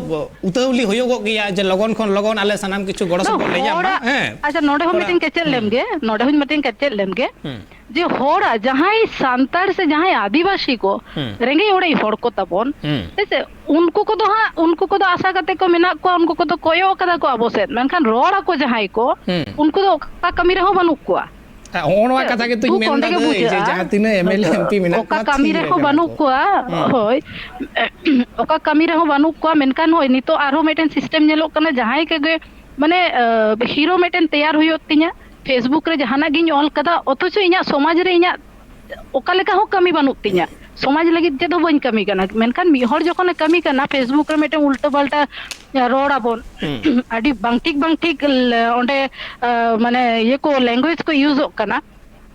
ᱩᱛᱟᱹᱣᱞᱤ ᱦᱩᱭᱩᱜᱚᱜ ᱜᱮᱭᱟ ᱡᱮ ᱞᱚᱜᱚᱱ ᱠᱷᱚᱱ ᱞᱚᱜᱚᱱ ᱟᱞᱮ ᱥᱟᱱᱟᱢ ᱠᱤᱪᱷᱩ ᱜᱚᱲᱚ ᱥᱚᱯᱚᱦᱚᱫ ᱞᱮ ᱧᱟᱢ ᱢᱟ᱾ ᱦᱚᱲᱟᱜ, ᱦᱮᱸ᱾ ᱟᱪᱪᱷᱟ, ᱱᱚᱰᱮ ᱦᱚᱸ ᱦᱚᱲᱟᱜ, ᱢᱤᱫᱴᱮᱱ ᱠᱮᱪᱮᱫ ᱞᱮᱢ ᱦᱩᱸ᱾ ᱜᱮ, ᱱᱚᱰᱮ ᱦᱚᱸ ᱢᱤᱫᱴᱮᱱ ᱠᱮᱪᱮᱫ ᱞᱮᱢ ᱜᱮ, ᱦᱩᱸ᱾ ᱡᱮ ᱦᱚᱲᱟᱜ ᱡᱟᱦᱟᱸᱭ ᱥᱟᱱᱛᱟᱲ ᱥᱮ ᱡᱟᱦᱟᱸᱭ ᱟᱹᱫᱤᱵᱟᱹᱥᱤ ᱠᱚ ᱦᱩᱸ᱾ ᱨᱮᱸᱜᱮᱡ ᱚᱨᱮᱡ ᱦᱚᱲ ᱠᱚ ᱛᱟᱵᱚᱱ, ᱦᱩᱸ᱾ ᱦᱮᱸ ᱥᱮ, ᱩᱱᱠᱩ ᱠᱚᱫᱚ ᱦᱟᱸᱜ, ᱩᱱᱠᱩ ᱠᱚᱫᱚ ᱟᱥᱟ ᱠᱟᱛᱮ ᱠᱚ ᱢᱮᱱᱟᱜ ᱠᱚᱣᱟ, ᱩᱱᱠᱩ ᱠᱚᱫᱚ ᱠᱚᱭᱚᱜ ᱠᱟᱫᱟ ᱠᱚ ᱟᱵᱚ ᱥᱮᱫ, ᱢᱮᱱᱠᱷᱟᱱ ᱨᱚᱲ ᱟᱠᱚ ᱡᱟᱦᱟᱸᱭ ᱠᱚ, ᱦᱩᱸ᱾ ᱩᱱᱠᱩ ᱫᱚ ᱚᱠᱟ ᱠᱟᱹᱢᱤ ᱨᱮᱦᱚᱸ ᱵᱟᱹᱱᱩᱜ ᱠᱚᱣᱟ᱾ ᱦᱮᱸ, ᱦᱚᱸᱜᱼᱚ ᱱᱚᱣᱟ ᱠᱟᱛᱷᱟ ᱜᱮᱛᱚᱧ ᱫᱩᱠ ᱢᱮᱱᱫᱟ ᱚᱸᱰᱮ ᱜᱮ ᱫᱟᱹᱭ, ᱡᱮ ᱵᱩᱡᱷᱟᱹᱜᱼᱟ᱾ ᱡᱟᱦᱟᱸ ᱛᱤᱱᱟᱹᱜ M L A M P ᱢᱮᱱᱟᱜ ᱚᱠᱟ ᱠᱚᱣᱟ, ᱠᱟᱹᱢᱤ ᱛᱷᱤᱨ ᱨᱮᱦᱚᱸ ᱟᱠᱟᱱᱟ ᱵᱟᱹᱱᱩᱜ ᱠᱚ᱾ ᱠᱚᱣᱟ, ᱦᱩᱸ᱾ ᱦᱳᱭ᱾ ᱚᱠᱟ ᱠᱟᱹᱢᱤ ᱨᱮᱦᱚᱸ ᱵᱟᱹᱱᱩᱜ ᱠᱚᱣᱟ, ᱢᱮᱱᱠᱷᱟᱱ ᱦᱳᱭ, ᱱᱤᱛᱚᱜ ᱟᱨᱦᱚᱸ ᱢᱤᱫᱴᱮᱱ ᱥᱤᱥᱴᱮᱢ ᱧᱮᱞᱚᱜ ᱠᱟᱱᱟ, ᱡᱟᱦᱟᱸᱭ ᱠᱚᱜᱮ, ᱢᱟᱱᱮ, ᱟᱸ, ᱦᱤᱨᱳ ᱢᱤᱫᱴᱮᱱ ᱛᱮᱭᱟᱨ ᱦᱩᱭᱩᱜ ᱛᱤᱧᱟ, Facebook ᱨᱮ ᱡᱟᱦᱟᱱᱟᱜ ᱜᱤᱧ ᱚᱞ ᱠᱟᱫᱟ, ᱚᱛᱷᱚᱪᱚ ᱤᱧᱟᱹᱜ ᱥᱚᱢᱟᱡᱽ ᱨᱮ ᱤᱧᱟᱹᱜ ᱚᱠᱟ ᱞᱮᱠᱟ ᱦᱚᱸ ᱠᱟᱹᱢᱤ ᱵᱟᱹᱱᱩᱜ ᱛᱤᱧᱟ, ᱥᱚᱢᱟᱡᱽ ᱞᱟᱹᱜᱤᱫ ᱪᱮᱫ ᱦᱚᱸ ᱵᱟᱹᱧ ᱠᱟᱹᱢᱤ ᱠᱟᱱᱟ᱾ ᱢᱮᱱᱠᱷᱟᱱ ᱢᱤᱫ ᱦᱚᱲ ᱡᱚᱠᱷᱚᱱᱮ ᱠᱟᱹᱢᱤ ᱠᱟᱱᱟ, Facebook ᱨᱮ ᱢᱤᱫᱴᱮᱱ ᱩᱞᱴᱟᱹ ᱯᱟᱞᱴᱟ ᱨᱚᱲ ᱟᱵᱚᱱ, ᱦᱩᱸ᱾ ᱟᱹᱰᱤ ᱵᱟᱝ ᱴᱷᱤᱠ, ᱵᱟᱝ ᱴᱷᱤᱠ ᱞᱮ-, ᱚᱸᱰᱮ, ᱟᱸ, ᱢᱟᱱᱮ, ᱤᱭᱟᱹ ᱠᱚ, language ᱠᱚ ᱤᱭᱩᱡᱚᱜ ᱠᱟᱱᱟ᱾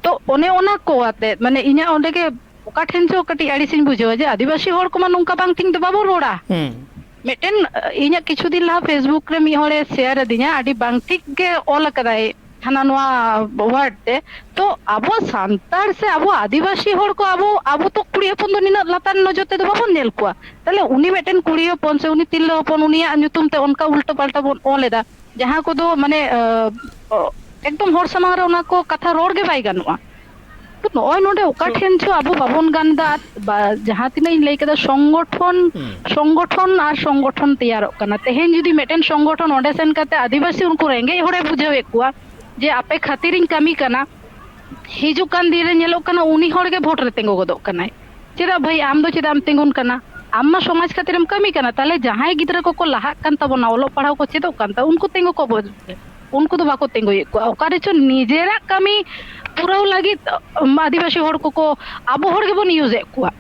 ᱛᱚ, ᱚᱱᱮ ᱚᱱᱟ ᱠᱚ ᱟᱛᱮ, ᱢᱟᱱᱮ, ᱤᱧᱟᱹᱜ ᱚᱸᱰᱮ ᱜᱮ ᱚᱠᱟ ᱴᱷᱮᱱ ᱪᱚ ᱠᱟᱹᱴᱤᱡ ᱟᱹᱲᱤᱥᱤᱧ ᱵᱩᱡᱷᱟᱹᱣᱟ ᱡᱮ ᱟᱹᱫᱤᱵᱟᱹᱥᱤ ᱦᱚᱲ ᱠᱚᱢᱟ ᱱᱚᱝᱠᱟ ᱵᱟᱝ ᱴᱷᱤᱠ ᱫᱚ ᱵᱟᱵᱚᱱ ᱨᱚᱲᱟ᱾ ᱦᱩᱸ᱾ ᱢᱤᱫᱴᱮᱱ, ᱟᱸ, ᱤᱧᱟᱹᱜ ᱠᱤᱪᱷᱩ ᱫᱤᱱ ᱞᱟᱦᱟ Facebook ᱨᱮ ᱢᱤᱫ ᱦᱚᱲᱮ share ᱟᱹᱫᱤᱧᱟ, ᱟᱹᱰᱤ ᱵᱟᱝ ᱴᱷᱤᱠ ᱜᱮ ᱚᱞ ᱟᱠᱟᱫᱟᱭ᱾ ᱦᱟᱱᱟ ᱱᱚᱣᱟ ᱣᱟᱨᱰ ᱛᱮ᱾ ᱛᱚ ᱟᱵᱚ ᱥᱟᱱᱛᱟᱲ ᱥᱮ ᱟᱵᱚ ᱟᱹᱫᱤᱵᱟᱹᱥᱤ ᱦᱚᱲ ᱠᱚ, ᱟᱵᱚ ᱟᱵᱚ ᱛᱚ ᱠᱩᱲᱤ ᱦᱚᱯᱚᱱ ᱫᱚ ᱱᱤᱱᱟᱹᱜ ᱞᱟᱛᱟᱨ ᱱᱚᱡᱚᱨ ᱛᱮᱫᱚ ᱵᱟᱵᱚᱱ ᱧᱮᱞ ᱠᱚᱣᱟ᱾ ᱛᱟᱦᱞᱮ ᱩᱱᱤ ᱢᱤᱫᱴᱮᱱ ᱠᱩᱲᱤ ᱦᱚᱯᱚᱱ ᱥᱮ ᱩᱱᱤ ᱛᱤᱨᱞᱟᱹ ᱦᱚᱯᱚᱱ, ᱩᱱᱤᱭᱟᱜ ᱧᱩᱛᱩᱢ ᱛᱮ ᱚᱱᱠᱟ ᱩᱞᱴᱟᱹ ᱯᱟᱞᱴᱟ ᱵᱚᱱ ᱚᱞ ᱮᱫᱟ, ᱡᱟᱦᱟᱸ ᱠᱚᱫᱚ ᱢᱟᱱᱮ ᱮᱠᱫᱚᱢ ᱦᱚᱲ ᱥᱟᱢᱟᱝ ᱨᱮ ᱚᱱᱟ ᱠᱚ ᱠᱟᱛᱷᱟ ᱨᱚᱲ ᱜᱮ ᱵᱟᱭ ᱜᱟᱱᱚᱜᱼᱟ᱾ ᱛᱚ ᱱᱚᱜᱼᱚᱭ ᱱᱚᱰᱮ ᱚᱠᱟ ᱴᱷᱮᱱ ᱪᱚ ᱟᱵᱚ ᱵᱟᱵᱚᱱ ᱜᱟᱱ ᱮᱫᱟ᱾ ᱟᱨ ᱵᱟ-, ᱡᱟᱦᱟᱸ ᱛᱤᱱᱟᱹᱜ ᱤᱧ ᱞᱟᱹᱭ ᱠᱮᱫᱟ, ᱥᱚᱝᱜᱚᱴᱷᱚᱱ, ᱥᱚᱝᱜᱚᱴᱷᱚᱱ ᱟᱨ ᱥᱚᱝᱜᱚᱴᱷᱚᱱ ᱛᱮᱭᱟᱨᱚᱜ ᱠᱟᱱᱟ᱾ ᱛᱮᱦᱮᱧ ᱡᱩᱫᱤ ᱢᱤᱫᱴᱮᱱ ᱥᱚᱝᱜᱚᱴᱷᱚᱱ ᱚᱸᱰᱮ ᱥᱮᱱ ᱠᱟᱛᱮ ᱟᱹᱫᱤᱵᱟᱹᱥᱤ ᱩᱱᱠᱩ ᱨᱮᱸᱜᱮᱡ ᱦᱚᱲᱮ ᱵᱩᱡᱷᱟᱹᱣᱮᱫ ᱠᱚᱣᱟ ᱡᱮ ᱟᱯᱮ ᱠᱷᱟᱹᱛᱤᱨᱤᱧ ᱠᱟᱹᱢᱤ ᱠᱟᱱᱟ, ᱦᱤᱡᱩᱜ ᱠᱟᱱ ᱫᱤᱱ ᱨᱮ ᱧᱮᱞᱚᱜ ᱠᱟᱱᱟ ᱩᱱᱤ ᱦᱚᱲ ᱜᱮ ᱵᱷᱳᱴ ᱨᱮ ᱛᱤᱸᱜᱩ ᱜᱚᱫᱚᱜ ᱠᱟᱱᱟᱭ᱾ ᱪᱮᱫᱟᱜ ᱵᱷᱟᱹᱭ, ᱟᱢ ᱫᱚ ᱪᱮᱫᱟᱜ ᱮᱢ ᱛᱤᱸᱜᱩᱱ ᱠᱟᱱᱟ? ᱟᱢ ᱢᱟ ᱥᱚᱢᱟᱡᱽ ᱠᱷᱟᱹᱛᱤᱨ ᱮᱢ ᱠᱟᱹᱢᱤ ᱠᱟᱱᱟ᱾ ᱛᱟᱦᱞᱮ ᱡᱟᱦᱟᱸᱭ ᱜᱤᱫᱽᱨᱟᱹ ᱠᱚᱠᱚ ᱞᱟᱦᱟᱜ ᱠᱟᱱ ᱛᱟᱵᱚᱱᱟ, ᱚᱞᱚᱜ ᱯᱟᱲᱦᱟᱣ ᱠᱚ ᱪᱮᱫᱚᱜ ᱠᱟᱱ ᱛᱟᱵᱚᱱᱟ, ᱩᱱᱠᱩ ᱛᱤᱸᱜᱩ ᱠᱚ ᱵᱚ-, ᱩᱱᱠᱩ ᱫᱚ ᱵᱟᱠᱚ ᱛᱤᱸᱜᱩᱭᱮᱫ ᱠᱚᱣᱟ᱾ ᱚᱠᱟ ᱨᱮᱪᱚ ᱱᱤᱡᱮᱨᱟᱜ ᱠᱟᱹᱢᱤ ᱯᱩᱨᱟᱹᱣ ᱞᱟᱹᱜᱤᱫ, ᱟᱹᱫᱤᱵᱟᱹᱥᱤ ᱦᱚᱲ ᱠᱚᱠᱚ, ᱟᱵᱚ ᱦᱚᱲ ᱜᱮᱵᱚᱱ ᱤᱭᱩᱡᱮᱫ ᱠᱚᱣᱟ᱾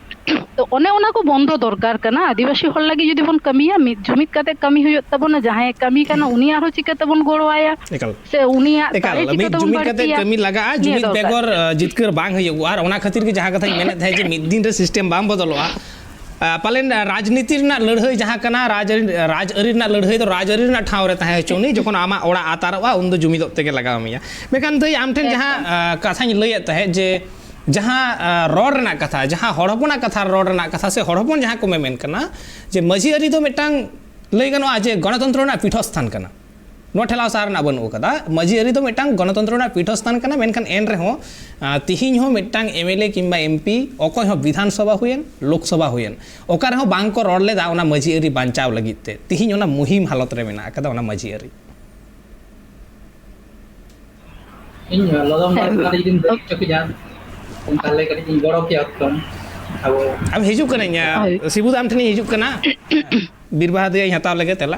ᱛᱚ ᱚᱱᱮ ᱚᱱᱟ ᱠᱚ ᱵᱚᱱᱫᱚ ᱫᱚᱨᱠᱟᱨ ᱠᱟᱱᱟ᱾ ᱟᱹᱫᱤᱵᱟᱹᱥᱤ ᱦᱚᱲ ᱞᱟᱹᱜᱤᱫ ᱡᱩᱫᱤ ᱵᱚᱱ ᱠᱟᱹᱢᱤᱭᱟ, ᱢᱤᱫ ᱡᱩᱢᱤᱫ ᱠᱟᱛᱮ ᱠᱟᱹᱢᱤ ᱦᱩᱭᱩᱜ ᱛᱟᱵᱚᱱᱟ᱾ ᱡᱟᱦᱟᱸᱭᱮ ᱠᱟᱹᱢᱤ ᱠᱟᱱᱟ ᱩᱱᱤ ᱟᱨᱦᱚᱸ ᱪᱤᱠᱟᱹ ᱛᱮᱵᱚᱱ ᱜᱚᱲᱚᱣᱟᱭᱟ? ᱮᱠᱟᱞ᱾ ᱥᱮ ᱩᱱᱤᱭᱟᱜ ᱮᱠᱟᱞ, ᱫᱟᱲᱮ ᱪᱤᱠᱟᱹ ᱢᱤᱫ ᱛᱮᱵᱚᱱ ᱡᱩᱢᱤᱫ ᱠᱟᱛᱮ ᱵᱟᱹᱲᱛᱤᱭᱟ? ᱠᱟᱹᱢᱤ ᱞᱟᱜᱟᱜᱼᱟ᱾ ᱱᱤᱭᱟᱹ ᱡᱩᱢᱤᱫ ᱫᱚᱨᱠᱟᱨ᱾ ᱵᱮᱜᱚᱨ, ᱟ, ᱡᱤᱛᱠᱟᱹᱨ ᱵᱟᱝ ᱦᱩᱭᱩᱜᱼᱟ᱾ ᱟᱨ ᱚᱱᱟ ᱠᱷᱟᱹᱛᱤᱨ ᱜᱮ ᱡᱟᱦᱟᱸ ᱠᱟᱛᱷᱟᱧ ᱢᱮᱱᱮᱫ ᱛᱟᱦᱮᱸᱫ ᱡᱮ ᱢᱤᱫ ᱫᱤᱱ ᱨᱮ ᱥᱤᱥᱴᱮᱢ ᱵᱟᱝ ᱵᱚᱫᱚᱞᱚᱜᱼᱟ᱾ ᱟ, ᱯᱟᱞᱮᱱ, ᱟ, ᱨᱟᱡᱽᱱᱤᱛᱤ ᱨᱮᱱᱟᱜ ᱞᱟᱹᱲᱦᱟᱹᱭ ᱡᱟᱦᱟᱸ ᱠᱟᱱᱟ, ᱨᱟᱡᱽ, ᱨᱟᱡᱽᱟᱹᱨᱤ ᱨᱮᱱᱟᱜ ᱞᱟᱹᱲᱦᱟᱹᱭ ᱫᱚ ᱨᱟᱡᱽᱟᱹᱨᱤ ᱨᱮᱱᱟᱜ ᱴᱷᱟᱶ ᱨᱮ ᱛᱟᱦᱮᱸ ᱦᱚᱪᱚ ᱩᱱᱤ, ᱡᱚᱠᱷᱚᱱ ᱟᱢᱟᱜ ᱚᱲᱟᱜ ᱟᱛᱟᱨᱚᱜᱼᱟ, ᱩᱱ ᱫᱚ ᱡᱩᱢᱤᱫᱚᱜ ᱛᱮᱜᱮ ᱞᱟᱜᱟᱣ ᱢᱮᱭᱟ᱾ ᱢᱮᱱᱠᱷᱟᱱ ᱫᱟᱹᱭ, ᱟᱢ ᱴᱷᱮᱱ ᱡᱟᱦᱟᱸ, ᱮᱠᱫᱚᱢ᱾ ᱟ, ᱠᱟᱛᱷᱟᱧ ᱞᱟᱹᱭᱮᱫ ᱛᱟᱦᱮᱸᱫ ᱡᱮ ᱡᱟᱦᱟᱸ, ᱟ, ᱨᱚᱲ ᱨᱮᱱᱟᱜ ᱠᱟᱛᱷᱟ, ᱡᱟᱦᱟᱸ ᱦᱚᱲ ᱦᱚᱯᱚᱱᱟᱜ ᱠᱟᱛᱷᱟ, ᱨᱚᱲ ᱨᱮᱱᱟᱜ ᱠᱟᱛᱷᱟ, ᱥᱮ ᱦᱚᱲ ᱦᱚᱯᱚᱱ ᱡᱟᱦᱟᱸ ᱠᱚ ᱢᱮᱢᱮᱱ ᱠᱟᱱᱟ ᱡᱮ ᱢᱟᱹᱡᱷᱤ ᱟᱹᱨᱤ ᱫᱚ ᱢᱤᱫᱴᱟᱝ, ᱞᱟᱹᱭ ᱜᱟᱱᱚᱜᱼᱟ ᱡᱮ ᱜᱚᱱᱚᱛᱚᱱᱛᱨᱚ ᱨᱮᱱᱟᱜ ᱯᱤᱴᱷᱚᱥᱛᱷᱟᱱ ᱠᱟᱱᱟ, ᱱᱚᱣᱟ ᱴᱷᱮᱞᱟᱣ ᱥᱟᱦᱟ ᱨᱮᱱᱟᱜ ᱵᱟᱹᱱᱩᱜ ᱟᱠᱟᱫᱟ᱾ ᱢᱟᱹᱡᱷᱤ ᱟᱹᱨᱤ ᱫᱚ ᱢᱤᱫᱴᱟᱝ ᱜᱚᱱᱚᱛᱚᱱᱛᱨᱚ ᱨᱮᱱᱟᱜ ᱯᱤᱴᱷᱚᱥᱛᱷᱟᱱ ᱠᱟᱱᱟ, ᱢᱮᱱᱠᱷᱟᱱ ᱮᱱ ᱨᱮᱦᱚᱸ, ᱟ, ᱛᱤᱦᱤᱧ ᱦᱚᱸ ᱢᱤᱫᱴᱟᱝ ᱮᱢ ᱮᱞ ᱮ ᱠᱤᱝᱵᱟ ᱮᱢ ᱯᱤ, ᱚᱠᱚᱭ ᱦᱚᱸ ᱵᱤᱫᱷᱟᱱ ᱥᱚᱵᱷᱟ ᱦᱩᱭᱮᱱ, ᱞᱳᱠ ᱥᱚᱵᱷᱟ ᱦᱩᱭᱮᱱ, ᱚᱠᱟ ᱨᱮᱦᱚᱸ ᱵᱟᱝ ᱠᱚ ᱨᱚᱲ ᱞᱮᱫᱟ ᱚᱱᱟ ᱢᱟᱹᱡᱷᱤ ᱟᱹᱨᱤ ᱵᱟᱧᱪᱟᱣ ᱞᱟᱹᱜᱤᱫ ᱛᱮ᱾ ᱛᱤᱦᱤᱧ ᱚᱱᱟ ᱢᱩᱦᱤᱢ ᱦᱟᱞᱚᱛ ᱨᱮ ᱢᱮᱱᱟᱜ ᱟᱠᱟᱫᱟ ᱚᱱᱟ ᱢᱟᱹᱡᱷᱤ ᱟᱹᱨᱤ᱾ ᱤᱧ ᱞᱚᱫᱚᱢ ᱦᱮᱸ᱾ ᱠᱟᱹᱴᱤᱡ ᱡᱩᱫᱤᱢ ᱞᱟᱹᱭ ᱦᱚᱪᱚ ᱠᱤᱧᱟ, ᱛᱟᱦᱞᱮ ᱠᱟᱹᱴᱤᱡ ᱤᱧ ᱜᱚᱲᱚ ᱠᱮᱭᱟ ᱦᱩᱛᱠᱟᱹᱢ᱾ ᱟᱵᱚ ᱟᱢ ᱦᱤᱡᱩᱜ ᱠᱟᱹᱱᱟᱹᱧ, ᱦᱳᱭ᱾ ᱥᱤᱵᱩ ᱫᱟ ᱟᱢ ᱴᱷᱮᱱᱤᱧ ᱦᱤᱡᱩᱜ ᱠᱟᱱᱟ᱾ ᱵᱤᱨᱵᱟᱦᱟ ᱫᱟᱹᱭᱟᱧ ᱦᱟᱛᱟᱣ ᱞᱮᱜᱮ ᱛᱮᱞᱟ᱾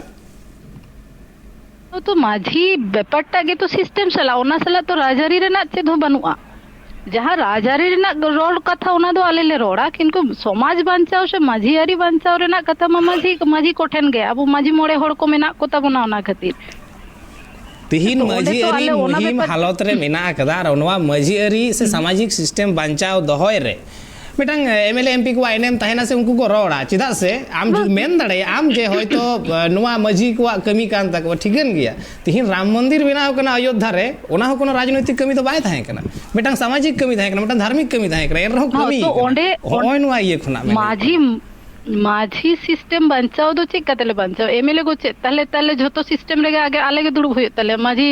ᱛᱚ ᱢᱟᱹᱡᱷᱤ ᱵᱮᱯᱟᱨᱴᱟᱜ ᱜᱮᱛᱚ ᱥᱤᱥᱴᱮᱢ ᱥᱟᱞᱟᱜ, ᱚᱱᱟ ᱥᱟᱞᱟᱜ ᱛᱚ ᱨᱟᱡᱽᱟᱹᱨᱤ ᱨᱮᱱᱟᱜ ᱪᱮᱫ ᱦᱚᱸ ᱵᱟᱹᱱᱩᱜᱼᱟ᱾ ᱡᱟᱦᱟᱸ ᱨᱟᱡᱽᱟᱹᱨᱤ ᱨᱮᱱᱟᱜ ᱨᱚᱲ ᱠᱟᱛᱷᱟ, ᱚᱱᱟ ᱫᱚ ᱟᱞᱮ ᱞᱮ ᱨᱚᱲᱟ, ᱠᱤᱱᱛᱩ ᱥᱚᱢᱟᱡᱽ ᱵᱟᱧᱪᱟᱣ ᱥᱮ ᱢᱟᱹᱡᱷᱤ ᱟᱹᱨᱤ ᱵᱟᱧᱪᱟᱣ ᱨᱮᱱᱟᱜ ᱠᱟᱛᱷᱟ ᱢᱟ ᱢᱟᱹᱡᱷᱤ, ᱢᱟᱹᱡᱷᱤ ᱠᱚᱴᱷᱮᱱ ᱜᱮ, ᱟᱵᱚ ᱢᱟᱹᱡᱷᱤ ᱢᱚᱬᱮ ᱦᱚᱲ ᱠᱚ ᱢᱮᱱᱟᱜ ᱠᱚ ᱛᱟᱵᱚᱱᱟ ᱚᱱᱟ ᱠᱷᱟᱹᱛᱤᱨ᱾ ᱛᱤᱦᱤᱧ ᱛᱚ ᱚᱸᱰᱮ ᱢᱟᱹᱡᱷᱤ ᱛᱚ ᱟᱹᱨᱤ ᱟᱞᱮ ᱚᱱᱟ ᱢᱩᱦᱤᱢ ᱵᱮᱯᱟᱨ ᱦᱟᱞᱚᱛ ᱨᱮ ᱢᱮᱱᱟᱜ ᱟᱠᱟᱫᱟ, ᱟᱨ ᱱᱚᱣᱟ ᱢᱟᱹᱡᱷᱤ ᱟᱹᱨᱤ ᱥᱮ ᱦᱩᱸ᱾ ᱥᱟᱢᱟᱡᱤᱠ ᱥᱤᱥᱴᱮᱢ ᱵᱟᱧᱪᱟᱣ ᱫᱚᱦᱚᱭ ᱨᱮ ᱢᱤᱫᱴᱟᱝ M L A M P ᱠᱚᱣᱟᱜ ᱮᱱᱮᱢ ᱛᱟᱦᱮᱱᱟ ᱥᱮ ᱩᱱᱠᱩ ᱠᱚ ᱨᱚᱲᱟ? ᱪᱮᱫᱟᱜ ᱥᱮ ᱟᱢ ᱡᱩᱫᱤ ᱢᱮᱱ ᱫᱟᱲᱮᱭᱟᱜᱼᱟ ᱟᱢ ᱡᱮ ᱦᱚᱭᱛᱳ ᱱᱚᱣᱟ ᱢᱟᱹᱡᱷᱤ ᱠᱚᱣᱟᱜ ᱠᱟᱹᱢᱤ ᱠᱟᱱ ᱛᱟᱠᱚᱣᱟ, ᱴᱷᱤᱠᱟᱹᱱ ᱜᱮᱭᱟ, ᱛᱤᱦᱤᱧ ᱨᱟᱢ ᱢᱚᱱᱫᱤᱨ ᱵᱮᱱᱟᱣ ᱠᱟᱱᱟ ᱚᱭᱳᱫᱽᱫᱷᱟ ᱨᱮ, ᱚᱱᱟ ᱦᱚᱸ ᱠᱳᱱᱳ ᱨᱟᱡᱽᱱᱳᱭᱛᱤᱠ ᱠᱟᱹᱢᱤ ᱫᱚ ᱵᱟᱭ ᱛᱟᱦᱮᱸ ᱠᱟᱱᱟ, ᱢᱤᱫᱴᱟᱝ ᱥᱟᱢᱟᱡᱤᱠ ᱠᱟᱹᱢᱤ ᱛᱟᱦᱮᱸ ᱠᱟᱱᱟ, ᱢᱤᱫᱴᱟᱝ ᱫᱷᱟᱨᱢᱤᱠ ᱠᱟᱹᱢᱤ ᱛᱟᱦᱮᱸ ᱠᱟᱱᱟ, ᱮᱱ ᱨᱮᱦᱚᱸ ᱦᱚᱸ, ᱠᱟᱹᱢᱤ ᱛᱚ ᱠᱟᱱᱟ᱾ ᱚᱸᱰᱮ ᱦᱚᱸᱜᱼᱚᱭ ᱱᱚᱣᱟ ᱤᱭᱟᱹ ᱠᱷᱚᱱᱟᱜ ᱢᱮᱱ ᱢᱟᱹᱡᱷᱤ ᱢᱟᱹᱡᱷᱤ ᱥᱤᱥᱴᱮᱢ ᱵᱟᱧᱪᱟᱣ ᱫᱚ ᱪᱮᱫ ᱠᱟᱛᱮ ᱞᱮ ᱵᱟᱧᱪᱟᱣ? ᱮᱢ ᱮᱞ ᱮ ᱠᱚ ᱪᱮᱫ? ᱛᱟᱦᱞᱮ ᱛᱟᱦᱞᱮ ᱡᱷᱚᱛᱚ ᱥᱤᱥᱴᱮᱢ ᱨᱮᱜᱮ ᱟᱜᱮ ᱟᱞᱮ ᱜᱮ ᱫᱩᱲᱩᱵ ᱦᱩᱭᱩᱜ ᱛᱟᱞᱮᱭᱟ᱾ ᱢᱟᱹᱡᱷᱤ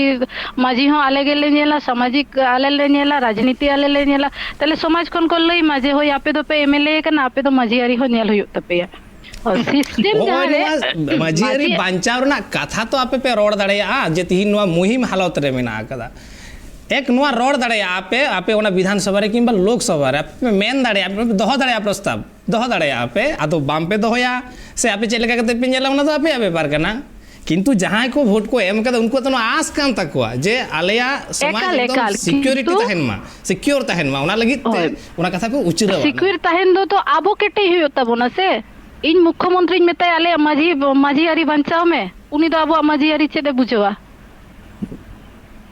ᱢᱟᱹᱡᱷᱤ ᱦᱚᱸ ᱟᱞᱮ ᱜᱮᱞᱮ ᱧᱮᱞᱟ, ᱥᱟᱢᱟᱡᱤᱠ ᱟᱞᱮ ᱞᱮ ᱧᱮᱞᱟ, ᱨᱟᱡᱽᱱᱤᱛᱤ ᱟᱞᱮ ᱞᱮ ᱧᱮᱞᱟ᱾ ᱛᱟᱦᱞᱮ ᱥᱚᱢᱟᱡᱽ ᱠᱷᱚᱱ ᱠᱚ ᱞᱟᱹᱭ ᱢᱟ ᱡᱮ, ᱦᱳᱭ, ᱟᱯᱮ ᱫᱚᱯᱮ ᱮᱢ ᱮᱞ ᱮ ᱠᱟᱱᱟ, ᱟᱯᱮ ᱫᱚ ᱢᱟᱹᱡᱷᱤ ᱟᱹᱨᱤ ᱦᱚᱸ ᱧᱮᱞ ᱦᱩᱭᱩᱜ ᱛᱟᱯᱮᱭᱟ᱾ ᱥᱤᱥᱴᱮᱢ ᱱᱚᱜᱼᱚᱭ ᱡᱟᱦᱟᱸ ᱨᱮ ᱱᱚᱣᱟ ᱢᱟᱹᱡᱷᱤ ᱟᱹᱨᱤ ᱢᱟᱹᱡᱷᱤ ᱵᱟᱧᱪᱟᱣ ᱨᱮᱱᱟᱜ ᱠᱟᱛᱷᱟ ᱛᱚ ᱟᱯᱮ ᱯᱮ ᱨᱚᱲ ᱫᱟᱲᱮᱭᱟᱜᱼᱟ ᱡᱮ ᱛᱤᱦᱤᱧ ᱱᱚᱣᱟ ᱢᱩᱦᱤᱢ ᱦᱟᱞᱚᱛ ᱨᱮ ᱢᱮᱱᱟᱜ ᱟᱠᱟᱫᱟ᱾ ᱮᱠ, ᱱᱚᱣᱟ ᱨᱚᱲ ᱫᱟᱲᱮᱭᱟᱜᱼᱟ ᱯᱮ, ᱟᱯᱮ ᱚᱱᱟ ᱵᱤᱫᱷᱟᱱ ᱥᱚᱵᱷᱟ ᱨᱮ ᱠᱤᱝᱵᱟ ᱞᱳᱠ ᱥᱚᱵᱷᱟ ᱨᱮ ᱟᱯᱮ ᱯᱮ ᱢᱮᱱ ᱫᱟᱲᱮᱭᱟᱜᱼᱟ, ᱟᱯᱮ ᱯᱮ ᱫᱚᱦᱚ ᱫᱟᱲᱮᱭᱟᱜᱼᱟ ᱯᱨᱚᱥᱛᱟᱵ, ᱫᱚᱦᱚ ᱫᱟᱲᱮᱭᱟᱜᱼᱟ ᱯᱮ᱾ ᱟᱫᱚ ᱵᱟᱝ ᱯᱮ ᱫᱚᱦᱚᱭᱟ ᱥᱮ ᱟᱯᱮ ᱪᱮᱫ ᱞᱮᱠᱟ ᱠᱟᱛᱮ ᱯᱮ ᱧᱮᱞᱟ, ᱚᱱᱟ ᱫᱚ ᱟᱯᱮᱭᱟᱜ ᱵᱮᱯᱟᱨ ᱠᱟᱱᱟ᱾ ᱠᱤᱱᱛᱩ ᱡᱟᱦᱟᱸᱭ ᱠᱚ ᱵᱷᱳᱴ ᱠᱚ ᱮᱢ ᱠᱟᱫᱟ ᱩᱱᱠᱩᱣᱟᱜ ᱫᱚ ᱱᱚᱣᱟ ᱟᱥ ᱠᱟᱱ ᱛᱟᱠᱚᱣᱟ ᱡᱮ ᱟᱞᱮᱭᱟᱜ ᱥᱚᱢᱟᱡᱽ ᱮᱠᱟᱞ, ᱮᱠᱫᱚᱢ ᱮᱠᱟᱞ, ᱥᱤᱠᱤᱭᱩᱨᱤᱴᱤ ᱠᱤᱱᱛᱩ ᱛᱟᱦᱮᱱ ᱢᱟ, ᱥᱤᱠᱤᱭᱚᱨ ᱛᱟᱦᱮᱱ ᱢᱟ, ᱚᱱᱟ ᱞᱟᱹᱜᱤᱫ ᱛᱮ ᱦᱳᱭ᱾ ᱚᱱᱟ ᱠᱟᱛᱷᱟ ᱠᱚ ᱩᱪᱟᱹᱨᱟ᱾ ᱥᱤᱠᱤᱭᱩᱨ ᱛᱟᱦᱮᱱ ᱫᱚ ᱛᱚ ᱟᱵᱚ ᱠᱮᱴᱮᱡ ᱦᱩᱭᱩᱜ ᱛᱟᱵᱚᱱᱟ ᱥᱮ᱾ ᱤᱧ ᱢᱩᱠᱠᱷᱚ ᱢᱚᱱᱛᱨᱤᱧ ᱢᱮᱛᱟᱭᱟ ᱟᱞᱮᱭᱟᱜ ᱢᱟᱹᱡᱷᱤ, ᱢᱟᱹᱡᱷᱤ ᱟᱹᱨᱤ ᱵᱟᱧᱪᱟᱣ ᱢᱮ, ᱩᱱᱤ ᱫᱚ ᱟᱵᱚᱣᱟᱜ ᱢᱟᱹᱡᱷᱤ ᱟᱹᱨᱤ ᱪᱮᱫ ᱮ ᱵᱩᱡᱷᱟᱹᱣᱟ?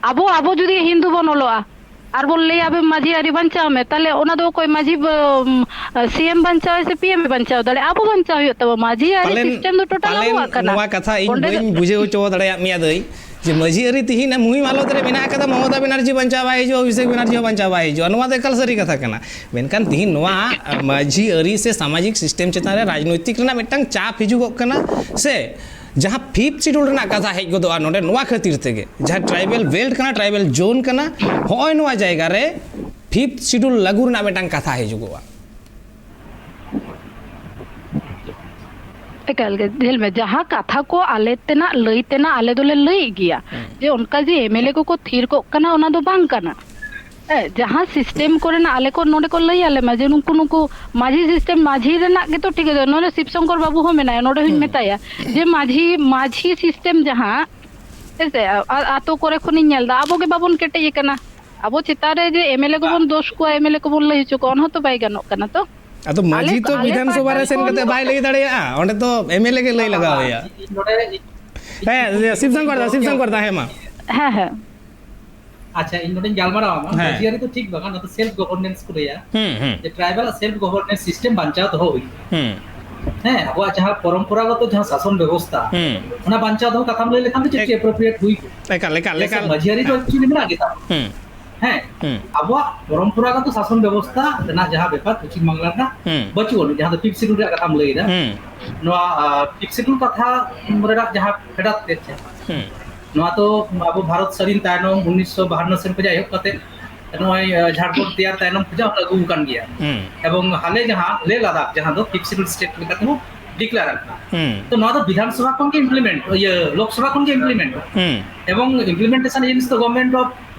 ᱟᱵᱚ, ᱟᱵᱚ ᱡᱩᱫᱤ ᱦᱤᱱᱫᱩ ᱵᱚᱱ ᱚᱞᱚᱜᱼᱟ ᱟᱨ ᱵᱚᱱ ᱞᱟᱹᱭᱟ ᱟᱵᱮ ᱢᱟᱹᱡᱷᱤ ᱟᱹᱨᱤ ᱵᱟᱧᱪᱟᱣ ᱢᱮ, ᱛᱟᱦᱞᱮ ᱚᱱᱟ ᱫᱚ ᱚᱠᱚᱭ ᱢᱟᱹᱡᱷᱤ ᱵ-, ᱥᱤ ᱮᱢ ᱵᱟᱧᱪᱟᱣ ᱥᱮ ᱯᱤ ᱮᱢ ᱮ ᱵᱟᱧᱪᱟᱣ ᱫᱟᱲᱮᱭᱟᱜᱼᱟ? ᱟᱵᱚ ᱵᱟᱧᱪᱟᱣ ᱦᱩᱭᱩᱜ ᱛᱟᱵᱚᱱᱟ᱾ ᱢᱟᱹᱡᱷᱤ ᱟᱹᱨᱤ ᱯᱟᱞᱮᱱ, ᱥᱤᱥᱴᱮᱢ ᱫᱚ ᱴᱳᱴᱟᱞ ᱯᱟᱞᱮᱱ ᱟᱵᱚᱣᱟᱜ ᱠᱟᱱᱟ᱾ ᱱᱚᱣᱟ ᱠᱟᱛᱷᱟ ᱤᱧ ᱚᱸᱰᱮ ᱫᱚ ᱵᱟᱹᱧ ᱵᱩᱡᱷᱟᱹᱣ ᱦᱚᱪᱚ ᱫᱟᱲᱮᱭᱟᱜ ᱢᱮᱭᱟ ᱫᱟᱹᱭ, ᱡᱮ ᱢᱟᱹᱡᱷᱤ ᱟᱹᱨᱤ ᱛᱤᱦᱤᱧ ᱢᱩᱦᱤᱢ ᱦᱟᱞᱚᱛ ᱨᱮ ᱢᱮᱱᱟᱜ ᱟᱠᱟᱫᱟ, ᱢᱚᱢᱚᱛᱟ ᱵᱮᱱᱟᱨᱡᱤ ᱵᱟᱧᱪᱟᱣ ᱵᱟᱭ ᱦᱤᱡᱩᱜᱼᱟ, ᱚᱵᱷᱤᱥᱮᱠ ᱵᱮᱱᱟᱨᱡᱤ ᱦᱚᱸ ᱵᱟᱧᱪᱟᱣ ᱵᱟᱭ ᱦᱤᱡᱩᱜᱼᱟ, ᱱᱚᱣᱟ ᱫᱚ ᱮᱠᱟᱞ ᱥᱟᱹᱨᱤ ᱠᱟᱛᱷᱟ ᱠᱟᱱᱟ᱾ ᱢᱮᱱᱠᱷᱟᱱ ᱛᱤᱦᱤᱧ ᱱᱚᱣᱟ ᱢᱟᱹᱡᱷᱤ ᱟᱹᱨᱤ ᱥᱮ ᱥᱟᱢᱟᱡᱤᱠ ᱥᱤᱥᱴᱮᱢ ᱪᱮᱛᱟᱱ ᱨᱮ ᱨᱟᱡᱽᱱᱳᱭᱛᱤᱠ ᱨᱮᱱᱟᱜ ᱢᱤᱫᱴᱟᱝ ᱪᱟᱯ ᱦᱤᱡᱩᱜᱚᱜ ᱠᱟᱱᱟ ᱥᱮ, ᱡᱟᱦᱟᱸ ᱯᱷᱤᱯᱛᱷ ᱥᱤᱰᱩᱞ ᱨᱮᱱᱟᱜ ᱠᱟᱛᱷᱟ ᱦᱮᱡ ᱜᱚᱫᱚᱜᱼᱟ ᱱᱚᱰᱮ, ᱱᱚᱣᱟ ᱠᱷᱟᱹᱛᱤᱨ ᱛᱮᱜᱮ, ᱡᱟᱦᱟᱸ ᱴᱨᱟᱭᱵᱮᱞ ᱵᱮᱞᱴ ᱠᱟᱱᱟ, ᱴᱨᱟᱭᱵᱮᱞ ᱡᱳᱱ ᱠᱟᱱᱟ, ᱦᱚᱸᱜᱼᱚᱭ ᱱᱚᱣᱟ ᱡᱟᱭᱜᱟ ᱨᱮ ᱯᱷᱤᱯᱛᱷ ᱥᱤᱰᱩᱞ ᱞᱟᱹᱜᱩ ᱨᱮᱱᱟᱜ ᱢᱤᱫᱴᱟᱝ ᱠᱟᱛᱷᱟ ᱦᱤᱡᱩᱜᱚᱜᱼᱟ᱾ ᱮᱠᱟᱞ ᱜᱮ, ᱧᱮᱞ ᱢᱮ, ᱡᱟᱦᱟᱸ ᱠᱟᱛᱷᱟ ᱠᱚ ᱟᱞᱮ ᱛᱮᱱᱟᱜ ᱞᱟᱹᱭ ᱛᱮᱱᱟᱜ ᱟᱞᱮ ᱫᱚᱞᱮ ᱞᱟᱹᱭᱮᱫ ᱜᱮᱭᱟ, ᱦᱩᱸ᱾ ᱡᱮ ᱚᱱᱠᱟ ᱡᱮ ᱮᱢ ᱮᱞ ᱮ ᱠᱚᱠᱚ ᱛᱷᱤᱨ ᱠᱚᱜ ᱠᱟᱱᱟ, ᱚᱱᱟ ᱫᱚ ᱵᱟᱝ ᱠᱟᱱᱟ᱾ ᱦᱮᱸ, ᱡᱟᱦᱟᱸ ᱥᱤᱥᱴᱮᱢ ᱠᱚᱨᱮᱱᱟᱜ ᱟᱞᱮ ᱠᱚ ᱱᱚᱰᱮ ᱠᱚ ᱞᱟᱹᱭ ᱟᱞᱮ ᱢᱟ ᱡᱮ ᱱᱩᱠᱩ, ᱱᱩᱠᱩ ᱢᱟᱹᱡᱷᱤ ᱥᱤᱥᱴᱮᱢ, ᱢᱟᱹᱡᱷᱤ ᱨᱮᱱᱟᱜ ᱜᱮᱛᱚ ᱴᱷᱤᱠ ᱟᱪᱷᱮ᱾ ᱱᱚᱰᱮ ᱥᱤᱵ ᱥᱚᱝᱠᱚᱨ ᱵᱟᱵᱩ ᱦᱚᱸ ᱢᱮᱱᱟᱭᱟ, ᱱᱚᱰᱮ ᱦᱚᱸᱧ ᱦᱩᱸ᱾ ᱢᱮᱛᱟᱭᱟ ᱡᱮ ᱢᱟᱹᱡᱷᱤ, ᱢᱟᱹᱡᱷᱤ ᱥᱤᱥᱴᱮᱢ ᱡᱟᱦᱟᱸ, ᱦᱮᱸ ᱥᱮ, ᱟ-, ᱟᱛᱳ ᱠᱚᱨᱮ ᱠᱷᱚᱱᱤᱧ ᱧᱮᱞ ᱮᱫᱟ, ᱟᱵᱚ ᱜᱮ ᱵᱟᱵᱚᱱ ᱠᱮᱴᱮᱡ ᱟᱠᱟᱱᱟ᱾ ᱟᱵᱚ ᱪᱮᱛᱟᱱ ᱨᱮ ᱡᱮ ᱮᱢ ᱮᱞ ᱮ ᱠᱚᱵᱚᱱ ᱫᱳᱥ ᱠᱚᱣᱟ, ᱮᱢ ᱮᱞ ᱮ ᱠᱚᱵᱚᱱ ᱞᱟᱹᱭ ᱦᱚᱪᱚ ᱠᱚᱣᱟ, ᱚᱱᱟ ᱦᱚᱸᱛᱚ ᱵᱟᱭ ᱜᱟᱱᱚᱜ ᱠᱟᱱᱟ ᱛᱚ᱾ ᱟᱫᱚ ᱟᱞᱮ, ᱢᱟᱹᱡᱷᱤ ᱛᱚ ᱟᱞᱮ ᱵᱤᱫᱷᱟᱱ ᱥᱚᱵᱷᱟ ᱯᱟᱦᱴᱟ ᱨᱮ ᱥᱮᱱ ᱠᱷᱚᱱ ᱠᱟᱛᱮ ᱫᱚ ᱵᱟᱭ ᱞᱟᱹᱭ ᱫᱟᱲᱮᱭᱟᱜᱼᱟ, ᱚᱸᱰᱮ ᱛᱚ ᱮᱢ ᱮᱞ ᱮ ᱜᱮ ᱞᱟᱹᱭ ᱞᱟᱜᱟᱣ ᱟᱭᱟ᱾ ᱦᱮᱸ, ᱥᱤᱵ ᱥᱚᱝᱠᱚᱨ ᱫᱟ, ᱥᱤᱵ ᱥᱚᱝᱠᱚᱨ ᱫᱟ, ᱦᱮᱸ ᱢᱟ᱾ ᱦᱮᱸ, ᱦᱮᱸ᱾ ᱟᱪᱪᱷᱟ, ᱤᱧ ᱱᱚᱰᱮᱧ ᱜᱟᱞᱢᱟᱨᱟᱣ ᱟᱢᱟ᱾ ᱦᱮᱸ᱾ ᱢᱟᱹᱡᱷᱤ ᱟᱹᱨᱤ ᱫᱚ ᱴᱷᱤᱠ ᱵᱟᱝᱟ, ᱱᱚᱣᱟ ᱫᱚ ᱥᱮᱞᱯ ᱜᱚᱵᱷᱚᱨᱱᱮᱱᱥ ᱠᱚ ᱞᱟᱹᱭᱟ᱾ ᱦᱩᱸ, ᱦᱩᱸ᱾ ᱡᱮ ᱴᱨᱟᱭᱵᱟᱞ ᱟᱜ ᱥᱮᱞᱯ ᱜᱚᱵᱷᱚᱨᱱᱮᱱᱥ ᱥᱤᱥᱴᱮᱢ ᱵᱟᱧᱪᱟᱣ ᱫᱚᱦᱚ ᱦᱩᱭᱩᱜᱼᱟ᱾ ᱦᱩᱸ᱾ ᱦᱮᱸ, ᱟᱵᱚᱣᱟᱜ ᱡᱟᱦᱟᱸ ᱯᱚᱨᱚᱢᱯᱚᱨᱟᱜᱚᱛᱚ ᱡᱟᱦᱟᱸ ᱥᱟᱥᱚᱱ ᱵᱮᱵᱚᱥᱛᱷᱟ, ᱦᱩᱸ᱾ ᱚᱱᱟ ᱵᱟᱧᱪᱟᱣ ᱫᱚᱦᱚ ᱠᱟᱛᱷᱟᱢ ᱞᱟᱹᱭ ᱞᱮᱠᱷᱟᱱ ᱫᱚ ᱪᱮᱫ ᱮᱠ- ᱪᱮᱫ ᱮᱯᱨᱳᱯᱨᱤᱭᱮᱴ ᱦᱩᱭ ᱠᱚᱜᱼᱟ? ᱮᱠᱟᱞ, ᱮᱠᱟᱞ, ᱪᱮᱫᱟᱜ ᱥᱮ ᱮᱠᱟᱞ᱾ ᱢᱟᱹᱡᱷᱤ ᱟᱹᱨᱤ ᱫᱚ ᱦᱮᱸ᱾ ᱮᱠᱪᱩᱭᱮᱞᱤ ᱢᱮᱱᱟᱜ ᱜᱮᱛᱟ ᱵᱚᱱᱟ᱾ ᱦᱩᱸ᱾ ᱦᱮᱸ, ᱦᱩᱸ᱾ ᱟᱵᱚᱣᱟᱜ ᱯᱚᱨᱚᱢᱯᱚᱨᱟᱜᱚᱛᱚ ᱥᱟᱥᱚᱱ ᱵᱮᱵᱚᱥᱛᱷᱟ ᱨᱮᱱᱟᱜ ᱡᱟᱦᱟᱸ ᱵᱮᱯᱟᱨ ᱯᱚᱪᱷᱤᱢ ᱵᱟᱝᱞᱟ ᱨᱮᱱᱟᱜ ᱦᱩᱸ᱾ ᱵᱟᱹᱪᱩᱜ ᱟᱹᱱᱤᱡ, ᱡᱟᱦᱟᱸ ᱫᱚ ᱯᱷᱤᱯᱛᱷ ᱥᱤᱰᱩᱞ ᱨᱮᱭᱟᱜ ᱠᱟᱛᱷᱟᱢ ᱞᱟᱹᱭ ᱮᱫᱟ, ᱦᱩᱸ᱾ ᱱᱚᱣᱟ, ᱟᱸ, ᱯᱷᱤᱯᱛᱷ ᱥᱤᱰᱩᱞ ᱠᱟᱛᱷᱟ ᱨᱮᱱᱟᱜ ᱡᱟᱦᱟᱸ ᱯᱷᱮᱰᱟᱛ ᱛᱮᱫ ᱡᱟᱦᱟᱸ, ᱦᱩᱸ᱾ ᱱᱚᱣᱟ ᱫᱚ ᱟᱵᱚ ᱵᱷᱟᱨᱚᱛ ᱥᱟᱹᱫᱷᱤᱱ ᱛᱟᱭᱱᱚᱢ ᱩᱱᱤᱥᱥᱚ ᱵᱟᱦᱟᱱᱱᱚ ᱥᱮᱱ ᱠᱷᱚᱱᱟᱜ ᱮᱦᱚᱵ ᱠᱟᱛᱮ ᱱᱚᱜᱼᱚᱭ, ᱟᱸ, ᱡᱷᱟᱲᱠᱷᱚᱸᱰ ᱛᱮᱭᱟᱨ ᱛᱟᱭᱱᱚᱢ ᱠᱷᱚᱱᱟᱜ ᱟᱹᱜᱩ ᱟᱠᱟᱱ ᱜᱮᱭᱟ᱾ ᱦᱩᱸ᱾ ᱮᱵᱚᱝ ᱦᱟᱞᱮ ᱡᱟᱦᱟᱸ ᱞᱮ ᱞᱟᱫᱟᱠᱷ, ᱡᱟᱦᱟᱸ ᱫᱚ ᱯᱷᱤᱯᱛᱷ ᱥᱤᱰᱩᱞ ᱥᱴᱮᱴ ᱞᱮᱠᱟᱛᱮ ᱵᱚ ᱰᱤᱠᱞᱮᱭᱟᱨ ᱟᱠᱟᱱᱟ᱾ ᱦᱩᱸ᱾ ᱛᱚ ᱱᱚᱣᱟ ᱫᱚ ᱵᱤᱫᱷᱟᱱ ᱥᱚᱵᱷᱟ ᱠᱷᱚᱱ ᱜᱮ ᱤᱢᱯᱞᱤᱢᱮᱱᱴ, ᱤᱭᱟᱹ, ᱞᱳᱠ ᱥᱚᱵᱷᱟ ᱠᱷᱚᱱ ᱜᱮ ᱤᱢᱯᱞᱤᱢᱮᱱᱴ᱾ ᱦᱩᱸ᱾ ᱮᱵᱚᱝ ᱤᱢᱯᱞᱤᱢᱮᱱᱴᱮᱥᱚᱱ ᱮᱡᱮᱱᱥᱤ ᱫᱚ ᱜᱚᱵᱷᱚᱨᱱᱢᱮᱱᱴ ᱚᱯᱷ,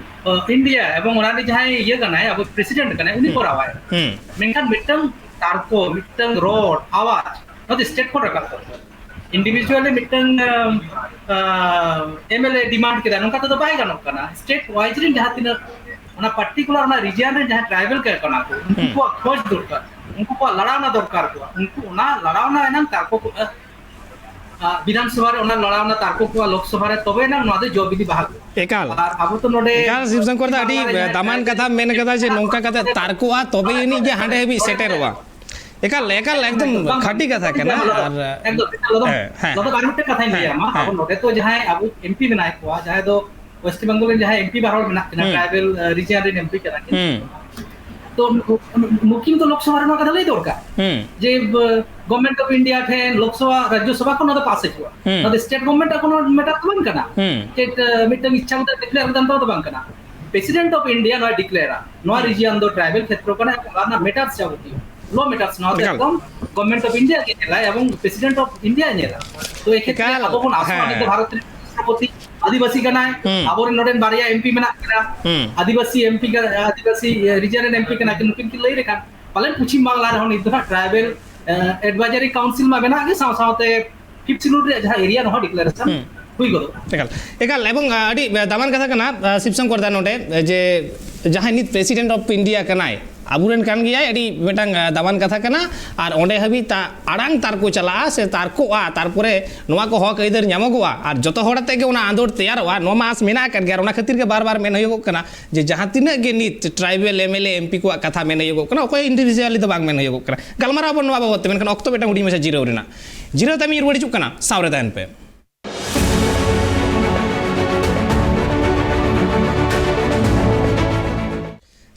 ᱟᱸ, ᱤᱱᱰᱤᱭᱟ ᱮᱵᱚᱝ ᱚᱱᱟ ᱨᱤᱱᱤᱡ ᱡᱟᱦᱟᱸᱭ ᱤᱭᱟᱹ ᱠᱟᱱᱟᱭ, ᱟᱵᱚ ᱯᱨᱮᱥᱤᱰᱮᱱᱴ ᱠᱟᱱᱟᱭ, ᱩᱱᱤ ᱦᱩᱸ᱾ ᱠᱚᱨᱟᱣᱟᱭ᱾ ᱦᱩᱸ᱾ ᱢᱮᱱᱠᱷᱟᱱ ᱢᱤᱫᱴᱟᱝ ᱛᱟᱨᱠᱚ, ᱢᱤᱫᱴᱟᱝ ᱨᱚᱲ, ᱟᱣᱟᱡᱽ, ᱱᱚᱣᱟ ᱫᱚ ᱥᱴᱮᱴ ᱠᱷᱚᱱ ᱨᱟᱠᱟᱵ ᱫᱚᱨᱠᱟᱨ᱾ ᱤᱱᱰᱤᱵᱷᱤᱡᱩᱣᱟᱞᱤ ᱢᱤᱫᱴᱟᱝ, ᱟᱸ, ᱟᱸ, ᱮᱢ ᱮᱞ ᱮ ᱰᱤᱢᱟᱱᱰ ᱠᱮᱫᱟ, ᱱᱚᱝᱠᱟ ᱛᱮᱫᱚ ᱵᱟᱭ ᱜᱟᱱᱚᱜ ᱠᱟᱱᱟ᱾ ᱥᱴᱮᱴ ᱣᱟᱭᱤᱡ ᱨᱮᱱ ᱡᱟᱦᱟᱸ ᱛᱤᱱᱟᱹᱜ ᱚᱱᱟ ᱯᱟᱨᱴᱤᱠᱩᱞᱟᱨ ᱚᱱᱟ ᱨᱤᱡᱤᱭᱚᱱ ᱨᱮᱱ ᱡᱟᱦᱟᱸᱭ ᱴᱨᱟᱭᱵᱟᱞ ᱠᱚ ᱠᱟᱱᱟ ᱠᱚ, ᱩᱱᱠᱩ ᱦᱩᱸ᱾ ᱠᱚᱣᱟᱜ ᱠᱷᱚᱡᱽ ᱫᱚᱨᱠᱟᱨ, ᱩᱱᱠᱩ ᱠᱚᱣᱟᱜ ᱞᱟᱲᱟᱣᱱᱟ ᱫᱚᱨᱠᱟᱨ ᱠᱚᱣᱟ, ᱩᱱᱠᱩ ᱚᱱᱟ ᱞᱟᱲᱟᱣᱱᱟ ᱮᱱᱟᱝ ᱛᱟᱨᱠᱚ ᱠᱚ, ᱟᱸ, ᱟᱸ, ᱵᱤᱫᱷᱟᱱ ᱥᱚᱵᱷᱟ ᱨᱮ ᱚᱱᱟ ᱞᱟᱲᱟᱣᱱᱟ ᱛᱟᱨᱠᱚ ᱠᱚᱣᱟ, ᱞᱳᱠ ᱥᱚᱵᱷᱟ ᱨᱮ, ᱛᱚᱵᱮ ᱮᱱᱟᱝ ᱱᱚᱣᱟ ᱫᱚ ᱡᱚ ᱵᱤᱞᱤ ᱵᱟᱦᱟ ᱠᱚᱜᱼᱟ᱾ ᱮᱠᱟᱞ᱾ ᱟᱨ ᱟᱵᱚ ᱛᱚ ᱱᱚᱰᱮ ᱮᱠᱟᱞ, ᱥᱤᱵ ᱥᱚᱝᱠᱚᱨ ᱫᱟ, ᱟᱹᱰᱤ ᱵᱟᱝᱞᱟ ᱨᱮ ᱡᱟᱦᱟᱸᱭ ᱫᱟᱢᱟᱱ ᱠᱟᱛᱷᱟᱢ ᱢᱮᱱ ᱠᱟᱫᱟ ᱡᱮ ᱱᱚᱝᱠᱟ ᱠᱟᱛᱮ ᱛᱟᱨᱠᱚᱜᱼᱟ, ᱛᱚᱵᱮ ᱟᱹᱱᱤᱡ ᱜᱮ ᱦᱟᱸᱰᱮ ᱦᱟᱹᱵᱤᱡ ᱥᱮᱴᱮᱨᱚᱜᱼᱟ᱾ ᱮᱠᱟᱞ, ᱮᱠᱟᱞ, ᱮᱠᱫᱚᱢ ᱵᱟᱝ, ᱠᱷᱟᱹᱴᱤ ᱠᱟᱛᱷᱟ ᱠᱟᱱᱟ᱾ ᱵᱟᱝ, ᱟᱨ ᱮᱠᱫᱚᱢ, ᱮᱠᱫᱚᱢ, ᱱᱚᱣᱟ ᱫᱚ, ᱦᱮᱸ, ᱦᱮᱸ, ᱱᱚᱣᱟ ᱫᱚ ᱟᱨ ᱢᱤᱫᱴᱮᱱ ᱠᱟᱛᱷᱟᱧ ᱦᱮᱸ, ᱞᱟᱹᱭᱟ, ᱢᱟ, ᱦᱮᱸ᱾ ᱟᱵᱚ ᱱᱚᱰᱮ ᱛᱚ ᱡᱟᱦᱟᱸᱭ ᱟᱵᱚ ᱮᱢ ᱯᱤ ᱢᱮᱱᱟᱭ ᱠᱚᱣᱟ, ᱡᱟᱦᱟᱸᱭ ᱫᱚ ᱳᱭᱮᱥᱴ ᱵᱮᱝᱜᱚᱞ ᱨᱮᱱ ᱡᱟᱦᱟᱸᱭ ᱮᱢ ᱯᱤ ᱵᱟᱨ ᱦᱚᱲ ᱢᱮᱱᱟᱜ ᱠᱤᱱᱟ, ᱦᱩᱸ᱾ ᱴᱨᱟᱭᱵᱮᱞ, ᱟᱸ, ᱨᱤᱡᱤᱭᱚᱱ ᱨᱮᱱ ᱮᱢ ᱯᱤ ᱠᱟᱱᱟ ᱠᱤᱱ᱾ ᱦᱩᱸ᱾ ᱛᱚ, ᱱᱩ-, ᱱᱩ-, ᱱᱩᱠᱤᱱ ᱫᱚ ᱞᱳᱠᱥᱚᱵᱷᱟ ᱨᱮ ᱱᱚᱣᱟ ᱠᱟᱛᱷᱟ ᱞᱟᱹᱭ ᱫᱚᱨᱠᱟᱨ᱾ ᱦᱩᱸ᱾ ᱡᱮ, ᱟᱸ, ᱜᱚᱵᱷᱚᱨᱱᱢᱮᱱᱴ ᱚᱯᱷ ᱤᱱᱰᱤᱭᱟ ᱴᱷᱮᱱ ᱞᱳᱠᱥᱚᱵᱷᱟ, ᱨᱟᱡᱽᱡᱚᱥᱚᱵᱷᱟ ᱠᱷᱚᱱ ᱱᱚᱣᱟ ᱫᱚ ᱯᱟᱥ ᱦᱤᱡᱩᱜᱼᱟ᱾ ᱦᱩᱸ᱾ ᱱᱚᱣᱟ ᱫᱚ ᱥᱴᱮᱴ ᱜᱚᱵᱷᱚᱨᱱᱢᱮᱱᱴ ᱟᱜ ᱠᱳᱱᱳ ᱢᱮᱴᱟᱨ ᱫᱚ ᱵᱟᱝ ᱠᱟᱱᱟ᱾ ᱦᱩᱸ᱾ ᱪᱮᱫ, ᱟᱸ, ᱢᱤᱫᱴᱟᱝ ᱤᱪᱪᱷᱟ ᱢᱚᱛᱚ ᱰᱤᱠᱞᱮᱭᱟᱨ ᱠᱟᱛᱮ ᱫᱚ ᱵᱟᱝ ᱠᱟᱱᱟ᱾ ᱯᱨᱮᱥᱤᱰᱮᱱᱴ ᱚᱯᱷ ᱤᱱᱰᱤᱭᱟ ᱱᱚᱣᱟ ᱰᱤᱠᱞᱮᱭᱟᱨᱟ᱾ ᱱᱚᱣᱟ ᱦᱩᱸ᱾ ᱨᱤᱡᱤᱭᱚᱱ ᱫᱚ ᱴᱨᱟᱭᱵᱮᱞ ᱠᱷᱮᱛᱨᱚ ᱠᱟᱱᱟ, ᱚᱱᱟ ᱨᱮᱱᱟᱜ ᱢᱮᱴᱟᱨ ᱡᱟᱵᱚᱛᱤᱭᱚ, ᱞᱚ ᱢᱮᱴᱟᱨᱥ, ᱱᱚᱣᱟ ᱫᱚ ᱮᱠᱟᱞ᱾ ᱮᱠᱫᱚᱢ ᱜᱚᱵᱷᱚᱨᱱᱢᱮᱱᱴ ᱚᱯᱷ ᱤᱱᱰᱤᱭᱟ ᱜᱮ ᱧᱮᱞᱟᱭ ᱮᱵᱚᱝ ᱯᱨᱮᱥᱤᱰᱮᱱᱴ ᱚᱯᱷ ᱤᱱᱰᱤᱭᱟ ᱧᱮᱞᱟ᱾ ᱛᱚ ᱮᱠᱷᱮᱛᱨᱮ ᱮᱠᱟᱞ᱾ ᱟᱵᱚ ᱵᱚᱱ ᱟᱥᱚᱜᱼᱟ ᱦᱮᱸ᱾ ᱱᱤᱛ ᱫᱚ ᱵᱷᱟᱨᱚᱛ ᱨᱮᱱ ᱨᱟᱥᱴᱨᱚᱯᱚᱛᱤ ᱟᱹᱫᱤᱵᱟᱹᱥᱤ ᱠᱟᱱᱟᱭ, ᱦᱩᱸ᱾ ᱟᱵᱚᱨᱮᱱ ᱱᱚᱰᱮᱱ ᱵᱟᱨᱭᱟ ᱮᱢ ᱯᱤ ᱢᱮᱱᱟᱜ ᱠᱤᱱᱟ, ᱦᱩᱸ᱾ ᱟᱹᱫᱤᱵᱟᱹᱥᱤ ᱮᱢ ᱯᱤ ᱠᱟ-, ᱟᱹᱫᱤᱵᱟᱹᱥᱤ, ᱮ, ᱨᱤᱡᱤᱭᱚᱱ ᱨᱮᱱ ᱮᱢ ᱯᱤ ᱠᱟᱱᱟ ᱠᱤᱱ, ᱱᱩᱠᱤᱱ ᱠᱤᱱ ᱞᱟᱹᱭ ᱞᱮᱠᱷᱟᱱ ᱯᱟᱞᱮᱱ ᱯᱚᱪᱷᱤᱢ ᱵᱟᱝᱞᱟ ᱨᱮᱦᱚᱸ ᱱᱤᱛ ᱫᱚ ᱦᱟᱸᱜ ᱴᱨᱟᱭᱵᱮᱞ, ᱮ, ᱮᱰᱵᱟᱭᱡᱟᱨᱤ ᱠᱟᱣᱩᱱᱥᱤᱞ ᱢᱟ ᱢᱮᱱᱟᱜ ᱜᱮ, ᱥᱟᱶ ᱥᱟᱶᱛᱮ ᱯᱷᱤᱯᱛᱷ ᱥᱤᱰᱩᱞ ᱨᱮᱭᱟᱜ ᱡᱟᱦᱟᱸ ᱮᱨᱤᱭᱟ ᱨᱮᱦᱚᱸ ᱰᱤᱠᱞᱟᱨᱮᱥᱚᱱ ᱦᱩᱸ᱾ ᱦᱩᱭ ᱜᱚᱫᱚᱜᱼᱟ᱾ ᱮᱠᱟᱞ, ᱮᱠᱟᱞ, ᱮᱵᱚᱝ, ᱟ, ᱟᱹᱰᱤ ᱫᱟᱢᱟᱱ ᱠᱟᱛᱷᱟ ᱠᱟᱱᱟ, ᱟ, ᱥᱤᱵ ᱥᱚᱝᱠᱚᱨ ᱫᱟ, ᱱᱚᱰᱮ ᱡᱮ ᱡᱟᱦᱟᱸᱭ ᱱᱤᱛ ᱯᱨᱮᱥᱤᱰᱮᱱᱴ ᱚᱯᱷ ᱤᱱᱰᱤᱭᱟ ᱠᱟᱱᱟᱭ, ᱟᱵᱚᱨᱮᱱ ᱠᱟᱱ ᱜᱮᱭᱟᱭ, ᱟᱹᱰᱤ ᱢᱤᱫᱴᱟᱝ, ᱟᱸ, ᱫᱟᱢᱟᱱ ᱠᱟᱛᱷᱟ ᱠᱟᱱᱟ᱾ ᱟᱨ ᱚᱸᱰᱮ ᱦᱟᱹᱵᱤᱡ ᱛᱟ-, ᱟᱲᱟᱝ ᱛᱟᱨᱠᱚ ᱪᱟᱞᱟᱜᱼᱟ ᱥᱮ ᱛᱟᱨᱠᱚᱜᱼᱟ, ᱛᱟᱨᱯᱚᱨᱮ ᱱᱚᱣᱟ ᱠᱚ ᱦᱚᱠ ᱟᱹᱭᱫᱟᱹᱨ ᱧᱟᱢᱚᱜᱚᱜᱼᱟ, ᱟᱨ ᱡᱚᱛᱚ ᱦᱚᱲ ᱟᱛᱮ ᱜᱮ ᱚᱱᱟ ᱟᱸᱫᱳᱲ ᱛᱮᱭᱟᱨᱚᱜᱼᱟ, ᱱᱚᱣᱟ ᱢᱟ ᱟᱥ ᱢᱮᱱᱟᱜ ᱟᱠᱟᱫ ᱜᱮᱭᱟ᱾ ᱟᱨ ᱚᱱᱟ ᱠᱷᱟᱹᱛᱤᱨ ᱜᱮ ᱵᱟᱨ ᱵᱟᱨ ᱢᱮᱱ ᱦᱩᱭᱩᱜᱚᱜ ᱠᱟᱱᱟ ᱡᱮ ᱡᱟᱦᱟᱸ ᱛᱤᱱᱟᱹᱜ ᱜᱮ ᱱᱤᱛ tribal M L A M P ᱠᱚᱣᱟᱜ ᱠᱟᱛᱷᱟ ᱢᱮᱱ ᱦᱩᱭᱩᱜᱚᱜ ᱠᱟᱱᱟ, ᱚᱠᱚᱭ individually ᱫᱚ ᱵᱟᱝ ᱢᱮᱱ ᱦᱩᱭᱩᱜᱚᱜ ᱠᱟᱱᱟ, ᱜᱟᱞᱢᱟᱨᱟᱣ ᱟᱵᱚᱱ ᱱᱚᱣᱟ ᱵᱟᱵᱚᱫ ᱛᱮ, ᱢᱮᱱᱠᱷᱟᱱ ᱚᱠᱛᱚ ᱢᱤᱫᱴᱟᱝ ᱦᱩᱰᱤᱧ ᱢᱟᱪᱷᱟ ᱡᱤᱨᱟᱹᱣ ᱨᱮᱱᱟᱜ᱾ ᱡᱤᱨᱟᱹᱣ ᱛᱟᱭᱚᱢ ᱤᱧ ᱨᱩᱣᱟᱹᱲ ᱦᱤᱡᱩᱜ ᱠᱟᱱᱟ, ᱥᱟᱶᱨᱮ ᱛᱟᱦᱮᱱ ᱯᱮ᱾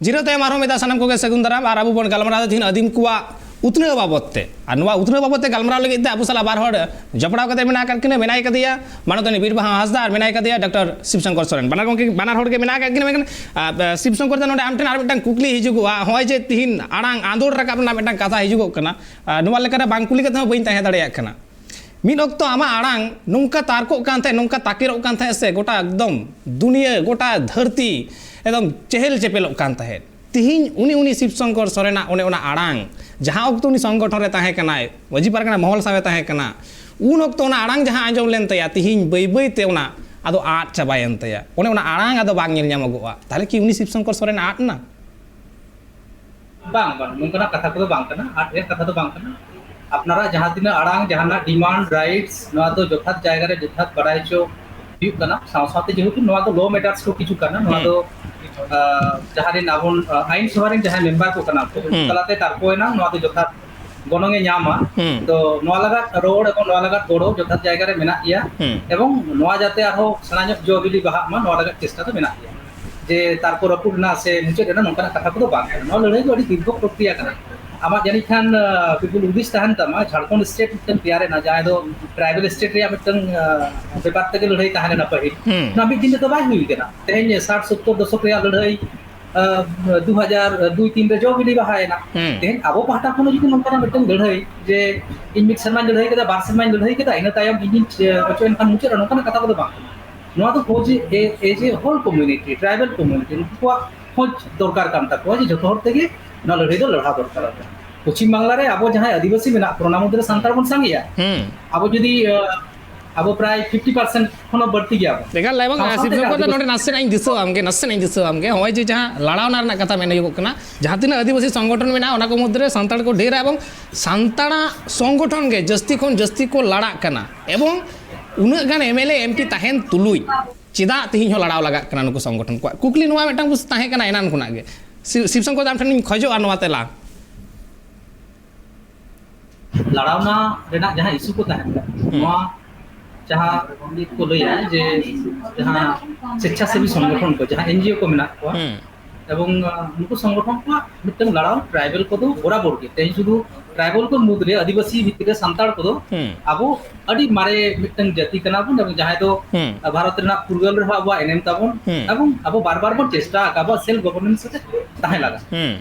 ᱡᱤᱨᱟᱹᱣ ᱛᱟᱭᱚᱢ ᱟᱨᱦᱚᱸ ᱢᱤᱫ ᱫᱷᱟᱣ ᱥᱟᱱᱟᱢ ᱠᱚᱜᱮ ᱥᱟᱹᱜᱩᱱ ᱫᱟᱨᱟᱢ᱾ ᱟᱨ ᱟᱵᱚ ᱵᱚᱱ ᱜᱟᱞᱢᱟᱨᱟᱣ ᱮᱫᱟ ᱛᱤᱦᱤᱧ ᱟᱹᱫᱤᱢ ᱠᱚᱣᱟᱜ ᱩᱛᱱᱟᱹᱣ ᱵᱟᱵᱚᱫ ᱛᱮ᱾ ᱟᱨ ᱱᱚᱣᱟ ᱩᱛᱱᱟᱹᱣ ᱵᱟᱵᱚᱫ ᱛᱮ ᱜᱟᱞᱢᱟᱨᱟᱣ ᱞᱟᱹᱜᱤᱫ ᱛᱮ ᱟᱵᱚ ᱥᱟᱞᱟᱜ ᱵᱟᱨ ᱦᱚᱲ ᱡᱚᱯᱲᱟᱣ ᱠᱟᱛᱮ ᱢᱮᱱᱟᱜ ᱟᱠᱟᱫ ᱠᱤᱱᱟ, ᱢᱮᱱᱟᱭ ᱠᱟᱫᱮᱭᱟ ᱢᱟᱱᱚᱛᱟᱱᱤ ᱵᱤᱨᱵᱟᱦᱟ ᱦᱟᱸᱥᱫᱟ ᱟᱨ ᱢᱮᱱᱟᱭ ᱠᱟᱫᱮᱭᱟ ᱰᱚᱠᱴᱚᱨ ᱥᱤᱵ ᱥᱚᱝᱠᱚᱨ ᱥᱚᱨᱮᱱ᱾ ᱵᱟᱱᱟᱨ ᱜᱚᱢᱠᱮ, ᱵᱟᱱᱟᱨ ᱦᱚᱲ ᱜᱮ ᱢᱮᱱᱟᱜ ᱟᱠᱟᱫ ᱠᱤᱱᱟ, ᱢᱮᱱᱠᱷᱟᱱ, ᱟᱨ, ᱥᱤᱵ ᱥᱚᱝᱠᱚᱨ ᱫᱟ, ᱱᱚᱰᱮ ᱟᱢ ᱴᱷᱮᱱ ᱟᱨ ᱢᱤᱫᱴᱟᱝ ᱠᱩᱠᱞᱤ ᱦᱤᱡᱩᱜᱚᱜᱼᱟ᱾ ᱱᱚᱜᱼᱚᱭ ᱡᱮ ᱛᱤᱦᱤᱧ ᱟᱲᱟᱝ ᱟᱸᱫᱳᱲ ᱨᱟᱠᱟᱵ ᱨᱮᱱᱟᱜ ᱢᱤᱫᱴᱟᱝ ᱠᱟᱛᱷᱟ ᱦᱤᱡᱩᱜᱚᱜ ᱠᱟᱱᱟ, ᱟᱨ, ᱱᱚᱣᱟ ᱞᱮᱠᱟᱨᱮ ᱵᱟᱝ ᱠᱩᱞᱤ ᱠᱟᱛᱮ ᱦᱚᱸ ᱵᱟᱹᱧ ᱛᱟᱦᱮᱸ ᱫᱟᱲᱮᱭᱟᱜ ᱠᱟᱱᱟ᱾ ᱢᱤᱫ ᱚᱠᱛᱚ ᱟᱢᱟᱜ ᱟᱲᱟᱝ ᱱᱚᱝᱠᱟ ᱛᱟᱨᱠᱚᱜ ᱠᱟᱱ ᱛᱟᱦᱮᱸᱫ, ᱱᱚᱝᱠᱟ ᱛᱟᱠᱮᱨᱚᱜ ᱠᱟᱱ ᱛᱟᱦᱮᱸᱫ ᱥᱮ, ᱜᱚᱴᱟ ᱮᱠᱫᱚᱢ ᱫᱩᱱᱤᱭᱟᱹ, ᱜᱚᱴᱟ ᱫᱷᱟᱹᱨᱛᱤ ᱮᱠᱫᱚᱢ ᱪᱮᱦᱮᱞ ᱪᱮᱯᱮᱞᱚᱜ ᱠᱟᱱ ᱛᱟᱦᱮᱸᱫ᱾ ᱛᱤᱦᱤᱧ ᱩᱱᱤ, ᱩᱱᱤ ᱥᱤᱵ ᱥᱚᱝᱠᱚᱨ ᱥᱚᱨᱮᱱᱟᱜ ᱚᱱᱮ ᱚᱱᱟ ᱟᱲᱟᱝ, ᱡᱟᱦᱟᱸ ᱚᱠᱛᱚ ᱩᱱᱤ ᱥᱚᱝᱜᱚᱴᱷᱚᱱ ᱨᱮ ᱛᱟᱦᱮᱸ ᱠᱟᱱᱟᱭ, ᱢᱟᱹᱡᱷᱤ ᱯᱟᱨᱜᱟᱱᱟ ᱢᱚᱦᱚᱞ ᱥᱟᱶ ᱮ ᱛᱟᱦᱮᱸ ᱠᱟᱱᱟ, ᱩᱱ ᱚᱠᱛᱚ ᱚᱱᱟ ᱟᱲᱟᱝ ᱡᱟᱦᱟᱸ ᱟᱸᱡᱚᱢ ᱞᱮᱱ ᱛᱟᱭᱟ, ᱛᱤᱦᱤᱧ ᱵᱟᱹᱭ ᱵᱟᱹᱭ ᱛᱮ ᱚᱱᱟ ᱟᱫᱚ ᱟᱫ ᱪᱟᱵᱟᱭᱮᱱ ᱛᱟᱭᱟ᱾ ᱚᱱᱮ ᱚᱱᱟ ᱟᱲᱟᱝ ᱟᱫᱚ ᱵᱟᱝ ᱧᱮᱞ ᱧᱟᱢᱚᱜᱚᱜᱼᱟ᱾ ᱛᱟᱦᱚᱞᱮ ᱠᱤ ᱩᱱᱤ ᱥᱤᱵ ᱥᱚᱝᱠᱚᱨ ᱥᱚᱨᱮᱱ ᱟᱫ ᱮᱱᱟ? ᱵᱟᱝ, ᱵᱟᱝ, ᱱᱚᱝᱠᱟᱱᱟᱜ ᱠᱟᱛᱷᱟ ᱠᱚᱫᱚ ᱵᱟᱝ ᱠᱟᱱᱟ, ᱟᱫ ᱨᱮᱭᱟᱜ ᱠᱟᱛᱷᱟ ᱫᱚ ᱵᱟᱝ ᱠᱟᱱᱟ᱾ ᱟᱯᱱᱟᱨᱟᱜ ᱡᱟᱦᱟᱸ ᱛᱤᱱᱟᱹᱜ ᱟᱲᱟᱝ, ᱡᱟᱦᱟᱱᱟᱜ demand, rights, ᱱᱚᱣᱟ ᱫᱚ ᱡᱚᱛᱷᱟᱛ ᱡᱟᱭᱜᱟ ᱨᱮ ᱡᱚᱛᱷᱟᱛ ᱵᱟᱲᱟᱭ ᱦᱚᱪᱚ ᱦᱩᱭᱩᱜ ᱠᱟᱱᱟ᱾ ᱥᱟᱶ ᱥᱟᱶᱛᱮ ᱡᱮᱦᱮᱛᱩ ᱱᱚᱣᱟ ᱫᱚ law matters ᱠᱚ ᱠᱤᱪᱷᱩ ᱠᱟᱱᱟ, ᱱᱚᱣᱟ ᱦᱩᱸ᱾ ᱫᱚ, ᱟᱸ, ᱡᱟᱦᱟᱸ ᱨᱮᱱ ᱟᱵᱚ, ᱟᱸ, ᱟᱭᱤᱱ ᱥᱚᱵᱷᱟ ᱨᱮᱱ ᱡᱟᱦᱟᱸᱭ member ᱠᱚ ᱠᱟᱱᱟ ᱠᱚ, ᱦᱩᱸ᱾ ᱛᱟᱞᱟᱛᱮ ᱛᱟᱨᱠᱚᱭᱮᱱᱟ, ᱱᱚᱣᱟ ᱫᱚ ᱡᱚᱛᱷᱟᱛ ᱜᱚᱱᱚᱝ ᱮ ᱧᱟᱢᱟ᱾ ᱦᱩᱸ᱾ ᱛᱚ ᱱᱚᱣᱟ ᱞᱟᱜᱟᱫ ᱨᱚᱲ ᱮᱵᱚᱝ ᱱᱚᱣᱟ ᱞᱟᱜᱟᱫ ᱜᱚᱲᱚ ᱡᱚᱛᱷᱟᱛ ᱡᱟᱭᱜᱟ ᱨᱮ ᱢᱮᱱᱟᱜ ᱜᱮᱭᱟ᱾ ᱦᱩᱸ᱾ ᱮᱵᱚᱝ ᱱᱚᱣᱟ ᱡᱟᱛᱮ ᱟᱨᱦᱚᱸ ᱥᱮᱬᱟ ᱧᱚᱜ ᱡᱚ ᱵᱤᱞᱤ ᱵᱟᱦᱟᱜ ᱢᱟ, ᱱᱚᱣᱟ ᱞᱟᱜᱟᱫ ᱪᱮᱥᱴᱟ ᱫᱚ ᱢᱮᱱᱟᱜ ᱜᱮᱭᱟ᱾ ᱡᱮ ᱛᱟᱨᱯᱚᱨ ᱨᱟᱹᱯᱩᱫ ᱮᱱᱟ ᱥᱮ ᱢᱩᱪᱟᱹᱫ ᱮᱱᱟ, ᱱᱚᱝᱠᱟᱱᱟᱜ ᱠᱟᱛᱷᱟ ᱠᱚᱫᱚ ᱵᱟᱝ ᱠᱟᱱᱟ᱾ ᱱᱚᱣᱟ ᱞᱟᱹᱲᱦᱟᱹᱭ ᱫᱚ ᱟᱹᱰᱤ ᱫᱤᱨᱜᱷᱚ ᱯᱨᱚᱠᱨᱤᱭᱟ ᱠᱟᱱᱟ᱾ ᱟᱢᱟᱜ ᱡᱟᱹᱱᱤᱡ ᱠᱷᱟᱱ, ᱟᱸ, ᱵᱤᱯᱩᱞ ᱦᱩᱫᱤᱥ ᱛᱟᱦᱮᱱ ᱛᱟᱢᱟ, ᱡᱷᱟᱲᱠᱷᱚᱸᱰ state ᱢᱤᱫᱴᱟᱝ ᱛᱮᱭᱟᱨ ᱮᱱᱟ, ᱡᱟᱦᱟᱸᱭ ᱫᱚ tribal state ᱨᱮᱭᱟᱜ ᱢᱤᱫᱴᱟᱝ, ᱟᱸ, ᱵᱮᱯᱟᱨ ᱛᱮᱜᱮ ᱞᱟᱹᱲᱦᱟᱹᱭ ᱛᱟᱦᱮᱸ ᱞᱮᱱᱟ ᱯᱟᱹᱦᱤᱞ᱾ ᱦᱩᱸ᱾ ᱚᱱᱟ ᱢᱤᱫ ᱫᱤᱱ ᱛᱮᱫᱚ ᱵᱟᱭ ᱦᱩᱭ ᱠᱟᱱᱟ᱾ ᱛᱮᱦᱮᱧ ᱥᱟᱴ ᱥᱳᱛᱛᱳᱨ ᱫᱚᱥᱚᱠ ᱨᱮᱭᱟᱜ ᱞᱟᱹᱲᱦᱟᱹᱭ, ᱟᱸ, ᱫᱩ ᱦᱟᱡᱟᱨ ᱫᱩᱭ ᱛᱤᱱ ᱨᱮ ᱡᱚ ᱵᱤᱞᱤ ᱵᱟᱦᱟᱭᱮᱱᱟ᱾ ᱦᱩᱸ᱾ ᱛᱮᱦᱮᱧ ᱟᱵᱚ ᱯᱟᱦᱴᱟ ᱠᱷᱚᱱ ᱡᱩᱫᱤ ᱱᱚᱝᱠᱟᱱᱟᱜ ᱢᱤᱫᱴᱟᱝ ᱞᱟᱹᱲᱦᱟᱹᱭ, ᱡᱮ ᱤᱧ ᱢᱤᱫ ᱥᱮᱨᱢᱟᱧ ᱞᱟᱹᱲᱦᱟᱹᱭ ᱠᱮᱫᱟ, ᱵᱟᱨ ᱥᱮᱨᱢᱟᱧ ᱞᱟᱹᱲᱦᱟᱹᱭ ᱠᱮᱫᱟ, ᱤᱱᱟᱹ ᱛᱟᱭᱚᱢ ᱤᱧᱤᱧ ᱪᱮ-, ᱚᱪᱚᱜ ᱮᱱ ᱠᱷᱟᱱ ᱢᱩᱪᱟᱹᱫ, ᱱᱚᱝᱠᱟᱱᱟᱜ ᱠᱟᱛᱷᱟ ᱠᱚᱫᱚ ᱵᱟᱝ ᱠᱟᱱᱟ᱾ ᱱᱚᱣᱟ ᱫᱚ ᱦᱳᱭ ᱡᱮ, ᱮ-, as a whole community, tribal community, ᱩᱱᱠᱩ ᱠᱚᱣᱟᱜ ᱠᱷᱚᱡᱽ ᱫᱚᱨᱠᱟᱨ ᱠᱟᱱ ᱛᱟᱠᱚᱣᱟ ᱡᱮ ᱡᱚᱛᱚ ᱦᱚᱲ ᱛᱮᱜᱮ ᱱᱚᱣᱟ ᱞᱟᱹᱲᱦᱟᱹᱭ ᱫᱚ ᱞᱟᱲᱦᱟᱣ ᱫᱚᱨᱠᱟᱨ᱾ ᱯᱚᱪᱷᱤᱢ ᱵᱟᱝᱞᱟ ᱨᱮ ᱟᱵᱚ ᱡᱟᱦᱟᱸᱭ ᱟᱹᱫᱤᱵᱟᱹᱥᱤ ᱢᱮᱱᱟᱜ ᱠᱚ, ᱚᱱᱟ ᱢᱚᱫᱽᱫᱷᱮ ᱨᱮ ᱥᱟᱱᱛᱟᱲ ᱵᱚᱱ ᱥᱟᱸᱜᱮᱭᱟ᱾ ᱦᱩᱸ᱾ ᱟᱵᱚ ᱡᱩᱫᱤ, ᱟᱸ, ᱟᱵᱚ ᱯᱨᱟᱭ ᱯᱷᱤᱯᱴᱤ ᱯᱟᱨᱥᱮᱱᱴ ᱠᱷᱚᱱ ᱦᱚᱸ ᱵᱟᱹᱲᱛᱤ ᱜᱮᱭᱟ ᱵᱚᱱ᱾ ᱮᱠᱟᱞ ᱞᱟᱭᱵᱟᱝ, ᱥᱟᱶ ᱥᱟᱶᱛᱮ ᱥᱤᱵᱥᱚᱝᱠᱚᱨ ᱫᱚ ᱟᱹᱫᱤᱵᱟᱹᱥᱤ ᱱᱚᱰᱮ ᱱᱟᱥᱮᱱᱟᱜ ᱤᱧ ᱫᱤᱥᱟᱹᱣᱟᱢ ᱜᱮ, ᱱᱟᱥᱮᱱᱟᱜ ᱤᱧ ᱫᱤᱥᱟᱹᱣᱟᱢ ᱜᱮ᱾ ᱱᱚᱜᱼᱚᱭ ᱡᱮ ᱡᱟᱦᱟᱸ ᱞᱟᱲᱟᱣᱱᱟ ᱨᱮᱱᱟᱜ ᱠᱟᱛᱷᱟ ᱢᱮᱱ ᱦᱩᱭᱩᱜ ᱠᱟᱱᱟ, ᱡᱟᱦᱟᱸ ᱛᱤᱱᱟᱹᱜ ᱟᱹᱫᱤᱵᱟᱹᱥᱤ ᱥᱚᱝᱜᱚᱴᱷᱚᱱ ᱢᱮᱱᱟᱜᱼᱟ, ᱚᱱᱟ ᱠᱚ ᱢᱩᱫᱽᱨᱮ ᱥᱟᱱᱛᱟᱲ ᱠᱚ ᱰᱷᱮᱨᱟ, ᱮᱵᱚᱝ ᱥᱟᱱᱛᱟᱲᱟᱜ ᱥᱚᱝᱜᱚᱴᱷᱚᱱ ᱜᱮ ᱡᱟᱹᱥᱛᱤ ᱠᱷᱚᱱ ᱡᱟᱹᱥᱛᱤ ᱠᱚ ᱞᱟᱲᱟᱜ ᱠᱟᱱᱟ᱾ ᱮᱵᱚᱝ ᱩᱱᱟᱹᱜ ᱜᱟᱱ M L A M P ᱛᱟᱦᱮᱱ ᱛᱩᱞᱩᱡ ᱪᱮᱫᱟᱜ ᱛᱮᱦᱮᱧ ᱦᱚᱸ ᱞᱟᱲᱟᱣ ᱞᱟᱜᱟᱜ ᱠᱟᱱᱟ ᱱᱩᱠᱩ ᱥᱚᱝᱜᱚᱴᱷᱚᱱ ᱠᱚᱣᱟᱜ? ᱠᱩᱠᱞᱤ ᱱᱚᱣᱟ ᱢᱤᱫᱴᱟᱝ ᱵᱩᱡᱽ ᱛᱟᱦᱮᱸ ᱠᱟᱱᱟ ᱮᱱᱟᱱ ᱠᱷᱚᱱᱟᱜ ᱜᱮ᱾ ᱥᱤᱵ-, ᱥᱤᱵᱥᱚᱝᱠᱚᱨ ᱫᱟ, ᱟᱢ ᱴᱷᱮᱱᱤᱧ ᱠᱷᱚᱡᱚᱜᱼᱟ ᱱᱚᱣᱟ ᱛᱮᱞᱟ᱾ ᱞᱟᱲᱟᱣᱱᱟ ᱨᱮᱱᱟᱜ ᱡᱟᱦᱟᱸ ᱤᱥᱩ ᱠᱚ ᱛᱟᱦᱮᱸ ᱠᱟᱱᱟ, ᱱᱚᱣᱟ ᱡᱟᱦᱟᱸ ᱠᱚ ᱞᱟᱹᱭᱟ ᱡᱮ ᱡᱟᱦᱟᱸ ᱥᱮᱪᱪᱷᱟᱥᱮᱵᱤ ᱥᱚᱝᱜᱚᱴᱷᱚᱱ ᱠᱚ, ᱡᱟᱦᱟᱸ ᱮᱱ ᱡᱤ ᱳ ᱠᱚ ᱢᱮᱱᱟᱜ ᱠᱚᱣᱟ, ᱮᱵᱚᱝ ᱱᱩᱠᱩ ᱥᱚᱝᱜᱚᱴᱷᱚᱱ ᱠᱚᱣᱟᱜ ᱢᱤᱫᱴᱟᱝ ᱞᱟᱲᱟᱣ ᱴᱨᱟᱭᱵᱮᱞ ᱠᱚᱫᱚ ᱵᱚᱨᱟᱵᱚᱨ ᱜᱮ᱾ ᱛᱮᱦᱮᱧ ᱥᱩᱫᱷᱩ ᱴᱨᱟᱭᱵᱮᱞ ᱠᱚ ᱢᱩᱫᱽᱨᱮ ᱟᱹᱫᱤᱵᱟᱹᱥᱤ ᱵᱷᱤᱛᱨᱤ ᱨᱮ ᱥᱟᱱᱛᱟᱲ ᱠᱚᱫᱚ ᱟᱵᱚ ᱟᱹᱰᱤ ᱢᱟᱨᱮ ᱢᱤᱫᱴᱟᱝ ᱡᱟᱹᱛᱤ ᱠᱟᱱᱟ ᱵᱚᱱ, ᱮᱵᱚᱝ ᱡᱟᱦᱟᱸᱭ ᱫᱚ ᱵᱷᱟᱨᱚᱛ ᱨᱮᱱᱟᱜ ᱯᱷᱩᱨᱜᱟᱹᱞ ᱨᱮᱦᱚᱸ ᱟᱵᱚᱣᱟᱜ ᱮᱱᱮᱢ ᱛᱟᱵᱚᱱ, ᱮᱵᱚᱝ ᱟᱵᱚ ᱵᱟᱨ ᱵᱟᱨ ᱵᱚᱱ ᱪᱮᱥᱴᱟ ᱟᱠᱟᱫ ᱟᱵᱚᱣᱟᱜ ᱥᱮᱞᱯ ᱜᱚᱵᱷᱚᱨᱱᱮᱱᱥ ᱠᱟᱛᱮ ᱛᱟᱦᱮᱸ ᱞᱟᱜᱟᱜ᱾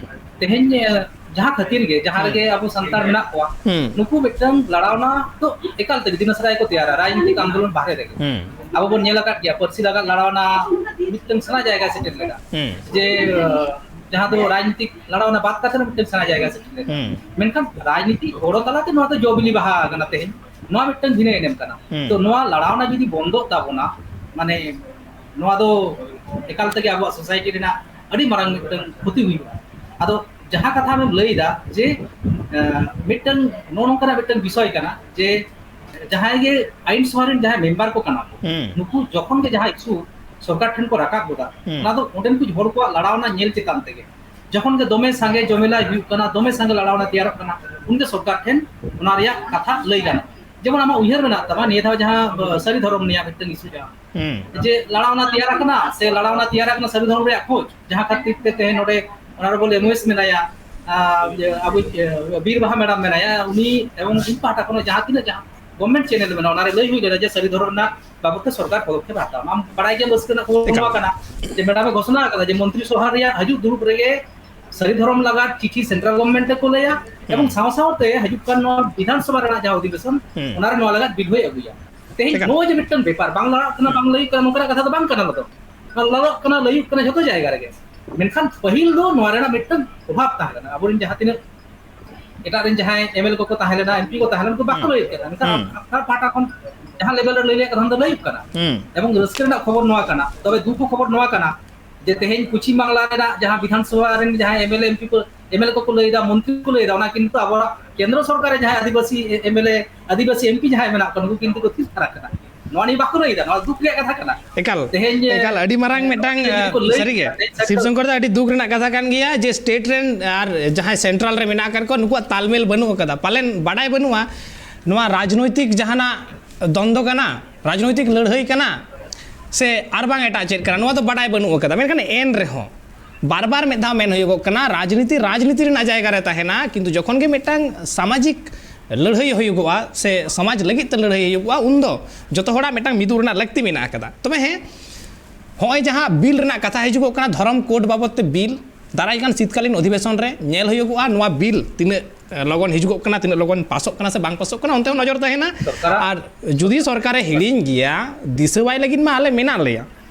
ᱛᱮᱦᱮᱧ ᱡᱟᱦᱟᱸ ᱠᱷᱟᱹᱛᱤᱨ ᱜᱮ ᱡᱟᱦᱟᱸ ᱨᱮᱜᱮ ᱟᱵᱚ ᱥᱟᱱᱛᱟᱲ ᱢᱮᱱᱟᱜ ᱠᱚᱣᱟ, ᱱᱩᱠᱩ ᱢᱤᱫᱴᱟᱝ ᱞᱟᱲᱟᱣᱱᱟ ᱫᱚ ᱮᱠᱟᱞ ᱛᱮᱜᱮ ᱫᱤᱱᱟᱹᱥᱨᱟ ᱜᱮᱠᱚ ᱛᱮᱭᱟᱨᱟ, ᱨᱟᱡᱽᱱᱤᱛᱤᱠ ᱟᱱᱫᱳᱞᱚᱱ ᱵᱟᱦᱨᱮ ᱨᱮᱜᱮ᱾ ᱟᱵᱚ ᱵᱚᱱ ᱧᱮᱞ ᱟᱠᱟᱫ ᱜᱮᱭᱟ, ᱯᱟᱹᱨᱥᱤ ᱞᱟᱜᱟᱫ ᱞᱟᱲᱟᱣᱱᱟ ᱢᱤᱫᱴᱟᱝ ᱥᱮᱬᱟ ᱡᱟᱭᱜᱟ ᱥᱮᱴᱮᱨ ᱞᱮᱫᱟ, ᱡᱮ ᱡᱟᱦᱟᱸ ᱫᱚ ᱨᱟᱡᱽᱱᱤᱛᱤᱠ ᱞᱟᱲᱟᱣᱱᱟ ᱵᱟᱫ ᱠᱟᱛᱮ ᱢᱤᱫᱴᱟᱝ ᱥᱮᱬᱟ ᱡᱟᱭᱜᱟ ᱥᱮᱴᱮᱨ ᱞᱮᱫᱟ᱾ ᱢᱮᱱᱠᱷᱟᱱ ᱨᱟᱡᱽᱱᱤᱛᱤ ᱜᱚᱲᱚ ᱛᱟᱞᱟᱛᱮ ᱱᱚᱣᱟ ᱫᱚ ᱡᱚ ᱵᱤᱞᱤ ᱵᱟᱦᱟ ᱟᱠᱟᱱᱟ᱾ ᱛᱮᱦᱮᱧ ᱱᱚᱣᱟ ᱢᱤᱫᱴᱟᱝ ᱵᱷᱤᱱᱟᱹ ᱮᱱᱮᱢ ᱠᱟᱱᱟ᱾ ᱛᱚ ᱱᱚᱣᱟ ᱞᱟᱲᱟᱣᱱᱟ ᱡᱩᱫᱤ ᱵᱚᱱᱫᱚᱜ ᱛᱟᱵᱚᱱᱟ, ᱢᱟᱱᱮ ᱱᱚᱣᱟ ᱫᱚ ᱮᱠᱟᱞ ᱛᱮᱜᱮ ᱟᱵᱚᱣᱟᱜ ᱥᱳᱥᱟᱭᱴᱤ ᱨᱮᱱᱟᱜ ᱟᱹᱰᱤ ᱢᱟᱨᱟᱝ ᱢᱤᱫᱴᱟᱝ ᱠᱷᱚᱛᱤ ᱦᱩᱭᱩᱜᱼᱟ᱾ ᱟᱫᱚ ᱡᱟᱦᱟᱸ ᱠᱟᱛᱷᱟ ᱟᱢᱮᱢ ᱞᱟᱹᱭ ᱮᱫᱟ ᱡᱮ ᱢᱤᱫᱴᱟᱝ ᱱᱚᱜᱼᱚ ᱱᱚᱝᱠᱟᱱᱟᱜ ᱢᱤᱫᱴᱟᱝ ᱵᱤᱥᱚᱭ ᱠᱟᱱᱟ ᱡᱮ ᱡᱟᱦᱟᱸᱭ ᱜᱮ ᱟᱭᱤᱱ ᱥᱚᱵᱷᱟ ᱨᱮᱱ ᱡᱟᱦᱟᱸᱭ ᱢᱮᱢᱵᱟᱨ ᱠᱚ ᱠᱟᱱᱟ ᱠᱚ, ᱱᱩᱠᱩ ᱡᱚᱠᱷᱚᱱ ᱜᱮ ᱡᱟᱦᱟᱸ ᱤᱥᱩ ᱥᱚᱨᱠᱟᱨ ᱴᱷᱮᱱ ᱠᱚ ᱨᱟᱠᱟᱵ ᱜᱚᱫᱟ, ᱚᱱᱟ ᱫᱚ ᱚᱸᱰᱮᱱ ᱠᱚ ᱦᱚᱲ ᱠᱚᱣᱟᱜ ᱞᱟᱲᱟᱣᱱᱟ ᱧᱮᱞ ᱪᱮᱛᱟᱱ ᱛᱮᱜᱮ᱾ ᱡᱚᱠᱷᱚᱱ ᱜᱮ ᱫᱚᱢᱮ ᱥᱟᱸᱜᱮ ᱡᱚᱢᱮᱞᱟᱭ ᱦᱩᱭᱩᱜ ᱠᱟᱱᱟ, ᱫᱚᱢᱮ ᱥᱟᱸᱜᱮ ᱞᱟᱲᱟᱣᱱᱟ ᱛᱮᱭᱟᱨᱚᱜ ᱠᱟᱱᱟ, ᱩᱱᱜᱮ ᱥᱚᱨᱠᱟᱨ ᱴᱷᱮᱱ ᱚᱱᱟ ᱨᱮᱭᱟᱜ ᱠᱟᱛᱷᱟ ᱞᱟᱹᱭ ᱜᱟᱱᱚᱜᱼᱟ᱾ ᱡᱮᱢᱚᱱ ᱟᱢᱟᱜ ᱩᱭᱦᱟᱹᱨ ᱢᱮᱱᱟᱜ ᱛᱟᱢᱟ ᱱᱤᱭᱟᱹ ᱫᱷᱟᱣ ᱡᱟᱦᱟᱸ ᱥᱟᱹᱨᱤ ᱫᱷᱚᱨᱚᱢ ᱨᱮᱭᱟᱜ ᱢᱤᱫᱴᱟᱝ ᱤᱥᱩ ᱡᱟᱦᱟᱸ ᱡᱮ ᱞᱟᱲᱟᱣᱱᱟ ᱛᱮᱭᱟᱨ ᱟᱠᱟᱱᱟ ᱥᱮ ᱞᱟᱲᱟᱣᱱᱟ ᱛᱮᱭᱟᱨ ᱟᱠᱟᱱᱟ ᱥᱟᱹᱨᱤ ᱫᱷᱚᱨᱚᱢ ᱨᱮᱭᱟᱜ ᱠᱷᱳᱡᱽ, ᱡᱟᱦᱟᱸ ᱠᱷᱟᱹᱛᱤᱨ ᱛᱮ ᱛᱮᱦᱮᱧ ᱱᱚᱰᱮ ᱚᱱᱟᱨᱮᱵᱚᱞ ᱮᱢ ᱳ ᱮᱥ ᱢᱮᱱᱟᱭᱟ, ᱟᱨ ᱟᱵᱚ ᱵᱤᱨ ᱵᱟᱦᱟ ᱢᱮᱰᱟᱢ ᱢᱮᱱᱟᱭᱟ, ᱩᱱᱤ ᱮᱵᱚᱝ ᱤᱧ ᱯᱟᱦᱴᱟ ᱠᱷᱚᱱ ᱡᱟᱦᱟᱸ ᱛᱤᱱᱟᱹᱜ ᱡᱟᱦᱟᱸ ᱜᱚᱵᱷᱢᱮᱱᱴ ᱪᱮᱱᱮᱞ ᱢᱮᱱᱟᱜᱼᱟ, ᱚᱱᱟᱨᱮ ᱞᱟᱹᱭ ᱦᱩᱭ ᱞᱮᱱᱟ ᱡᱮ ᱥᱟᱹᱨᱤ ᱫᱷᱚᱨᱚᱢ ᱨᱮᱱᱟᱜ ᱵᱟᱵᱚᱫ ᱛᱮ ᱥᱚᱨᱠᱟᱨ ᱯᱚᱫᱚᱠᱷᱮᱯ ᱦᱟᱛᱟᱣ ᱢᱟ᱾ ᱟᱢ ᱵᱟᱲᱟᱭ ᱜᱮᱭᱟᱢ ᱨᱟᱹᱥᱠᱟᱹ ᱨᱮᱱᱟᱜ ᱠᱷᱚᱵᱚᱨ ᱱᱚᱣᱟ ᱠᱟᱱᱟ ᱡᱮ ᱢᱮᱰᱟᱢ ᱮ ᱜᱷᱳᱥᱚᱱᱟ ᱟᱠᱟᱫᱟ ᱡᱮ ᱢᱚᱱᱛᱨᱤ ᱥᱚᱵᱷᱟ ᱨᱮᱭᱟᱜ ᱦᱤᱡᱩᱜ ᱫᱩᱲᱩᱵ ᱨᱮᱜᱮ ᱥᱟᱹᱨᱤ ᱫᱷᱚᱨᱚᱢ ᱞᱟᱜᱟᱫ ᱪᱤᱴᱷᱤ ᱥᱮᱱᱴᱨᱟᱞ ᱜᱚᱵᱷᱢᱮᱱᱴ ᱠᱚ ᱞᱟᱹᱭᱟ, ᱮᱵᱚᱝ ᱥᱟᱶ ᱥᱟᱶᱛᱮ ᱦᱤᱡᱩᱜ ᱠᱟᱱ ᱱᱚᱣᱟ ᱵᱤᱫᱷᱟᱱ ᱥᱚᱵᱷᱟ ᱨᱮᱱᱟᱜ ᱡᱟᱦᱟᱸ ᱚᱫᱷᱤᱵᱮᱥᱚᱱ, ᱚᱱᱟᱨᱮ ᱱᱚᱣᱟ ᱞᱟᱜᱟᱫ ᱵᱤᱞ ᱦᱚᱸᱭ ᱟᱹᱜᱩᱭᱟ᱾ ᱛᱮᱦᱮᱧ ᱱᱚᱜᱼᱚᱭ ᱡᱮ ᱢᱤᱫᱴᱟᱝ ᱵᱮᱯᱟᱨ, ᱵᱟᱝ ᱞᱟᱲᱟᱜ ᱠᱟᱱᱟ, ᱵᱟᱝ ᱞᱟᱹᱭᱩᱜ ᱠᱟᱱᱟ, ᱱᱚᱝᱠᱟᱱᱟᱜ ᱠᱟᱛᱷᱟ ᱫᱚ ᱵᱟᱝ ᱠᱟᱱᱟ᱾ ᱱᱚᱣᱟ ᱫᱚ ᱞᱟᱲᱟᱜ ᱠᱟᱱᱟ, ᱞᱟᱹᱭᱩᱜ ᱠᱟᱱᱟ ᱡᱷᱚᱛᱚ ᱡᱟᱭᱜᱟ ᱨᱮᱜᱮ᱾ ᱢᱮᱱᱠᱷᱟᱱ ᱯᱟᱹᱦᱤᱞ ᱫᱚ ᱱᱚᱣᱟ ᱨᱮᱱᱟᱜ ᱢᱤᱫᱴᱟᱝ ᱚᱵᱷᱟᱵᱽ ᱛᱟᱦᱮᱸ ᱞᱮᱱᱟ᱾ ᱟᱵᱚᱨᱮᱱ ᱡᱟᱦᱟᱸ ᱛᱤᱱᱟᱹᱜ ᱮᱴᱟᱜ ᱨᱮᱱ ᱡᱟᱦᱟᱸᱭ ᱮᱢ ᱮᱞ ᱠᱚᱠᱚ ᱛᱟᱦᱮᱸ ᱞᱮᱱᱟ, ᱮᱢ ᱯᱤ ᱠᱚ ᱛᱟᱦᱮᱸ ᱞᱮᱱᱟ, ᱩᱱᱠᱩ ᱵᱟᱠᱚ ᱞᱟᱹᱭᱮᱫ ᱠᱟᱱᱟ᱾ ᱱᱮᱛᱟᱨ ᱟᱯᱱᱟᱨ ᱯᱟᱦᱴᱟ ᱠᱷᱚᱱ ᱡᱟᱦᱟᱸ ᱞᱮᱵᱮᱞ ᱨᱮ ᱞᱟᱹᱭ ᱨᱮᱭᱟᱜ ᱠᱟᱛᱷᱟ ᱫᱚ ᱞᱟᱹᱭ ᱠᱟᱱᱟ᱾ ᱦᱩᱸ᱾ ᱮᱵᱚᱝ ᱨᱟᱹᱥᱠᱟᱹ ᱨᱮᱱᱟᱜ ᱠᱷᱚᱵᱚᱨ ᱱᱚᱣᱟ ᱠᱟᱱᱟ, ᱛᱚᱵᱮ ᱫᱩᱠ ᱠᱷᱚᱵᱚᱨ ᱱᱚᱣᱟ ᱠᱟᱱᱟ ᱡᱮ ᱛᱮᱦᱮᱧ ᱯᱚᱪᱷᱤᱢ ᱵᱟᱝᱞᱟ ᱨᱮᱱᱟᱜ ᱡᱟᱦᱟᱸ ᱵᱤᱫᱷᱟᱱ ᱥᱚᱵᱷᱟ ᱨᱮᱱ ᱡᱟᱦᱟᱸᱭ M L A M P ᱠᱚ, ᱮᱢ ᱮᱞ ᱮ ᱠᱚᱠᱚ ᱞᱟᱹᱭ ᱮᱫᱟ, ᱢᱚᱱᱛᱨᱤ ᱠᱚ ᱞᱟᱹᱭ ᱮᱫᱟ, ᱚᱱᱟ ᱠᱤᱱᱛᱩ ᱟᱵᱚᱣᱟᱜ ᱠᱮᱱᱫᱨᱚ ᱥᱚᱨᱠᱟᱨ ᱨᱮ ᱡᱟᱦᱟᱸᱭ ᱟᱹᱫᱤᱵᱟᱹᱥᱤ M L A, Adivasi M P ᱡᱟᱦᱟᱸᱭ ᱢᱮᱱᱟᱜ ᱠᱚᱣᱟ, ᱱᱩᱠᱩ ᱠᱤᱱᱛᱩ ᱠᱚ ᱛᱷᱤᱨ ᱛᱷᱟᱨᱟᱜ ᱠᱟᱱᱟ᱾ ᱱᱚᱣᱟ ᱱᱤᱭᱮ ᱵᱟᱠᱚ ᱞᱟᱹᱭ ᱮᱫᱟ, ᱱᱚᱣᱟ ᱫᱩᱠ ᱨᱮᱭᱟᱜ ᱠᱟᱛᱷᱟ ᱠᱟᱱᱟ᱾ ᱮᱠᱟᱞ, ᱛᱮᱦᱮᱧ ᱮᱠᱟᱞ ᱟᱹᱰᱤ ᱢᱟᱨᱟᱝ ᱢᱤᱫᱴᱟᱝ, ᱡᱩᱫᱤ ᱠᱚ ᱞᱟᱹᱭ ᱥᱟᱹᱨᱤᱜᱮ, ᱠᱮᱭᱟ, ᱥᱟᱹᱨᱤ ᱥᱤᱵ ᱥᱚᱝᱠᱚᱨ ᱫᱚ ᱟᱹᱰᱤ ᱫᱩᱠ ᱨᱮᱱᱟᱜ ᱠᱟᱛᱷᱟ ᱠᱟᱱ ᱜᱮᱭᱟ ᱡᱮ ᱥᱴᱮᱴ ᱨᱮᱱ ᱟᱨ ᱡᱟᱦᱟᱸᱭ ᱥᱮᱱᱴᱨᱟᱞ ᱨᱮ ᱢᱮᱱᱟᱜ ᱟᱠᱟᱫ ᱠᱚᱣᱟ, ᱱᱩᱠᱩᱣᱟᱜ ᱛᱟᱞᱢᱮᱞ ᱵᱟᱹᱱᱩᱜ ᱟᱠᱟᱫᱟ᱾ ᱯᱟᱞᱮᱱ ᱵᱟᱰᱟᱭ ᱵᱟᱹᱱᱩᱜᱼᱟ ᱱᱚᱣᱟ ᱨᱟᱡᱽᱱᱳᱭᱛᱤᱠ ᱡᱟᱦᱟᱱᱟᱜ ᱫᱚᱱᱫᱚ ᱠᱟᱱᱟ, ᱨᱟᱡᱽᱱᱳᱭᱛᱤᱠ ᱞᱟᱹᱲᱦᱟᱹᱭ ᱠᱟᱱᱟ, ᱥᱮ ᱟᱨ ᱵᱟᱝ ᱮᱴᱟᱜ ᱪᱮᱫ ᱠᱟᱱᱟ, ᱱᱚᱣᱟ ᱫᱚ ᱵᱟᱰᱟᱭ ᱵᱟᱹᱱᱩᱜ ᱟᱠᱟᱫᱟ᱾ ᱢᱮᱱᱠᱷᱟᱱ ᱮᱱ ᱨᱮᱦᱚᱸ ᱵᱟᱨ ᱵᱟᱨ ᱢᱤᱫ ᱫᱷᱟᱣ ᱢᱮᱱ ᱦᱩᱭᱩᱜᱚᱜ ᱠᱟᱱᱟ, ᱨᱟᱡᱽᱱᱤᱛᱤ ᱨᱟᱡᱽᱱᱤᱛᱤ ᱨᱮᱱᱟᱜ ᱡᱟᱭᱜᱟ ᱨᱮ ᱛᱟᱦᱮᱱᱟ, ᱠᱤᱱᱛᱩ ᱡᱚᱠᱷᱚᱱ ᱜᱮ ᱢᱤᱫᱴᱟᱝ ᱥᱟᱢᱟᱡᱤᱠ ᱞᱟᱹᱲᱦᱟᱹᱭ ᱦᱩᱭᱩᱜᱚᱜᱼᱟ ᱥᱮ ᱥᱚᱢᱟᱡᱽ ᱞᱟᱹᱜᱤᱫ ᱛᱮ ᱞᱟᱹᱲᱦᱟᱹᱭ ᱦᱩᱭᱩᱜᱚᱜᱼᱟ, ᱩᱱᱫᱚ ᱡᱚᱛᱚ ᱦᱚᱲᱟᱜ ᱢᱤᱫᱴᱟᱝ ᱢᱤᱫᱩᱜ ᱨᱮᱱᱟᱜ ᱞᱟᱹᱠᱛᱤ ᱢᱮᱱᱟᱜ ᱟᱠᱟᱫᱟ᱾ ᱛᱚᱵᱮ ᱦᱮᱸ, ᱦᱚᱸᱜᱼᱚᱭ ᱡᱟᱦᱟᱸ ᱵᱤᱞ ᱨᱮᱱᱟᱜ ᱠᱟᱛᱷᱟ ᱦᱤᱡᱩᱜᱚᱜ ᱠᱟᱱᱟ, ᱫᱷᱚᱨᱚᱢ ᱠᱳᱰ ᱵᱟᱵᱚᱫ ᱛᱮ ᱵᱤᱞ, ᱫᱟᱨᱟᱭ ᱠᱟᱱ ᱥᱤᱛᱠᱟᱞᱤᱱ ᱚᱫᱷᱤᱵᱮᱥᱚᱱ ᱨᱮ ᱧᱮᱞ ᱦᱩᱭᱩᱜᱚᱜᱼᱟ ᱱᱚᱣᱟ ᱵᱤᱞ ᱛᱤᱱᱟᱹᱜ ᱞᱚᱜᱚᱱ ᱦᱤᱡᱩᱜᱚᱜ ᱠᱟᱱᱟ, ᱛᱤᱱᱟᱹᱜ ᱞᱚᱜᱚᱱ ᱯᱟᱥᱚᱜ ᱠᱟᱱᱟ ᱥᱮ ᱵᱟᱝ ᱯᱟᱥᱚᱜ ᱠᱟᱱᱟ, ᱚᱱᱛᱮ ᱦᱚᱸ ᱱᱚᱡᱚᱨ ᱛᱟᱦᱮᱱᱟ᱾ ᱥᱚᱨᱠᱟᱨᱟᱜ ᱟᱨ ᱡᱩᱫᱤ ᱥᱚᱨᱠᱟᱨᱮ ᱦᱤᱲᱤᱧ ᱜᱮᱭᱟ, ᱫᱤᱥᱟᱹᱣᱟᱭ ᱞᱟᱹᱜᱤᱫ ᱢᱟ ᱟᱞᱮ ᱢᱮᱱᱟᱜ ᱞᱮᱭᱟ᱾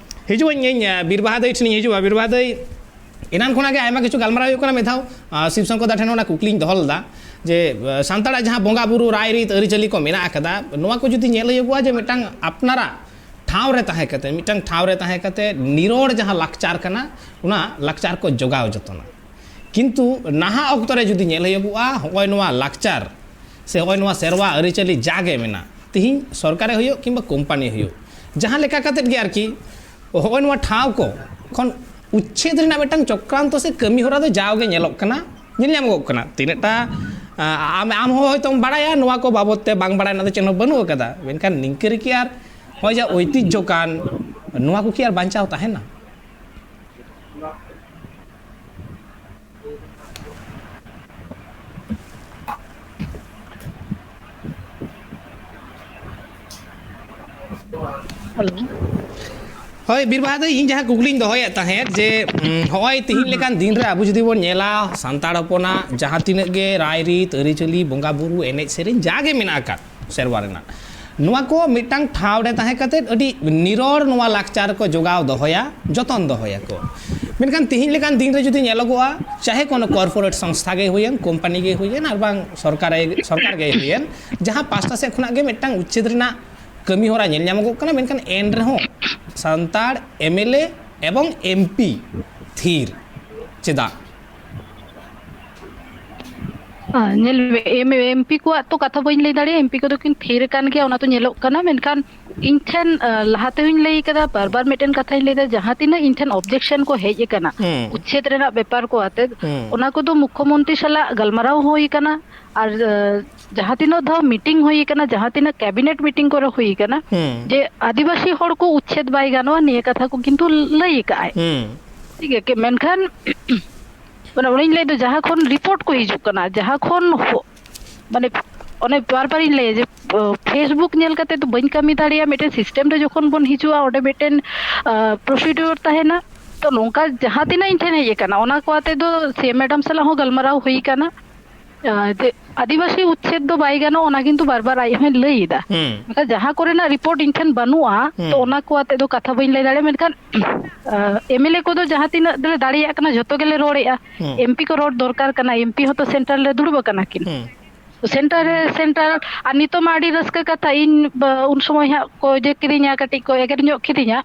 ᱦᱤᱡᱩᱜ ᱟᱹᱧ, ᱤᱧ, ᱟᱸ, ᱵᱤᱨ ᱵᱟᱦᱟ ᱫᱟᱹᱭ ᱴᱷᱮᱱᱤᱧ ᱦᱤᱡᱩᱜᱼᱟ᱾ ᱵᱤᱨ ᱵᱟᱦᱟ ᱫᱟᱹᱭ, ᱮᱱᱟᱱ ᱠᱷᱚᱱᱟᱜ ᱜᱮ ᱟᱭᱢᱟ ᱠᱤᱪᱷᱩ ᱜᱟᱞᱢᱟᱨᱟᱣ ᱦᱩᱭᱩᱜ ᱠᱟᱱᱟ᱾ ᱢᱤᱫ ᱫᱷᱟᱣ, ᱟᱸ, ᱥᱤᱵ ᱥᱚᱝᱠᱚᱨ ᱫᱟ ᱴᱷᱮᱱ ᱚᱱᱟ ᱠᱩᱠᱞᱤᱧ ᱫᱚᱦᱚ ᱞᱮᱫᱟ ᱡᱮ, ᱟᱸ, ᱥᱟᱱᱛᱟᱲᱟᱜ ᱡᱟᱦᱟᱸ ᱵᱚᱸᱜᱟ ᱵᱩᱨᱩ ᱨᱟᱭᱨᱤᱛ ᱟᱹᱨᱤᱪᱟᱹᱞᱤ ᱠᱚ ᱢᱮᱱᱟᱜ ᱟᱠᱟᱫᱟ, ᱱᱚᱣᱟ ᱠᱚ ᱡᱩᱫᱤ ᱧᱮᱞ ᱦᱩᱭᱩᱜᱚᱜᱼᱟ ᱡᱮ ᱢᱤᱫᱴᱟᱝ ᱟᱯᱱᱟᱨᱟᱜ ᱴᱷᱟᱶ ᱨᱮ ᱛᱟᱦᱮᱸ ᱠᱟᱛᱮ, ᱢᱤᱫᱴᱟᱝ ᱴᱷᱟᱶ ᱨᱮ ᱛᱟᱦᱮᱸ ᱠᱟᱛᱮ ᱱᱤᱨᱚᱲ ᱡᱟᱦᱟᱸ ᱞᱟᱠᱪᱟᱨ ᱠᱟᱱᱟ, ᱚᱱᱟ ᱞᱟᱠᱪᱟᱨ ᱠᱚ ᱡᱚᱜᱟᱣ ᱡᱚᱛᱚᱱᱟ᱾ ᱠᱤᱱᱛᱩ ᱱᱟᱦᱟᱜ ᱚᱠᱛᱚ ᱨᱮ ᱡᱩᱫᱤ ᱧᱮᱞ ᱦᱩᱭᱩᱜᱚᱜᱼᱟ, ᱦᱚᱸᱜᱼᱚᱭ ᱱᱚᱣᱟ ᱞᱟᱠᱪᱟᱨ ᱥᱮ ᱦᱚᱸᱜᱼᱚᱭ ᱱᱚᱣᱟ ᱥᱮᱨᱣᱟ ᱟᱹᱨᱤᱪᱟᱹᱞᱤ ᱡᱟᱜᱮ ᱢᱮᱱᱟᱜ, ᱛᱤᱦᱤᱧ ᱥᱚᱨᱠᱟᱨᱮ ᱦᱩᱭᱩᱜ ᱠᱤᱝᱵᱟ ᱠᱳᱢᱯᱟᱱᱤ ᱦᱩᱭᱩᱜ, ᱡᱟᱦᱟᱸ ᱞᱮᱠᱟ ᱠᱟᱛᱮᱫ ᱜᱮ ᱟᱨᱠᱤ ᱦᱚᱸᱜᱼᱚᱭ ᱱᱚᱣᱟ ᱴᱷᱟᱶ ᱠᱚ ᱠᱷᱚᱱ ᱩᱪᱪᱷᱮᱫ ᱨᱮᱱᱟᱜ ᱢᱤᱫᱴᱟᱝ ᱪᱚᱠᱨᱟᱱᱛᱚ ᱥᱮ ᱠᱟᱹᱢᱤ ᱦᱚᱨᱟ ᱫᱚ ᱡᱟᱣᱜᱮ ᱧᱮᱞᱚᱜ ᱠᱟᱱᱟ, ᱧᱮᱞ ᱧᱟᱢᱚᱜᱚᱜ ᱠᱟᱱᱟ᱾ ᱛᱤᱱᱟᱹᱜᱴᱟ, ᱟ, ᱟᱢ, ᱟᱢ ᱦᱚᱸ ᱦᱚᱭᱛᱳᱢ ᱵᱟᱲᱟᱭᱟ, ᱱᱚᱣᱟ ᱠᱚ ᱵᱟᱵᱚᱫ ᱛᱮ ᱵᱟᱝ ᱵᱟᱲᱟᱭ ᱨᱮᱱᱟᱜ ᱫᱚ ᱪᱮᱫ ᱦᱚᱸ ᱵᱟᱹᱱᱩᱜ ᱟᱠᱟᱫᱟ, ᱢᱮᱱᱠᱷᱟᱱ ᱱᱤᱝᱠᱟᱹ ᱨᱮᱠᱤ ᱟᱨ ᱦᱚᱸᱜᱼᱚᱭ ᱡᱟ ᱳᱭᱛᱤᱡᱽᱡᱷᱚ ᱠᱟᱱ, ᱱᱚᱣᱟ ᱠᱚ ᱠᱤ ᱟᱨ ᱵᱟᱧᱪᱟᱣ ᱛᱟᱦᱮᱱᱟ? ᱦᱮᱞᱳ᱾ ᱦᱳᱭ, ᱵᱤᱨ ᱵᱟᱦᱟ ᱫᱚ ᱤᱧ ᱡᱟᱦᱟᱸ ᱠᱩᱠᱞᱤᱧ ᱫᱚᱦᱚᱭᱮᱫ ᱛᱟᱦᱮᱸᱫ ᱡᱮ, ᱩᱸ, ᱦᱚᱸᱜᱼᱚᱭ ᱛᱤᱦᱤᱧ ᱞᱮᱠᱟᱱ ᱫᱤᱱ ᱨᱮ ᱟᱵᱚ ᱡᱩᱫᱤ ᱵᱚᱱ ᱧᱮᱞᱟ, ᱥᱟᱱᱛᱟᱲ ᱦᱚᱯᱚᱱᱟᱜ ᱡᱟᱦᱟᱸ ᱛᱤᱱᱟᱹᱜ ᱜᱮ ᱨᱟᱭᱨᱤᱛ, ᱟᱹᱨᱤᱪᱟᱹᱞᱤ, ᱵᱚᱸᱜᱟ ᱵᱩᱨᱩ, ᱮᱱᱮᱡ ᱥᱮᱨᱮᱧ, ᱡᱟ ᱜᱮ ᱢᱮᱱᱟᱜ ᱟᱠᱟᱫ ᱥᱮᱨᱣᱟ ᱨᱮᱱᱟᱜ, ᱱᱚᱣᱟ ᱠᱚ ᱢᱤᱫᱴᱟᱝ ᱴᱷᱟᱶ ᱨᱮ ᱛᱟᱦᱮᱸ ᱠᱟᱛᱮᱫ ᱟᱹᱰᱤ ᱱᱤᱨᱚᱲ ᱱᱚᱣᱟ ᱞᱟᱠᱪᱟᱨ ᱠᱚ ᱡᱚᱜᱟᱣ ᱫᱚᱦᱚᱭᱟ, ᱡᱚᱛᱚᱱ ᱫᱚᱦᱚᱭᱟᱠᱚ᱾ ᱢᱮᱱᱠᱷᱟᱱ ᱛᱤᱦᱤᱧ ᱞᱮᱠᱟᱱ ᱫᱤᱱ ᱨᱮ ᱡᱩᱫᱤ ᱧᱮᱞᱚᱜᱚᱜᱼᱟ, ᱪᱟᱦᱮ ᱠᱳᱱᱳ ᱠᱚᱨᱯᱳᱨᱮᱴ ᱥᱚᱝᱥᱛᱷᱟ ᱜᱮ ᱦᱩᱭᱮᱱ, ᱠᱳᱢᱯᱟᱱᱤ ᱜᱮ ᱦᱩᱭᱮᱱ, ᱟᱨ ᱵᱟᱝ ᱥᱚᱨᱠᱟᱨ, ᱥᱚᱨᱠᱟᱨ ᱜᱮ ᱦᱩᱭᱮᱱ, ᱡᱟᱦᱟᱸ ᱯᱟᱥᱴᱟ ᱥᱮᱫ ᱠᱷᱚᱱᱟᱜ ᱜᱮ ᱢᱤᱫᱴᱟᱝ ᱩᱪᱪᱷᱮᱫ ᱨᱮᱱᱟᱜ ᱠᱟᱹᱢᱤ ᱦᱚᱨᱟ ᱧᱮᱞ ᱧᱟᱢᱚᱜᱚᱜ ᱠᱟᱱᱟ, ᱢᱮᱱᱠᱷᱟᱱ ᱮᱱ ᱨᱮᱦᱚᱸ ᱥᱟᱱᱛᱟᱲ ᱮᱢ ᱮᱞ ᱮ ᱮᱵᱚᱝ ᱮᱢ ᱯᱤ ᱛᱷᱤᱨ᱾ ᱪᱮᱫᱟᱜ? ᱧᱮᱞ ᱢᱮ, ᱮᱢ ᱯᱤ ᱠᱚᱣᱟᱜ ᱛᱚ ᱠᱟᱛᱷᱟ ᱵᱟᱹᱧ ᱞᱟᱹᱭ ᱫᱟᱲᱮᱭᱟᱜᱼᱟ, ᱮᱢ ᱯᱤ ᱠᱚᱫᱚ ᱠᱤᱱ ᱛᱷᱤᱨ ᱟᱠᱟᱱ ᱜᱮᱭᱟ, ᱚᱱᱟ ᱛᱚ ᱧᱮᱞᱚᱜ ᱠᱟᱱᱟ᱾ ᱢᱮᱱᱠᱷᱟᱱ ᱤᱧ ᱴᱷᱮᱱ ᱞᱟᱦᱟ ᱛᱮᱦᱚᱧ ᱞᱟᱹᱭ ᱠᱟᱫᱟ, ᱵᱟᱨ ᱵᱟᱨ ᱢᱤᱫᱴᱮᱱ ᱠᱟᱛᱷᱟᱧ ᱞᱟᱹᱭ ᱫᱟ, ᱡᱟᱦᱟᱸ ᱛᱤᱱᱟᱹᱜ ᱤᱧ ᱴᱷᱮᱱ ᱚᱵᱡᱮᱠᱥᱚᱱ ᱠᱚ ᱦᱮᱡ ᱟᱠᱟᱱᱟ ᱩᱪᱪᱷᱮᱫ ᱨᱮᱱᱟᱜ ᱵᱮᱯᱟᱨ ᱠᱚ ᱟᱛᱮ, ᱚᱱᱟ ᱠᱚᱫᱚ ᱢᱩᱠᱷᱚᱢᱚᱱᱛᱨᱤ ᱥᱟᱞᱟᱜ ᱜᱟᱞᱢᱟᱨᱟᱣ ᱦᱩᱭ ᱟᱠᱟᱱᱟ᱾ ᱟᱨ ᱡᱟᱦᱟᱸ ᱛᱤᱱᱟᱹᱜ ᱫᱷᱟᱣ ᱢᱤᱴᱤᱝ ᱦᱩᱭ ᱟᱠᱟᱱᱟ, ᱡᱟᱦᱟᱸ ᱛᱤᱱᱟᱹᱜ ᱠᱮᱵᱤᱱᱮᱴ ᱢᱤᱴᱤᱝ ᱠᱚᱨᱮ ᱦᱩᱭ ᱟᱠᱟᱱᱟ ᱡᱮ ᱟᱹᱫᱤᱵᱟᱹᱥᱤ ᱦᱚᱲ ᱠᱚ ᱩᱪᱪᱷᱮᱫ ᱵᱟᱭ ᱜᱟᱱᱚᱜᱼᱟ, ᱱᱤᱭᱟᱹ ᱠᱟᱛᱷᱟ ᱠᱚ ᱠᱤᱱᱛᱩ ᱞᱟᱹᱭ ᱟᱠᱟᱫ ᱟᱭ᱾ ᱴᱷᱤᱠ ᱜᱮᱭᱟ, ᱢᱮᱱᱠᱷᱟᱱ ᱚᱱᱟ ᱚᱱᱮᱧ ᱞᱟᱹᱭ ᱫᱚ, ᱡᱟᱦᱟᱸ ᱠᱷᱚᱱ ᱨᱤᱯᱳᱨᱴ ᱠᱚ ᱦᱤᱡᱩᱜ ᱠᱟᱱᱟ, ᱡᱟᱦᱟᱸ ᱠᱷᱚᱱ ᱦᱚ- ᱢᱟᱱᱮ ᱚᱱᱮ ᱵᱟᱨ ᱵᱟᱨᱤᱧ ᱞᱟᱹᱭᱟ ᱡᱮ ᱯᱷᱮᱥᱵᱩᱠ ᱧᱮᱞ ᱠᱟᱛᱮ ᱫᱚ ᱵᱟᱹᱧ ᱠᱟᱹᱢᱤ ᱫᱟᱲᱮᱭᱟᱜᱼᱟ᱾ ᱢᱤᱫᱴᱮᱱ ᱥᱤᱥᱴᱮᱢ ᱨᱮ ᱡᱚᱠᱷᱚᱱ ᱵᱚᱱ ᱦᱤᱡᱩᱜᱼᱟ, ᱚᱸᱰᱮ ᱢᱤᱫᱴᱮᱱ ᱯᱨᱚᱥᱤᱰᱤᱭᱳᱨ ᱛᱟᱦᱮᱱᱟ᱾ ᱛᱚ ᱱᱚᱝᱠᱟ ᱡᱟᱦᱟᱸ ᱛᱤᱱᱟᱹᱜ ᱤᱧ ᱴᱷᱮᱱ ᱦᱮᱡ ᱟᱠᱟᱱᱟ, ᱚᱱᱟ ᱠᱚ ᱟᱛᱮ ᱫᱚ ᱥᱤ ᱮᱢ ᱢᱮᱰᱟᱢ ᱥᱟᱞᱟᱜ ᱦᱚᱸ ᱜᱟᱞᱢᱟᱨᱟᱣ ᱦᱩᱭ ᱟᱠᱟᱱᱟ᱾ ᱡᱮ ᱟᱹᱫᱤᱵᱟᱹᱥᱤ ᱩᱪᱪᱷᱮᱫ ᱫᱚ ᱵᱟᱭ ᱜᱟᱱᱚᱜ, ᱚᱱᱟ ᱠᱤᱱᱛᱩ ᱵᱟᱨ ᱵᱟᱨ ᱟᱡ ᱦᱚᱸᱭ ᱞᱟᱹᱭ ᱮᱫᱟ᱾ ᱢᱮᱱᱠᱷᱟᱱ ᱡᱟᱦᱟᱸ ᱠᱚᱨᱮᱱᱟᱜ ᱨᱤᱯᱳᱨᱴ ᱤᱧ ᱴᱷᱮᱱ ᱵᱟᱹᱱᱩᱜᱼᱟ, ᱛᱚ ᱚᱱᱟ ᱠᱚ ᱟᱛᱮ ᱫᱚ ᱠᱟᱛᱷᱟ ᱵᱟᱹᱧ ᱞᱟᱹᱭ ᱫᱟᱲᱮᱭᱟᱜᱼᱟ᱾ ᱢᱮᱱᱠᱷᱟᱱ ᱮᱢ ᱮᱞ ᱮ ᱠᱚᱫᱚ ᱡᱟᱦᱟᱸ ᱛᱤᱱᱟᱹᱜ ᱞᱮ ᱫᱟᱲᱮᱭᱟᱜ ᱠᱟᱱᱟ, ᱡᱷᱚᱛᱚ ᱜᱮᱞᱮ ᱨᱚᱲᱮᱫᱼᱟ᱾ ᱮᱢ ᱯᱤ ᱠᱚ ᱨᱚᱲ ᱫᱚᱨᱠᱟᱨ ᱠᱟᱱᱟ, ᱮᱢ ᱯᱤ ᱦᱚᱸᱛᱚ ᱥᱮᱱᱴᱨᱟᱞ ᱨᱮ ᱫᱩᱲᱩᱵ ᱟᱠᱟᱱᱟ ᱠᱤᱱ᱾ ᱥᱮᱱᱴᱟᱨ ᱨᱮ ᱥᱮᱱᱴᱟᱨ, ᱟᱨ ᱱᱤᱛᱚᱜ ᱢᱟ ᱟᱹᱰᱤ ᱨᱟᱹᱥᱠᱟᱹ ᱠᱟᱛᱷᱟ, ᱤᱧ ᱵᱟ- ᱩᱱ ᱥᱚᱢᱚᱭ ᱦᱟᱸᱜ ᱠᱚ ᱡᱮ ᱠᱤᱨᱤᱧᱟ, ᱠᱟᱹᱴᱤᱡ ᱠᱚ ᱮᱜᱮᱨ ᱧᱚᱜ ᱠᱤᱫᱤᱧᱟ᱾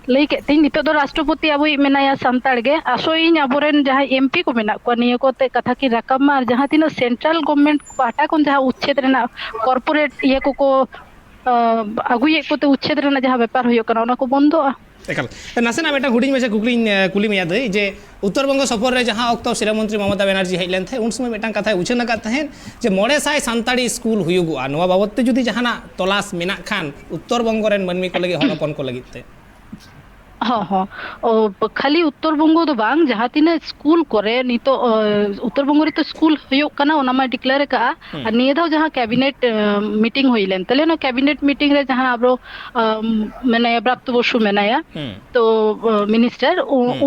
ᱞᱟᱹᱭ ᱠᱮᱫ ᱛᱤᱧ, ᱱᱤᱛᱚᱜ ᱫᱚ ᱨᱟᱥᱴᱨᱚᱯᱚᱛᱤ ᱟᱵᱚᱭᱤᱡ ᱢᱮᱱᱟᱭᱟ ᱥᱟᱱᱛᱟᱲ ᱜᱮ, ᱟᱥᱚᱜ ᱤᱧ ᱟᱵᱚᱨᱮᱱ ᱡᱟᱦᱟᱸᱭ ᱮᱢ ᱯᱤ ᱠᱚ ᱢᱮᱱᱟᱜ ᱠᱚᱣᱟ, ᱱᱤᱭᱟᱹ ᱠᱚᱛᱮ ᱠᱟᱛᱷᱟ ᱠᱤᱱ ᱨᱟᱠᱟᱵ ᱢᱟ, ᱟᱨ ᱡᱟᱦᱟᱸ ᱛᱤᱱᱟᱹᱜ ᱥᱮᱱᱴᱨᱟᱞ ᱜᱚᱵᱷᱢᱮᱱᱴ ᱯᱟᱦᱴᱟ ᱠᱷᱚᱱ ᱡᱟᱦᱟᱸ ᱩᱪᱪᱷᱮᱫ ᱨᱮᱱᱟᱜ ᱠᱚᱨᱯᱳᱨᱮᱴ ᱤᱭᱟᱹ ᱠᱚᱠᱚ ᱟᱹᱜᱩᱭᱮᱫ ᱠᱚᱛᱮ ᱩᱪᱪᱷᱮᱫ ᱨᱮᱱᱟᱜ ᱡᱟᱦᱟᱸ ᱵᱮᱯᱟᱨ ᱦᱩᱭᱩᱜ ᱠᱟᱱᱟ, ᱚᱱᱟ ᱠᱚ ᱵᱚᱱᱫᱚᱜᱼᱟ᱾ ᱮᱠᱟᱞ᱾ ᱱᱟᱥᱮᱱᱟᱜ ᱢᱤᱫᱴᱟᱝ ᱦᱩᱰᱤᱧ ᱢᱟᱪᱷᱟ ᱠᱩᱠᱞᱤᱧ ᱠᱩᱞᱤ ᱢᱮᱭᱟ ᱫᱟᱹᱭ, ᱡᱮ ᱩᱛᱛᱚᱨ ᱵᱚᱝᱜᱚ ᱥᱚᱯᱷᱚᱨ ᱨᱮ ᱡᱟᱦᱟᱸ ᱚᱠᱛᱚ ᱥᱤᱨᱟᱹ ᱢᱚᱱᱛᱨᱤ ᱢᱚᱢᱚᱛᱟ ᱵᱟᱱᱟᱨᱡᱤ ᱦᱮᱡ ᱞᱮᱱ ᱛᱟᱦᱮᱸᱫ, ᱩᱱ ᱥᱚᱢᱚᱭ ᱢᱤᱫᱴᱟᱝ ᱠᱟᱛᱷᱟᱭ ᱩᱪᱷᱟᱹᱱ ᱟᱠᱟᱫ ᱛᱟᱦᱮᱸᱫ ᱡᱮ ᱢᱚᱬᱮ ᱥᱟᱭ ᱥᱟᱱᱛᱟᱲᱤ ᱥᱠᱩᱞ ᱦᱩᱭᱩᱜᱚᱜᱼᱟ᱾ ᱱᱚᱣᱟ ᱵᱟᱵᱚᱫ ᱛᱮ ᱡᱩᱫᱤ ᱡᱟᱦᱟᱱᱟᱜ ᱛᱚᱞᱟᱥ ᱢᱮᱱᱟᱜ ᱠᱷᱟᱱ ᱩᱛᱛᱚᱨ ᱵᱚᱝᱜᱚ ᱨᱮᱱ ᱢᱟᱹᱱᱢᱤ ᱠᱚ ᱞᱟᱹᱜᱤᱫ, ᱦᱚᱲ ᱦᱚᱯᱚᱱ ᱠᱚ ᱞᱟᱹᱜᱤᱫ ᱛᱮ᱾ ᱦᱚᱸ ᱦᱚᱸ᱾ ᱚ, ᱠᱷᱟᱹᱞᱤ ᱩᱛᱛᱚᱨ ᱵᱚᱝᱜᱚ ᱫᱚ ᱵᱟᱝ, ᱡᱟᱦᱟᱸ ᱛᱤᱱᱟᱹᱜ ᱥᱠᱩᱞ ᱠᱚᱨᱮ ᱱᱤᱛᱚᱜ, ᱚ, ᱩᱛᱛᱚᱨ ᱵᱚᱝᱜᱚ ᱨᱮᱛᱚ ᱥᱠᱩᱞ ᱦᱩᱭᱩᱜ ᱠᱟᱱᱟ, ᱚᱱᱟ ᱢᱟ ᱰᱤᱠᱞᱮᱭᱟᱨ ᱟᱠᱟᱜᱼᱟ᱾ ᱟᱨ ᱱᱤᱭᱟᱹ ᱫᱷᱟᱣ ᱡᱟᱦᱟᱸ ᱠᱮᱵᱤᱱᱮᱴ ᱢᱤᱴᱤᱝ ᱦᱩᱭ ᱞᱮᱱ ᱛᱟᱞᱮ, ᱚᱱᱟ ᱠᱮᱵᱤᱱᱮᱴ ᱢᱤᱴᱤᱝ ᱨᱮ ᱡᱟᱦᱟᱸ ᱟᱵᱚ ᱢᱮᱱᱟᱭᱟ, ᱵᱨᱟᱯᱛᱚ ᱵᱚᱥᱩ ᱢᱮᱱᱟᱭᱟ, ᱛᱚ ᱢᱤᱱᱤᱥᱴᱟᱨ,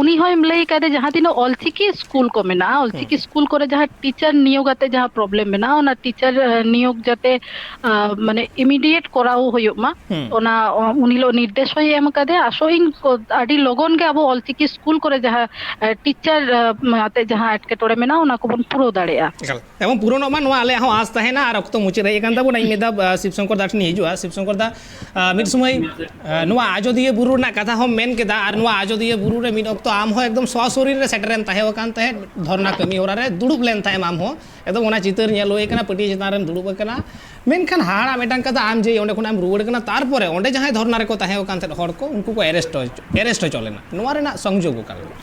ᱩᱱᱤ ᱦᱚᱸᱭ ᱞᱟᱹᱭ ᱠᱟᱫᱟ, ᱡᱟᱦᱟᱸ ᱛᱤᱱᱟᱹᱜ ᱚᱞᱪᱤᱠᱤ ᱥᱠᱩᱞ ᱠᱚ ᱢᱮᱱᱟᱜᱼᱟ, ᱚᱞᱪᱤᱠᱤ ᱥᱠᱩᱞ ᱠᱚᱨᱮ ᱡᱟᱦᱟᱸ ᱴᱤᱪᱟᱨ ᱱᱤᱭᱳᱜ ᱟᱛᱮ ᱡᱟᱦᱟᱸ ᱯᱨᱚᱵᱞᱮᱢ ᱢᱮᱱᱟᱜᱼᱟ, ᱚᱱᱟ ᱴᱤᱪᱟᱨ ᱱᱤᱭᱳᱜ ᱡᱟᱛᱮ ᱢᱟᱱᱮ ᱤᱢᱤᱰᱤᱭᱮᱴ ᱠᱚᱨᱟᱣ ᱦᱩᱭᱩᱜ ᱢᱟ, ᱚᱱᱟ ᱩᱱ ᱦᱤᱞᱳᱜ ᱱᱤᱨᱫᱮᱥ ᱦᱚᱸᱭ ᱮᱢ ᱠᱟᱫᱮᱭᱟ᱾ ᱟᱥᱚᱜ ᱤᱧ ᱟᱹᱰᱤ ᱞᱚᱜᱚᱱ ᱜᱮ ᱟᱵᱚ ᱚᱞᱪᱤᱠᱤ ᱥᱠᱩᱞ ᱠᱚᱨᱮ ᱡᱟᱦᱟᱸ ᱴᱤᱪᱟᱨ ᱟᱛᱮ ᱡᱟᱦᱟᱸ ᱮᱴᱠᱮᱴᱚᱬᱮ ᱢᱮᱱᱟᱜᱼᱟ, ᱚᱱᱟ ᱠᱚᱵᱚᱱ ᱯᱩᱨᱟᱹᱣ ᱫᱟᱲᱮᱭᱟᱜᱼᱟ᱾ ᱮᱠᱟᱞ᱾ ᱮᱵᱚᱝ ᱯᱩᱨᱚᱱᱚᱜ ᱢᱟ, ᱱᱚᱣᱟ ᱟᱞᱮᱭᱟᱜ ᱦᱚᱸ ᱟᱸᱥ ᱛᱟᱦᱮᱱᱟ᱾ ᱟᱨ ᱚᱠᱛᱚ ᱢᱩᱪᱟᱹᱫ ᱦᱮᱡ ᱟᱠᱟᱱ ᱛᱟᱵᱚᱱᱟ᱾ ᱤᱧ ᱢᱤᱫ ᱫᱷᱟᱣ ᱟᱸ, ᱥᱤᱵ ᱥᱚᱝᱠᱚᱨ ᱫᱟ ᱴᱷᱮᱱᱤᱧ ᱦᱤᱡᱩᱜᱼᱟ᱾ ᱥᱤᱵ ᱥᱚᱝᱠᱚᱨ ᱫᱟ, ᱟᱸ, ᱢᱤᱫ ᱥᱚᱢᱚᱭ ᱟᱸ, ᱱᱚᱣᱟ ᱟᱡᱚᱫᱤᱭᱟᱹ ᱵᱩᱨᱩ ᱨᱮᱱᱟᱜ ᱠᱟᱛᱷᱟ ᱦᱚᱸᱢ ᱢᱮᱱ ᱠᱮᱫᱟ, ᱟᱨ ᱱᱚᱣᱟ ᱟᱡᱚᱫᱤᱭᱟᱹ ᱵᱩᱨᱩ ᱨᱮ ᱢᱤᱫ ᱚᱠᱛᱚ ᱟᱢ ᱦᱚᱸ ᱮᱠᱫᱚᱢ ᱥᱚᱥᱚᱨᱤᱨ ᱨᱮ ᱥᱮᱴᱮᱨᱮᱢ ᱛᱟᱦᱮᱸ ᱟᱠᱟᱱ ᱛᱟᱦᱮᱸᱫ ᱫᱷᱚᱨᱱᱟ ᱠᱟᱹᱢᱤ ᱦᱚᱨᱟ ᱨᱮ ᱫᱩᱲᱩᱵ ᱞᱮᱱ ᱛᱟᱦᱮᱸᱫ ᱟᱢ ᱦᱚᱸ᱾ ᱮᱠᱫᱚᱢ ᱚᱱᱟ ᱪᱤᱛᱟᱹᱨ ᱧᱮᱞ ᱦᱩᱭ ᱟᱠᱟᱱᱟ, ᱯᱟᱹᱴᱭᱟᱹ ᱪᱮᱛᱟᱱ ᱨᱮᱢ ᱫᱩᱲᱩᱵ ᱟᱠᱟᱱᱟ᱾ ᱢᱮᱱᱠᱷᱟᱱ ᱦᱟᱦᱟᱲᱟᱜ ᱢᱤᱫᱴᱟᱝ ᱠᱟᱛᱷᱟ, ᱟᱢ ᱡᱮ ᱚᱸᱰᱮ ᱠᱷᱚᱱᱟᱜ ᱮᱢ ᱨᱩᱣᱟᱹᱲ ᱠᱟᱱᱟ, ᱛᱟᱨᱯᱚᱨᱮ ᱚᱸᱰᱮ ᱡᱟᱦᱟᱸᱭ ᱫᱷᱚᱨᱱᱟ ᱨᱮᱠᱚ ᱛᱟᱦᱮᱸ ᱟᱠᱟᱱ ᱛᱟᱦᱮᱸᱫ ᱦᱚᱲ ᱠᱚ, ᱩᱱᱠᱩ ᱠᱚ ᱮᱨᱮᱥᱴ, ᱮᱨᱮᱥᱴ ᱦᱚᱪᱚ ᱞᱮᱱᱟ᱾ ᱱᱚᱣᱟ ᱨᱮᱱᱟᱜ ᱥᱚᱝᱡᱳᱜᱽ ᱚᱠᱟ ᱞᱮᱠᱟ?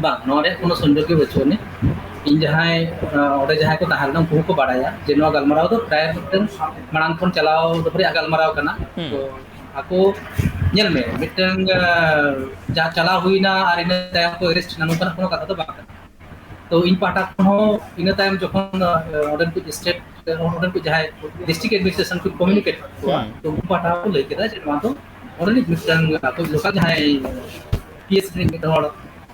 ᱵᱟᱝ, ᱱᱚᱣᱟ ᱨᱮᱭᱟᱜ ᱠᱳᱱᱳ ᱥᱚᱝᱡᱳᱜᱽ ᱜᱮ ᱵᱟᱹᱪᱩᱜ ᱟᱹᱱᱤᱡ᱾ ᱤᱧ ᱡᱟᱦᱟᱸᱭ, ᱟᱸ, ᱚᱸᱰᱮ ᱡᱟᱦᱟᱸᱭ ᱠᱚ ᱛᱟᱦᱮᱸ ᱞᱮᱱᱟ, ᱩᱱᱠᱩ ᱦᱚᱸᱠᱚ ᱵᱟᱲᱟᱭᱟ ᱡᱮ ᱱᱚᱣᱟ ᱜᱟᱞᱢᱟᱨᱟᱣ ᱫᱚ ᱯᱨᱟᱭ ᱢᱤᱫᱴᱟᱝ ᱢᱟᱲᱟᱝ ᱠᱷᱚᱱ ᱪᱟᱞᱟᱣ ᱫᱚᱦᱚ ᱨᱮᱭᱟᱜ ᱜᱟᱞᱢᱟᱨᱟᱣ ᱠᱟᱱᱟ᱾ ᱦᱩᱸ᱾ ᱛᱚ ᱟᱠᱚ, ᱧᱮᱞ ᱢᱮ, ᱢᱤᱫᱴᱟᱝ, ᱟᱸ, ᱡᱟᱦᱟᱸ ᱪᱟᱞᱟᱣ ᱦᱩᱭᱱᱟ ᱟᱨ ᱤᱱᱟᱹ ᱛᱟᱭᱚᱢ ᱠᱚ ᱮᱨᱮᱥᱴ ᱮᱱᱟ, ᱱᱚᱝᱠᱟᱱᱟᱜ ᱠᱳᱱᱳ ᱠᱟᱛᱷᱟ ᱫᱚ ᱵᱟᱝ ᱠᱟᱱᱟ᱾ ᱛᱚ ᱤᱧ ᱯᱟᱦᱴᱟ ᱠᱷᱚᱱ ᱦᱚᱸ ᱤᱱᱟᱹ ᱛᱟᱭᱚᱢ ᱡᱚᱠᱷᱚᱱ, ᱟᱸ, ᱚᱸᱰᱮᱱ ᱠᱚ ᱥᱴᱮᱴ, ᱚᱸᱰᱮᱱ ᱠᱚ ᱡᱟᱦᱟᱸᱭ ᱰᱤᱥᱴᱨᱤᱠᱴ ᱮᱰᱢᱤᱱᱤᱥᱴᱨᱮᱥᱚᱱ ᱠᱚ ᱠᱚᱢᱤᱭᱩᱱᱤᱠᱮᱴ ᱠᱚᱣᱟ, ᱦᱩᱸ᱾ ᱛᱚ ᱩᱱᱠᱩ ᱯᱟᱦᱴᱟ ᱦᱚᱸᱠᱚ ᱞᱟᱹᱭ ᱠᱮᱫᱟ ᱡᱮ ᱱᱚᱣᱟ ᱫᱚ ᱚᱸᱰᱮᱱᱤᱡ ᱢᱤᱫᱴᱟᱝ ᱟᱠᱚ ᱞᱳᱠᱟᱞ ᱡᱟᱦᱟᱸᱭ ᱯᱤ ᱮᱥ ᱨᱤᱱᱤᱡ ᱢᱤᱫ ᱦᱚᱲ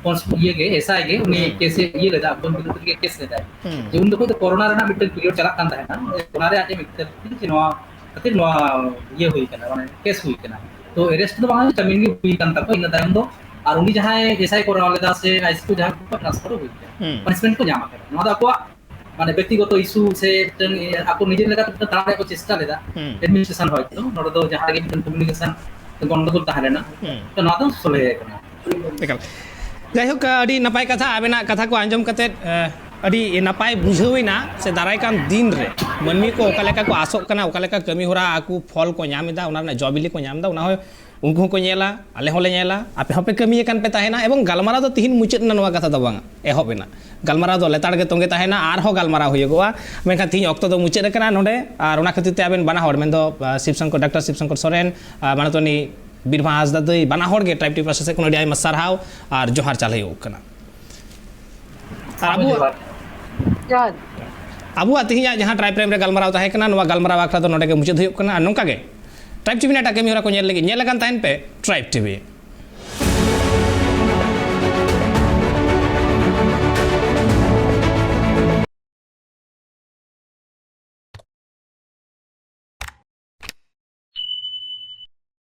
ᱠᱚᱱᱥ-, ᱤᱭᱟᱹ ᱜᱮ, ᱮᱥ ᱟᱭ ᱜᱮ, ᱩᱱᱤ ᱦᱩᱸ᱾ ᱠᱮᱥ ᱮ ᱤᱭᱟᱹ ᱞᱮᱫᱟ, ᱟᱠᱚ ᱵᱤᱨᱩᱫᱷ ᱨᱮᱜᱮ ᱠᱮᱥ ᱞᱮᱫᱟᱭ᱾ ᱦᱩᱸ᱾ ᱡᱮ ᱩᱱ ᱡᱚᱠᱷᱚᱡ ᱫᱚ ᱠᱚᱨᱳᱱᱟ ᱨᱮᱱᱟᱜ ᱢᱤᱫᱴᱟᱝ ᱯᱤᱨᱤᱭᱳᱰ ᱪᱟᱞᱟᱜ ᱠᱟᱱ ᱛᱟᱦᱮᱱᱟ, ᱚᱱᱟ ᱨᱮᱭᱟᱜ ᱡᱮ ᱢᱤᱫᱴᱟᱝ ᱡᱮ ᱱᱚᱣᱟ ᱠᱷᱟᱹᱛᱤᱨ ᱱᱚᱣᱟ ᱤᱭᱟᱹ ᱦᱩᱭ ᱠᱟᱱᱟ, ᱢᱟᱱᱮ ᱠᱮᱥ ᱦᱩᱭ ᱠᱟᱱᱟ᱾ ᱛᱚ ᱮᱨᱮᱥᱴ ᱫᱚ ᱵᱟᱝ, ᱡᱟᱢᱤᱱ ᱜᱮ ᱦᱩᱭ ᱠᱟᱱ ᱛᱟᱠᱚᱣᱟ᱾ ᱤᱱᱟᱹ ᱛᱟᱭᱚᱢ ᱫᱚ ᱟᱨ ᱩᱱᱤ ᱡᱟᱦᱟᱸᱭ ᱮᱥ ᱟᱭ ᱠᱚᱨᱟᱣ ᱞᱮᱫᱟ ᱥᱮ ᱟᱭ ᱥᱤ ᱠᱚ ᱡᱟᱦᱟᱸ ᱠᱚ ᱴᱨᱟᱱᱥᱯᱷᱟᱨ ᱦᱩᱭ ᱠᱟᱱᱟ, ᱦᱩᱸ᱾ ᱯᱟᱱᱤᱥᱢᱮᱱᱴ ᱠᱚ ᱧᱟᱢ ᱟᱠᱟᱫᱟ᱾ ᱱᱚᱣᱟ ᱫᱚ ᱟᱠᱚᱣᱟᱜ ᱢᱟᱱᱮ ᱵᱮᱠᱛᱤᱜᱚᱛᱚ ᱤᱥᱩ ᱥᱮ ᱢᱤᱫᱴᱟᱝ ᱤᱭᱟᱹ ᱟᱠᱚ ᱱᱤᱡᱮᱨ ᱞᱮᱠᱟ ᱛᱮ ᱢᱤᱫᱴᱟᱝ ᱛᱟᱲᱟᱢ ᱨᱮᱭᱟᱜ ᱠᱚ ᱪᱮᱥᱴᱟ ᱞᱮᱫᱟ᱾ ᱦᱩᱸ᱾ ᱮᱰᱢᱤᱱᱤᱥᱴᱨᱮᱥᱚᱱ ᱦᱚᱭᱛᱳ ᱱᱚᱰᱮ ᱫᱚ ᱡᱟᱦᱟᱸ ᱨᱮᱜᱮ ᱢᱤᱫᱴᱟᱝ ᱠᱚᱢᱤᱭᱩᱱᱤᱠᱮᱥᱚᱱ ᱜᱚᱱᱰᱚᱜᱳᱞ ᱛᱟᱦᱮᱸ ᱞᱮᱱᱟ᱾ ᱦᱩᱸ᱾ ᱛᱚ ᱱᱚᱣᱟ ᱫᱚ ᱥᱚᱞᱦᱮ ᱟᱠᱟᱱᱟ᱾ ᱮᱠᱟᱞ᱾ ᱡᱟᱭᱦᱳᱠ, ᱟᱹᱰᱤ ᱱᱟᱯᱟᱭ ᱠᱟᱛᱷᱟ, ᱟᱵᱮᱱᱟᱜ ᱠᱟᱛᱷᱟ ᱠᱚ ᱟᱸᱡᱚᱢ ᱠᱟᱛᱮᱫ, ᱮ, ᱟᱹᱰᱤ ᱱᱟᱯᱟᱭ ᱵᱩᱡᱷᱟᱹᱣ ᱮᱱᱟ᱾ ᱥᱮ ᱫᱟᱨᱟᱭ ᱠᱟᱱ ᱫᱤᱱ ᱨᱮ ᱢᱟᱹᱱᱢᱤ ᱠᱚ ᱚᱠᱟ ᱞᱮᱠᱟ ᱠᱚ ᱟᱥᱚᱜ ᱠᱟᱱᱟ, ᱚᱠᱟ ᱞᱮᱠᱟ ᱠᱟᱹᱢᱤ ᱦᱚᱨᱟ ᱟᱠᱚ ᱯᱷᱚᱞ ᱠᱚ ᱧᱟᱢ ᱮᱫᱟ, ᱚᱱᱟ ᱨᱮᱱᱟᱜ ᱡᱚ ᱵᱤᱞᱤ ᱠᱚ ᱧᱟᱢ ᱮᱫᱟ, ᱚᱱᱟ ᱦᱚᱸ ᱩᱱᱠᱩ ᱦᱚᱸᱠᱚ ᱧᱮᱞᱟ, ᱟᱞᱮ ᱦᱚᱸᱞᱮ ᱧᱮᱞᱟ, ᱟᱯᱮ ᱦᱚᱸᱯᱮ ᱠᱟᱹᱢᱤ ᱟᱠᱟᱱ ᱯᱮ ᱛᱟᱦᱮᱱᱟ᱾ ᱮᱵᱚᱝ ᱜᱟᱞᱢᱟᱨᱟᱣ ᱫᱚ ᱛᱤᱦᱤᱧ ᱢᱩᱪᱟᱹᱫ ᱮᱱᱟ, ᱱᱚᱣᱟ ᱠᱟᱛᱷᱟ ᱫᱚ ᱵᱟᱝᱟ, ᱮᱦᱚᱵ ᱮᱱᱟ᱾ ᱜᱟᱞᱢᱟᱨᱟᱣ ᱫᱚ ᱞᱮᱛᱟᱲ ᱜᱮ ᱛᱚᱸᱜᱮ ᱛᱟᱦᱮᱱᱟ, ᱟᱨᱦᱚᱸ ᱜᱟᱞᱢᱟᱨᱟᱣ ᱦᱩᱭᱩᱜᱚᱜᱼᱟ᱾ ᱢᱮᱱᱠᱷᱟᱱ ᱛᱤᱦᱤᱧ ᱚᱠᱛᱚ ᱫᱚ ᱢᱩᱪᱟᱹᱫ ᱟᱠᱟᱱᱟ ᱱᱚᱰᱮ, ᱟᱨ ᱚᱱᱟ ᱠᱷᱟᱹᱛᱤᱨ ᱛᱮ ᱟᱵᱮᱱ ᱵᱟᱱᱟ ᱦᱚᱲ, ᱢᱮᱱᱫᱚ, ᱟ, ᱥᱤᱵ ᱥᱚᱝᱠᱚᱨ, ᱰᱟᱠᱛᱟᱨ ᱥᱤᱵ ᱥᱚᱝᱠᱚᱨ ᱥᱚᱨᱮᱱ, ᱟ, ᱢᱟᱱᱚᱛᱟᱱᱤ ᱵᱤᱨᱵᱷᱟ ᱦᱟᱸᱥᱫᱟ ᱫᱟᱹᱭ, ᱵᱟᱱᱟ ᱦᱚᱲ ᱜᱮ ᱴᱨᱟᱭᱤᱵᱽ ᱴᱤᱵᱷᱤ ᱯᱟᱥᱴᱟ ᱥᱮᱫ ᱠᱷᱚᱱ ᱟᱹᱰᱤ ᱟᱭᱢᱟ ᱥᱟᱨᱦᱟᱣ ᱟᱨ ᱡᱚᱦᱟᱨ ᱪᱟᱞ ᱦᱩᱭᱩᱜ ᱠᱟᱱᱟ᱾ ᱟᱨ ᱟᱵᱚᱣᱟᱜ, ᱡᱚᱦᱟᱨ᱾ ᱟᱵᱚᱣᱟᱜ ᱛᱮᱦᱮᱧᱟᱜ ᱡᱟᱦᱟᱸ ᱴᱨᱟᱭᱤᱵᱽ ᱴᱟᱭᱤᱢ ᱨᱮ ᱜᱟᱞᱢᱟᱨᱟᱣ ᱛᱟᱦᱮᱸ ᱠᱟᱱᱟ, ᱱᱚᱣᱟ ᱜᱟᱞᱢᱟᱨᱟᱣ ᱟᱠᱷᱲᱟ ᱫᱚ ᱱᱚᱰᱮ ᱜᱮ ᱢᱩᱪᱟᱹᱫ ᱦᱩᱭᱩᱜ ᱠᱟᱱᱟ᱾ ᱟᱨ ᱱᱚᱝᱠᱟ ᱜᱮ ᱴᱨᱟᱭᱤᱵᱽ ᱴᱤᱵᱷᱤ ᱨᱮᱱᱟᱜ ᱮᱴᱟᱜ ᱠᱟᱹᱢᱤ ᱦᱚᱨᱟ ᱠᱚ ᱧᱮᱞ ᱞᱟᱹᱜᱤᱫ ᱧᱮᱞ ᱟᱠᱟᱱ ᱛᱟᱦᱮᱱ ᱯᱮ ᱴᱨᱟᱭᱤᱵᱽ ᱴᱤᱵᱷᱤ᱾